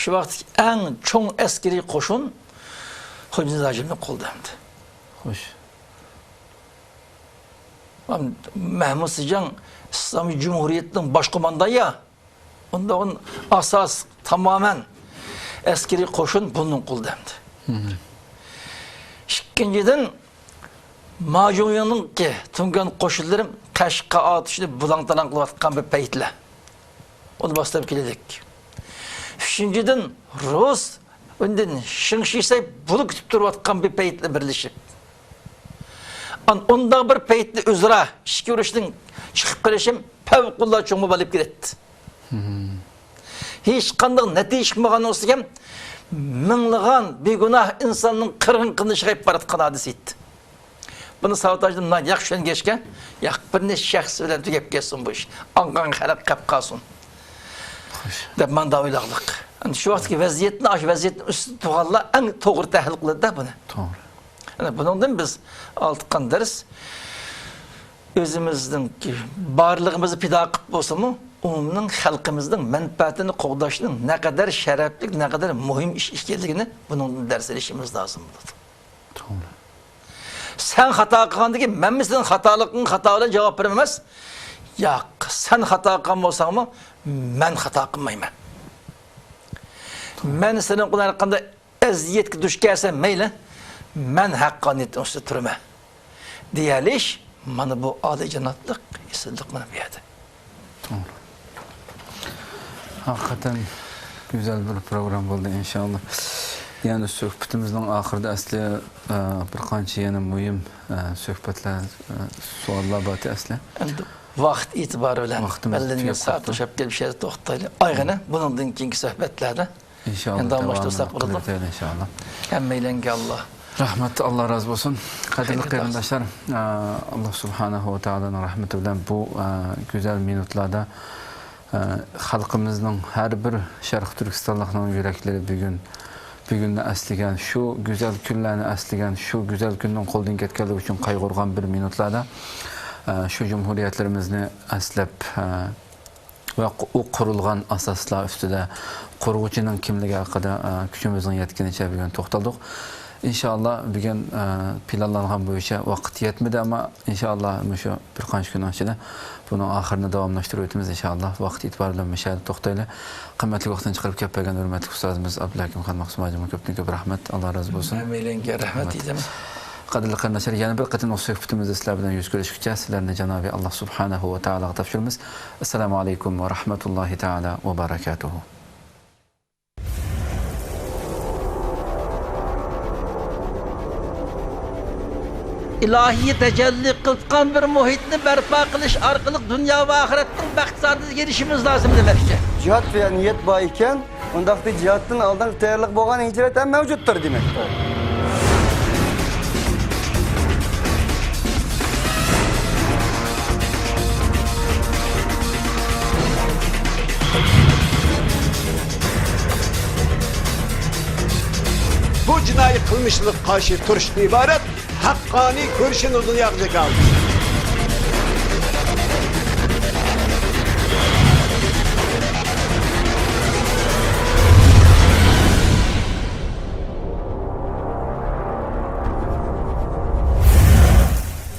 شۇ ۋاقىتتىكى ئەڭ چوڭ ئەسكىرىي قوشۇن خوجانىياز ھاجىمنىڭ قولىدا ئەمدى. خوش. مەھمۇد سىجاڭ ئىسلامىي جۇمھۇرىيەتنىڭ باش قوماندانى يا. ئۇنداق ئاساس تامامەن ئەسكىرىي قوشۇن بۇنىڭ قولىدا ئەمدى. ھىم. ئىككىنچىدىن، ماجۇڭيىڭنىڭكى تۇڭگان قوشۇنلىرى قەشقەر ئاتۇشىنى بۇلاڭ-تالاڭ قىلىۋاتقان بىر پەيتلەر. ئۇنى باشلاپ كېلىدۇق. ئۈچىنچىدىن، رۇس ئۇندىن شېڭ شىسەي بۇلا كۈتۈپ تۇرۇۋاتقان بىر پەيتلەر بىرلىشىپ. ئان-، ئۇنداق بىر پەيتتە ئۆزئارا ئىچكى ئۇرۇشنىڭ چىقىپ قېلىشى پەۋقۇلئاددە چوڭ بولۇپ كېلەتتى. ھىم. ھېچقانداق نەتىجە چىقمىغان بولسا ھەم، مىڭلىغان بىگۇناھ ئىنساننىڭ قىرغىن قىلىنىشىغا ئېلىپ بارىدىغان ھادىسە ئىدى. بۇنى ساۋۇت ھاجىم ناھايىتى ياخشى چۈشەنگەچكە، ياق، بىر نەچچە شەخس بىلەن تۈگەپ كەتسۇن بۇ ئىش. ئاڭغان خەلق قەپ قالسۇن. خوش. دەپ مانداق ئويلاغلىق. ئەمدى شۇ ۋاقىتتىكى ۋەزىيەتنى، ئاشۇ ۋەزىيەتنىڭ ئۈستىدە تۇرغانلار ئەڭ توغرا تەھلىل قىلىدۇ-دە بۇنى. توغرا. ئەنە بۇنىڭدىن بىز ئالىدىغان دەرس، ئۆزىمىزنىڭ بارلىقىمىزنى پىدا قىلىپ بولسىمۇ، ئومۇمنىڭ، خەلقىمىزنىڭ مەنپەئەتىنى قوغداشنىڭ نەقەدەر شەرەپلىك، نەقەدەر مۇھىم ئىش ئىكەنلىكىنى بۇنىڭدىن دەرس ئېلىشىمىز لازىم بولىدۇ. توغرا. سەن خاتا قىلغاندىن كېيىن مەنمۇ سېنىڭ خاتالىقىڭغا خاتا بىلەن جاۋاب بېرىمەن ئەمەس. ياق، سەن خاتا قىلغان بولساڭمۇ، مەن خاتا قىلمايمەن. مەن سېنىڭ قولۇڭ ھەر قانداق ئەزىيەتكە دۇچ كەلسە مەيلى، مەن ھەققانىيەتنىڭ ئۈستىدە تۇرىمەن دېيەلىش، مانا بۇ ئالىيجانابلىق، ئېسىللىق مانا بۇ يەردە. توغرا. ھەقىقەتەن گۈزەل بىر پروگرامما بولدى، ئىنشائاللا. يەنە سۆھبىتىمىزنىڭ ئاخىرىدا ئەسلى، ئە، بىر قانچە يەنە مۇھىم، ئە، سۆھبەتلەر، ئە، سوئاللار بارتى ئەسلى. ئەمدى ۋاقىت ئېتىبارى بىلەن ۋاقتىمىز بەلگىلەنگەن تۈگەپ سائەت قاپتۇ. توشۇپ كېلىپ شۇ يەردە توختايلى. ئايغىنە، بۇنىڭدىن كېيىنكى سۆھبەتلەردە ئىنشائاللا، يەنە داۋاملاشتۇرساق داۋاملىق بولىدۇ. قىلىۋېتەيلى، ئىنشائاللا. ھەممەيلەنگە ئاللا. رەھمەت، ئاللا رازى بولسۇن. قەدىرلىك خەير، قېرىنداشلار، ئە، ئاللا سۇبھانەھۇ ۋە تائالانىڭ رەھمىتى بىلەن بۇ، ئە، گۈزەل مىنۇتلاردا، ئە، خەلقىمىزنىڭ ھەر بىر شەرقىي تۈركىستانلىقنىڭ يۈرەكلىرى بۈگۈن، بۈگۈننى ئەسلىگەن، شۇ گۈزەل كۈنلەرنى ئەسلىگەن، شۇ گۈزەل كۈننىڭ قولدىن كەتكەنلىكى ئۈچۈن قايغۇرغان بىر مىنۇتلاردا، ئە، شۇ جۇمھۇرىيەتلىرىمىزنى ئەسلەپ، ئە، ۋە ئۇ قۇرۇلغان ئاساسلار ئۈستىدە قۇرغۇچىنىڭ كىملىكى ھەققىدە، ئە، كۈچىمىزنىڭ يەتكىنىچە بۈگۈن توختالدۇق. ئىنشائاللا، بۈگۈن، ئە، پىلانلانغان بويىچە ۋاقىت يەتمىدى، ئەمما ئىنشائاللا، مۇشۇ بىر قانچە كۈننىڭ ئىچىدە بۇنىڭ ئاخىرىنى داۋاملاشتۇرۇپ ئۆتىمىز، ئىنشائاللا. ۋاقىت ئېتىبارى بىلەن مۇشۇ يەردە توختايلى. قىممەتلىك ۋاقتىنى چىقىرىپ كەپ بەرگەن ھۆرمەتلىك ئۇستازىمىز ئابدۇلھەكىم خانمەخسۇم ھاجىمغا كۆپتىن كۆپ رەھمەت. ئاللا رازى بولسۇن. ھەممەيلەنگە رەھمەت رەھمەت. ئېيتىمەن. قەدىرلىك قېرىنداشلار، يەنە بىر قېتىملىق سۆھبىتىمىزدە سىلەر بىلەن يۈز كۆرۈشكىچە سىلەرنى جانابى ئاللا سۇبھانەھۇ ۋە تائالاغا تاپشۇرىمىز. ئەسسالامۇ ئەلەيكۇم ۋە رەھمەتۇللاھى تائالا ۋە بەرەكاتۇھۇ. ئىلاھىي تەجەللى قىلىۋاتقان بىر مۇھىتنى بەرپا قىلىش ئارقىلىق دۇنيا ۋە ئاخىرەتنىڭ بەخت سائادىتىگە ئېرىشىشىمىز لازىم دېمەكچى. جىھاد ۋە نىيەت بار ئىكەن، ئۇنداقتا جىھادتىن ئالدىنقى تەييارلىق بولغان ھىجرەت ھەم مەۋجۇتتۇر دېمەكتۇر. بۇ جىنايى قىلمىشلىرىغا قارشى تۇرۇشتىن ئىبارەت ھەققانىي كۈرىشىنى دۇنياغا جاكارلىدى.